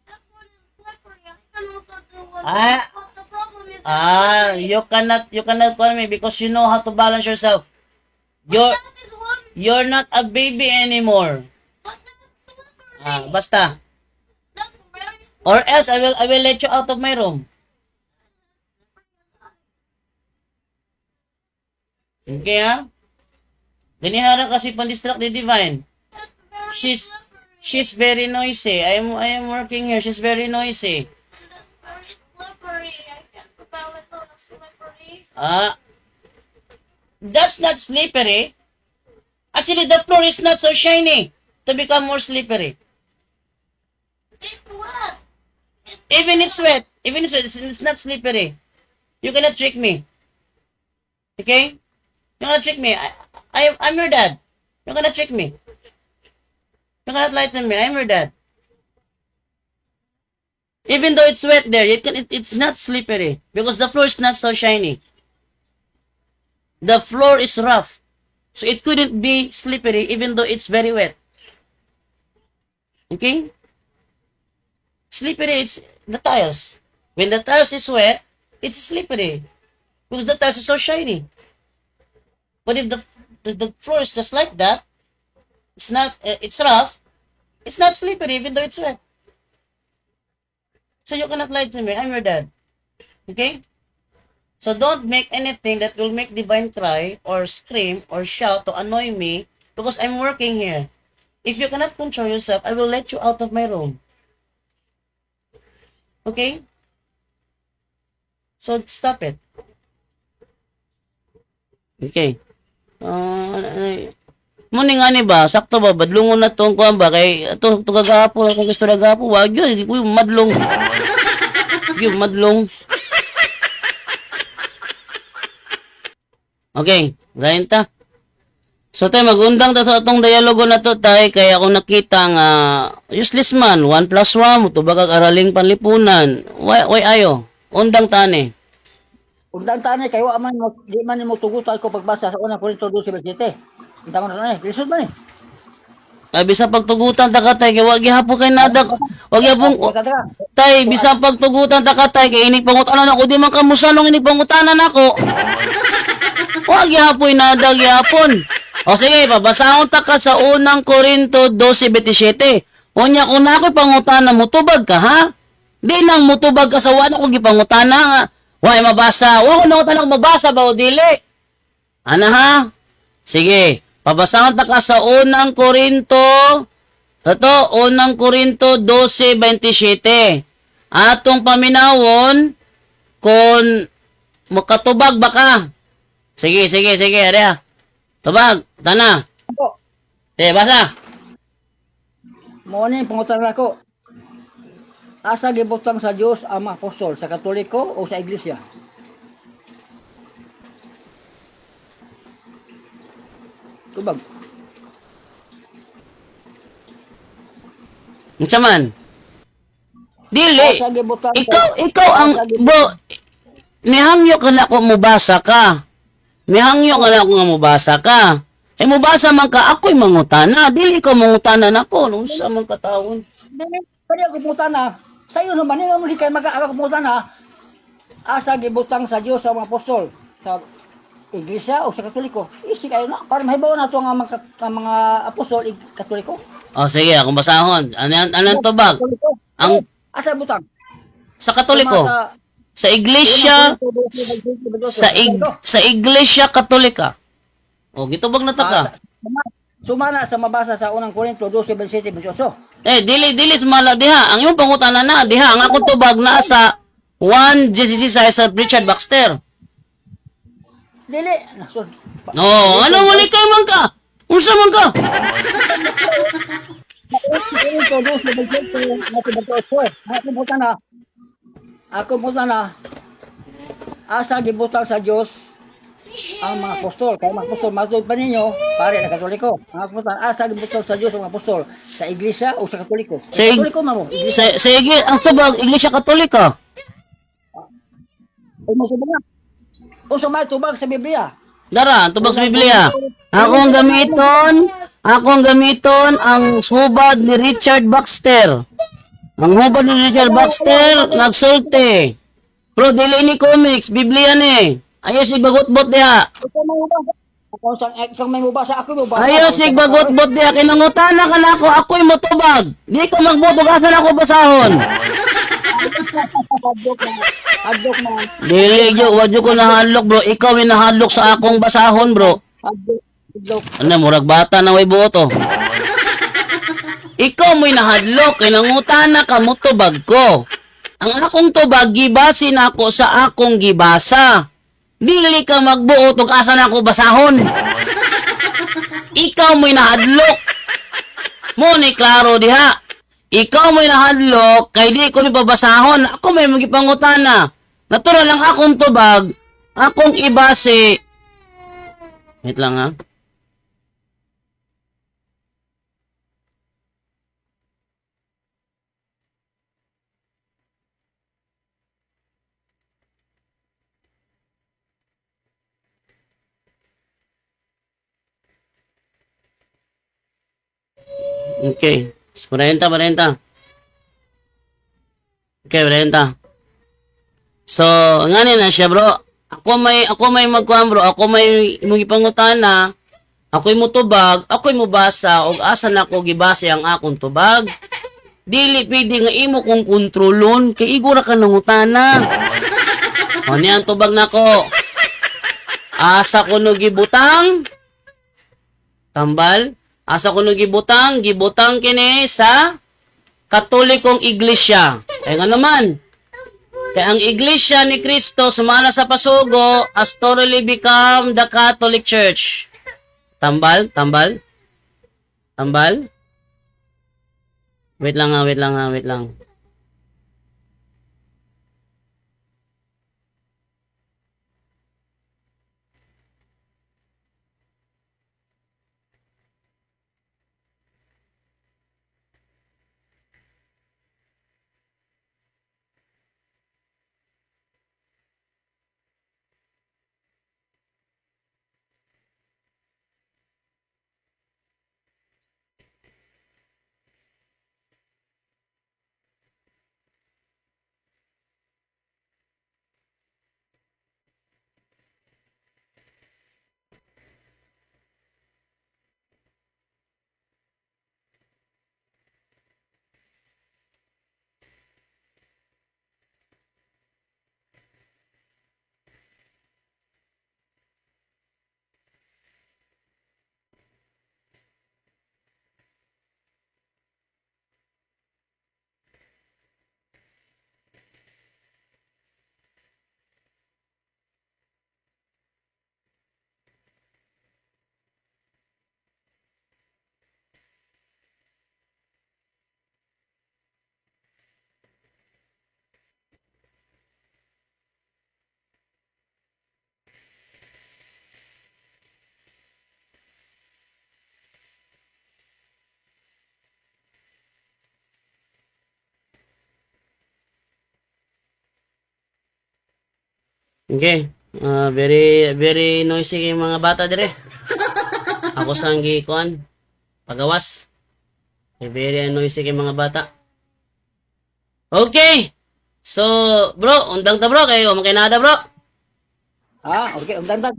That one is slippery. I can also do one. Ah. But the problem is that Ah, you cannot call me because you know how to balance yourself. You're that is one. you're not a baby anymore. But that's slippery. Ah, basta. That's very Or else I will let you out of my room. Okay ah? Ganihara kasi pan-distract ni Divine. That's very slippery. She's very noisy. I am working here. She's very noisy. And that's very slippery. I can't balance on a slippery. Ah. That's not slippery. Actually, the floor is not so shiny to become more slippery. It's wet. It's Even it's wet. Even it's wet, it's not slippery. You cannot trick me. Okay? You cannot trick me. I'm your dad. You cannot trick me. You cannot lie to me. I'm your dad. Even though it's wet there, it's not slippery because the floor is not so shiny. The floor is rough. So it couldn't be slippery even though it's very wet. Okay? Slippery, it's the tiles. When the tiles is wet, it's slippery because the tiles is so shiny. But if the floor is just like that, it's not it's rough, it's not slippery even though it's wet. So you cannot lie to me. I'm your dad. Okay? So don't make anything that will make Divine cry or scream or shout to annoy me because I'm working here. If you cannot control yourself, I will let you out of my room. Okay? So stop it. Okay. Ah, uh, mo ni nga ni ba, sakto ba, badlungon na tong kuan ba, kay ato to gagapon, akong gusto gagapon, wag yun, kuy madlong. Yun, madlong. Okay, rain ta. So tay, magundang ta sa atong dialogo na to tay, kay ako nakita nga useless man, 1 plus 1, mutubag ang araling panlipunan. Why ayo? Undang tani. Undang tani kay wa man mo di man mo tugutan ko pagbasa sa unang Korinto 12:27. Undang na ni, lisod man ni. Ay, bisa pagtugutan ta ka tay, kay wa gihapon kay nada. Wa gihapon Teka, teka. tay, bisa pagtugutan ta ka tay, kay inig pangutanan ako, di man kamusanong inig pangutanan ako. Wa gihapon nada gihapon. O sige, babasahon ta ka sa unang Korinto 12:27. Unya kung na ako'y pangutana, mutubag ka ha? Di nang mutubag ka sa wala ko gipangutana nga. Wa mabasa. Wa ko nangutana ko mabasa ba o dili? Ana ha? Sige, pabasahon ta ka sa unang Korinto. Ito, unang Korinto 12:27. Atong paminawon kung makatubag ba ka? Sige, sige, sige, ariya. Tubag, tana. Po. Sige, basa. Mo ni pangutana ko. Asa gibutang sa Dios ang mga apostol, sa Katoliko o sa Iglesia? Tubag. Unsa man? Dili. Asa gibutang sa- Ikaw ang bro, nihangyo ka na ako mubasa ka. Nihangyo ka na ako nga mubasa ka. Eh mubasa man ka, ako'y mangutana. Dili ka mangutana nako. Unsa man ka taon? Dili, kani ako pangutana. Sa iyo naman, hindi mo kay maka ako pangutana. Asa gibutang sa Dios ang mga apostol? Sa Iglesia o sa Katoliko? Isi kayo na. Para mahibaw na ito ang mga apostol, Katoliko. Oh, sige, akong basahon. Ano anong tubag? Katoliko. Ang Asa butang? sa Katoliko, sa Iglesia, sa Iglesia Katolika. Oh, gitubag na ta ka. Sumana sa mabasa sa unang Korinto 12:27-28. Eh, dili dili sumala diha. Ang imong pangutana na diha ang akong tubag naa sa 1 JCC sa Richard Baxter. Dili. Nasun. No, ano wali kay man ka? Unsa man ka? Korinto 12:27-28. Ako pangutana. Ako pangutana. Asa gibutang sa Dios ang mga apostol? Kaya mga apostol, matod pa ninyo, pare na Katoliko. Ang apostol, asa gibutang sa Dios ang mga apostol? Sa Iglesia o sa Katoliko? Sa ig- Katoliko man mo. Iglesia. Sa ang tubag Iglesia Katolika. O mo na. O sa may tubag sa Biblia. Dara, ang tubag sa Biblia. Akong gamiton ang hubad ni Richard Baxter. Ang hubad ni Richard Baxter nagsulti. Bro, dili ni comics, Biblia ni. Ayaw sig bagot-bot diha. Ikaw may mubasa. Ikaw may mubasa, ako may mubasa. Ayaw sig bagot-bot diha kay nangutana ka na ako, ako'y motubag. Di ko magbotog asa na ako basahon. Adlok na. Adlok na. Dili gyud, wa jud ko nahadlok, bro. Ikaw may nahadlok sa akong basahon, bro. Adlok. Adlok. Ano, murag bata na way buot, oh. Ikaw mo'y nahadlok, kay nangutana ka mo tubag ko. Ang akong tubag, gibase na ako sa akong gibasa. Dili ka magbuot og asa na ako basahon. Ikaw mo'y nahadlok. Mo ni klaro diha. Ikaw mo'y nahadlok, kay di ko ni babasahon. Ako may magipangutana. Natural ang akong tubag, akong ibase. Wait lang ha. Okay. 40, 40. Okay, 40. So, ngani na siya, bro. Ako may magkuhan, bro. Ako may imong gipangutana. Ako'y mutubag, ako'y mubasa og asa na ko gibase ang akong tubag. Dili pwede nga imo kong kontrolon kay igura ka nangutana. O niya ang tubag nako. Asa ko no gibutang? Tambal. Asa ko no gibutang? Gibutang kini sa Katolikong Iglesia. Kaya nga naman, kaya ang Iglesia ni Cristo sumala sa pasugo, has totally become the Catholic Church. Tambal, tambal. Tambal. Wait lang ha, wait lang ha, wait lang. Okay. Ah, very very noisy kay mga bata dire. Ako sang gikuan pagawas. Eh, very noisy kay mga bata. Okay. So, bro, undang ta bro kay wa nada bro. Ha, okay, undang ta.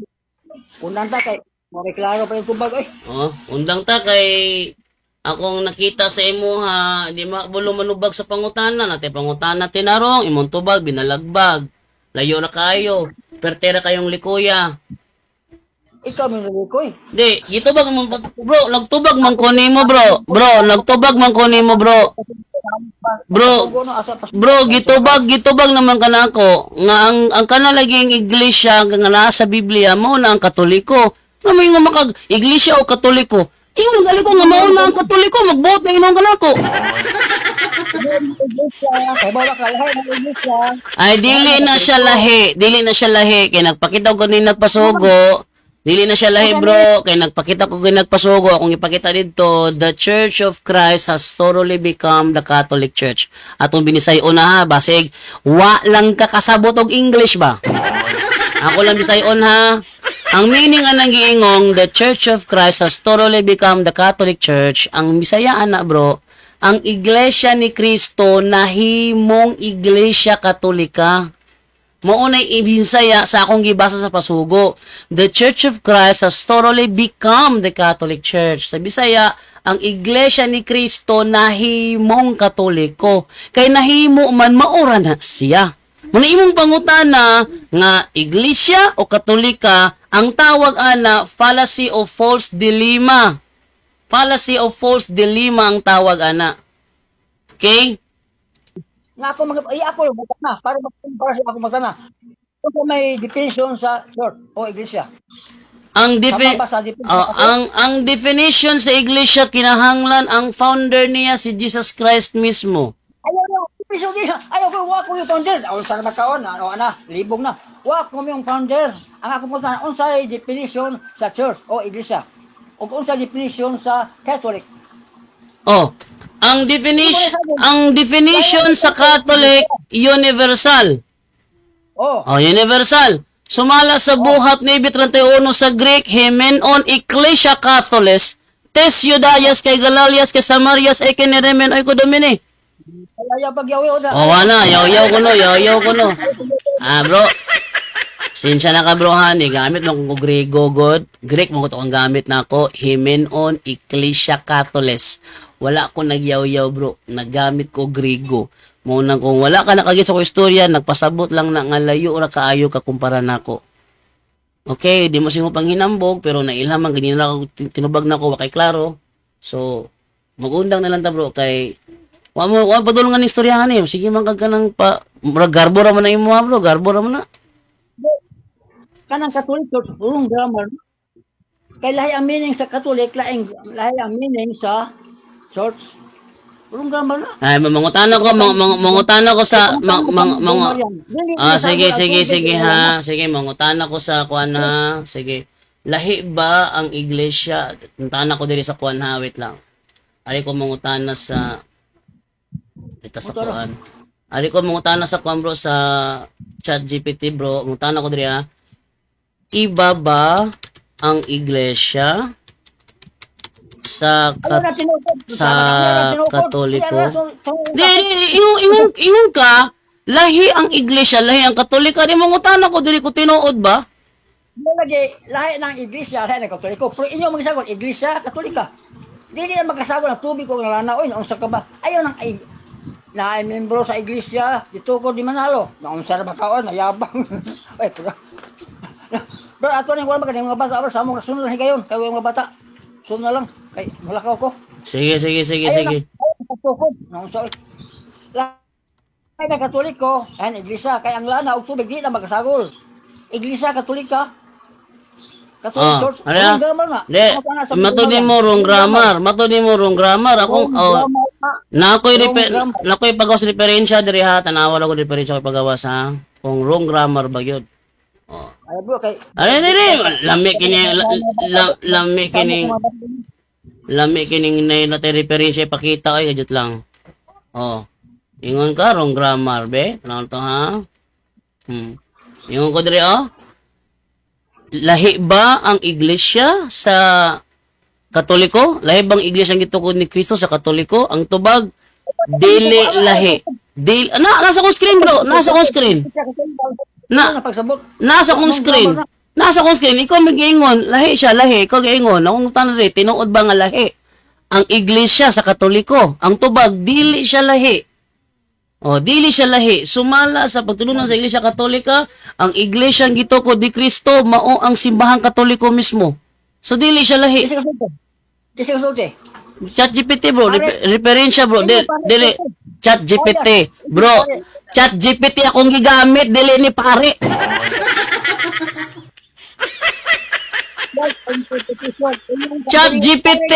Undang ta kay mo klaro pa yung tubag oy. Oh, undang ta kay akong nakita sa imo ha, di mabulo manubag sa pangutana nate pangutana tinarong imong tubag binalagbag. Layo ra kayo. Pertera kayong likuya. Ikaw may nalikoy. Di, gitubag mo bro, nagtubag man ko nimo bro. Bro, nagtubag man ko nimo bro. Bro, Tugo no asa pa. bro, gitubag naman kanako nga ang kana laging iglesia nga naa sa Biblia mao na ang Katoliko. Nga may nga makag iglesia o Katoliko. Ingon gali ko nga mao na ang Katoliko, magbuot na ingon kanako. Iglesia, kay bawa ka lahi ng iglesia. Ay dili na siya lahi, dili na siya lahi kay nagpakita ko ni nagpasugo. Dili na siya lahi bro, kay nagpakita ko kay nagpasugo akong ipakita didto, the Church of Christ has thoroughly become the Catholic Church. Atong binisay-on na ha, basig wa lang ka kasabot og English ba? Ako lang bisayon ha. Ang meaning anang giingong the Church of Christ has thoroughly become the Catholic Church. Ang Bisaya ana bro, ang Iglesia ni Cristo nahimong Iglesia Katolika. Mao nay ibinsaya sa akong gibasa sa pasugo. The Church of Christ has thoroughly become the Catholic Church. Sa Bisaya, ang Iglesia ni Cristo nahimong Katoliko. Kay nahimo man maura na siya. Muna imong pangutana nga Iglesia o Katolika ang tawag ana fallacy of false dilemma. Fallacy of false dilemma ang tawag ana. Okay? Nga ako mag ay ako mata na para para sa ako mata na. Kung may definition sa church o iglesia. Ang defi- Tama ba sa definition? Oh, ang definition sa iglesia kinahanglan ang founder niya si Jesus Christ mismo. Ayaw na, definition niya. Ayaw ko, wa ko yung founder. Aw sa makaon, ano ana, libog na. Wa ko yung founder. Ang ako po sana unsay definition sa church o iglesia. Ug unsay definition sa Catholic. Oh, ang definition sa Catholic universal. Oh, Oh, universal. Sumala sa buhat ni 31 sa Greek, hemenon Ecclesia Catholis, tes Judayas kay Galalias kay Samarias ay kineremen ay kodomine. ayaw pagyawi o na. Oh, wala, yaw-yaw ko no, yaw-yaw ko no. Ah, bro. Sinsya na ka bro ha, ni gamit mo kung Grego god. Greek mo ko ang gamit na ako, hemenon Ecclesia Catholis. Wala ko nagyaw-yaw bro, nagamit ko Grego. Mo nang kung wala ka nakagit sa ko istorya, nagpasabot lang na nga layo ra kaayo ka kumpara nako. Okay, di mo singo panghinambog pero nailhan man ganina na ako tinubag na ako wa kay klaro. So, magundang na lang ta bro kay wa mo wa padulong nga ning istoryahan eh. Sige man kag kanang pa murag garbo ra man na imo ha, bro, garbo ra man na. Kanang Catholic Church, purong grammar. Kay lahi ang meaning sa Catholic, lahi, lahi ang meaning sa church. Purong grammar na. Ay, mangutana ko, mangutana ko sa mang, mang, mang, Ah, sige, sige, sige ha. Sige, mangutana ko sa kuan ha. Sige. Lahi ba ang iglesia? Tana ko diri sa kuan ha, wait lang. Ari ko mangutana sa ita sa kuan. Ari ko mangutana sa kuan bro sa Chat GPT bro. Mangutana ko diri ha. Iba ba ang iglesia sa Ayaw na tinukod. sa Ayaw na tinukod. Katoliko? Ayaw na, Di, di, ingon ka, lahi ang iglesia, lahi ang Katolika. Di mangutana ko diri ko tinuod ba? Lagi, lahi ng iglesia, lahi ng Katoliko. Pero inyo magsagol, iglesia, Katolika. Dili na magkasagol ang tubig ko ng lana, oy, naunsa ka ba? Ayaw nang ay, na ay membro sa iglesia, dito ko di manalo. Naunsa ra ba kaon, nayabang. Ay, pero Bro, ato ning wala ba mga bata, bro, sa among sunod na higayon, kay mga bata. Sunod na lang kay mulakaw ko. Sige, sige, sige, Ayaw sige. na, ayaw na pagtukod. Naunsa oy. Lahi ng Katoliko, ayan, iglesia, kay ang lana og tubig di na magkasagol. Iglesia Katolika. Catholic Ah, Church. ano na? Wrong grammar na. Di, Ano pa na sa matod ni mo wrong grammar. Matod ni mo wrong grammar. Akong, Wrong oh, grammar na. na ako'y Wrong refer, grammar. na ako'y pagawas referensya diri ha. Tanawa lang ko referensya ko pagawas ha. Kung wrong grammar ba yun. Oh. Ay, bro, kay Ay, di, di. Lami kini, lami kini, lami kining na natin referensya ipakita ay kajut lang. Oh. Ingon ka wrong grammar be. Ano to ha? Ingon ko diri oh. Lahi ba ang iglesia sa Katoliko? Lahi bang iglesia ang gitukod ni Kristo sa Katoliko? Ang tubag dili lahi. Dili na nasa kong screen, bro. Nasa kong screen. Na Ano pagsabot? Nasa kong screen. Nasa kong screen. Ikaw magiingon, lahi siya, lahi. Ikaw giingon. Akong tanong rin, tinuod ba nga lahi? Ang iglesia sa Katoliko, ang tubag, dili siya lahi. O, dili siya lahi. Sumala sa pagtulunan sa Iglesia Katolika, ang iglesia ang gitukod ni Kristo, mao ang simbahang Katoliko mismo. So, dili siya lahi. Kasi kasulti. Kasi kasulti. Chat GPT, bro, referensya, bro, dili Chat GPT, bro. Chat GPT akong gigamit, dili ni pare. Chat GPT.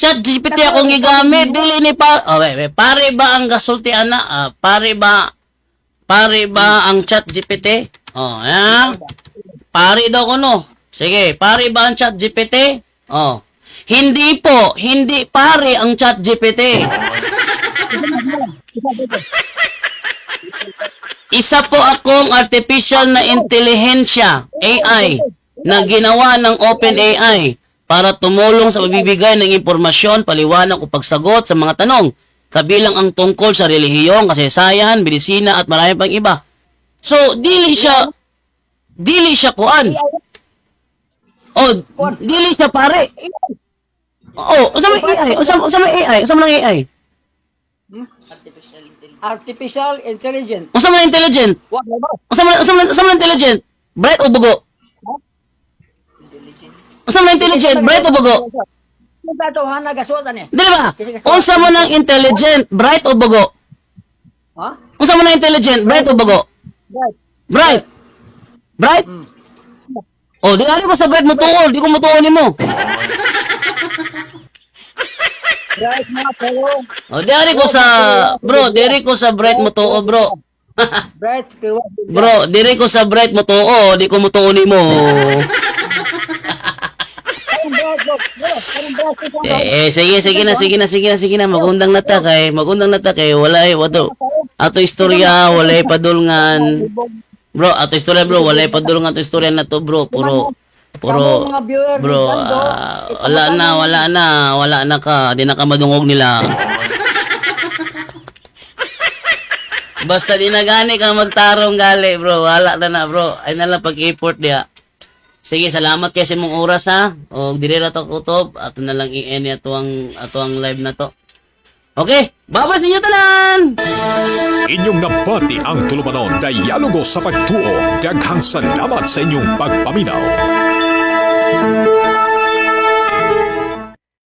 Chat GPT akong gigamit, dili ni pa. Oh, wait, wait. Pare ba ang gasulti ana? Ah, pare ba ang Chat GPT? Oh, ha? Pare daw kuno. Sige, pare ba ang Chat GPT? Oh. Hindi po, hindi pare ang Chat GPT. Isa po akong artificial na intelihensya, AI, na ginawa ng OpenAI para tumulong sa pagbibigay ng impormasyon, paliwanag o pagsagot sa mga tanong, kabilang ang tungkol sa relihiyon, kasaysayan, medisina at marami pang iba. So, dili siya kuan. O, dili siya pare. O, unsa may AI? Unsa may AI? Unsa man ang AI? Artificial intelligence. Unsa man ang intelligent? Wa ba? Unsa man intelligent? Bright o bugo? Unsa man intelligent? Bright o bugo? Kung tatohana gasuotan eh. Dili ba? Unsa man ang intelligent? Bright o bugo? Ha? Unsa man ang intelligent? Bright o bugo? Right. Bright. Bright? Oh, di ali ko sa bright mo tuol, di ko motuol nimo. Right na pero Oh, di ali ko sa bro, diri ko sa bright mo tuo, bro. bright kay wa. Bro, diri ko sa bright mo tuo, di ko motuo nimo. Karong bright bro. Bro, karong bright ko sa Eh, eh, sige, sige na, sige na, sige na, sige na. Magundang na ta kay, magundang na ta kay, walay, wato. Ato istorya, walay padulngan. Bro, ato istorya, bro, walay padulngan ato istorya na to, bro. Puro, puro, Kamo mga viewer ni bro, Sando, ah, wala na, wala na, wala na ka. Di na ka madungog nila. Basta di na gani kang magtarong gali, bro. Wala na na, bro. Ay na lang pag-effort diya. Sige, salamat kay sa imong oras ha. O diri ra to kutob, ato na lang i-end ato ang live na to. Okay, bye-bye sa inyo tanan. Inyong nabati ang tulumanon Dialogo sa Pagtuo. Daghang salamat sa inyong pagpaminaw.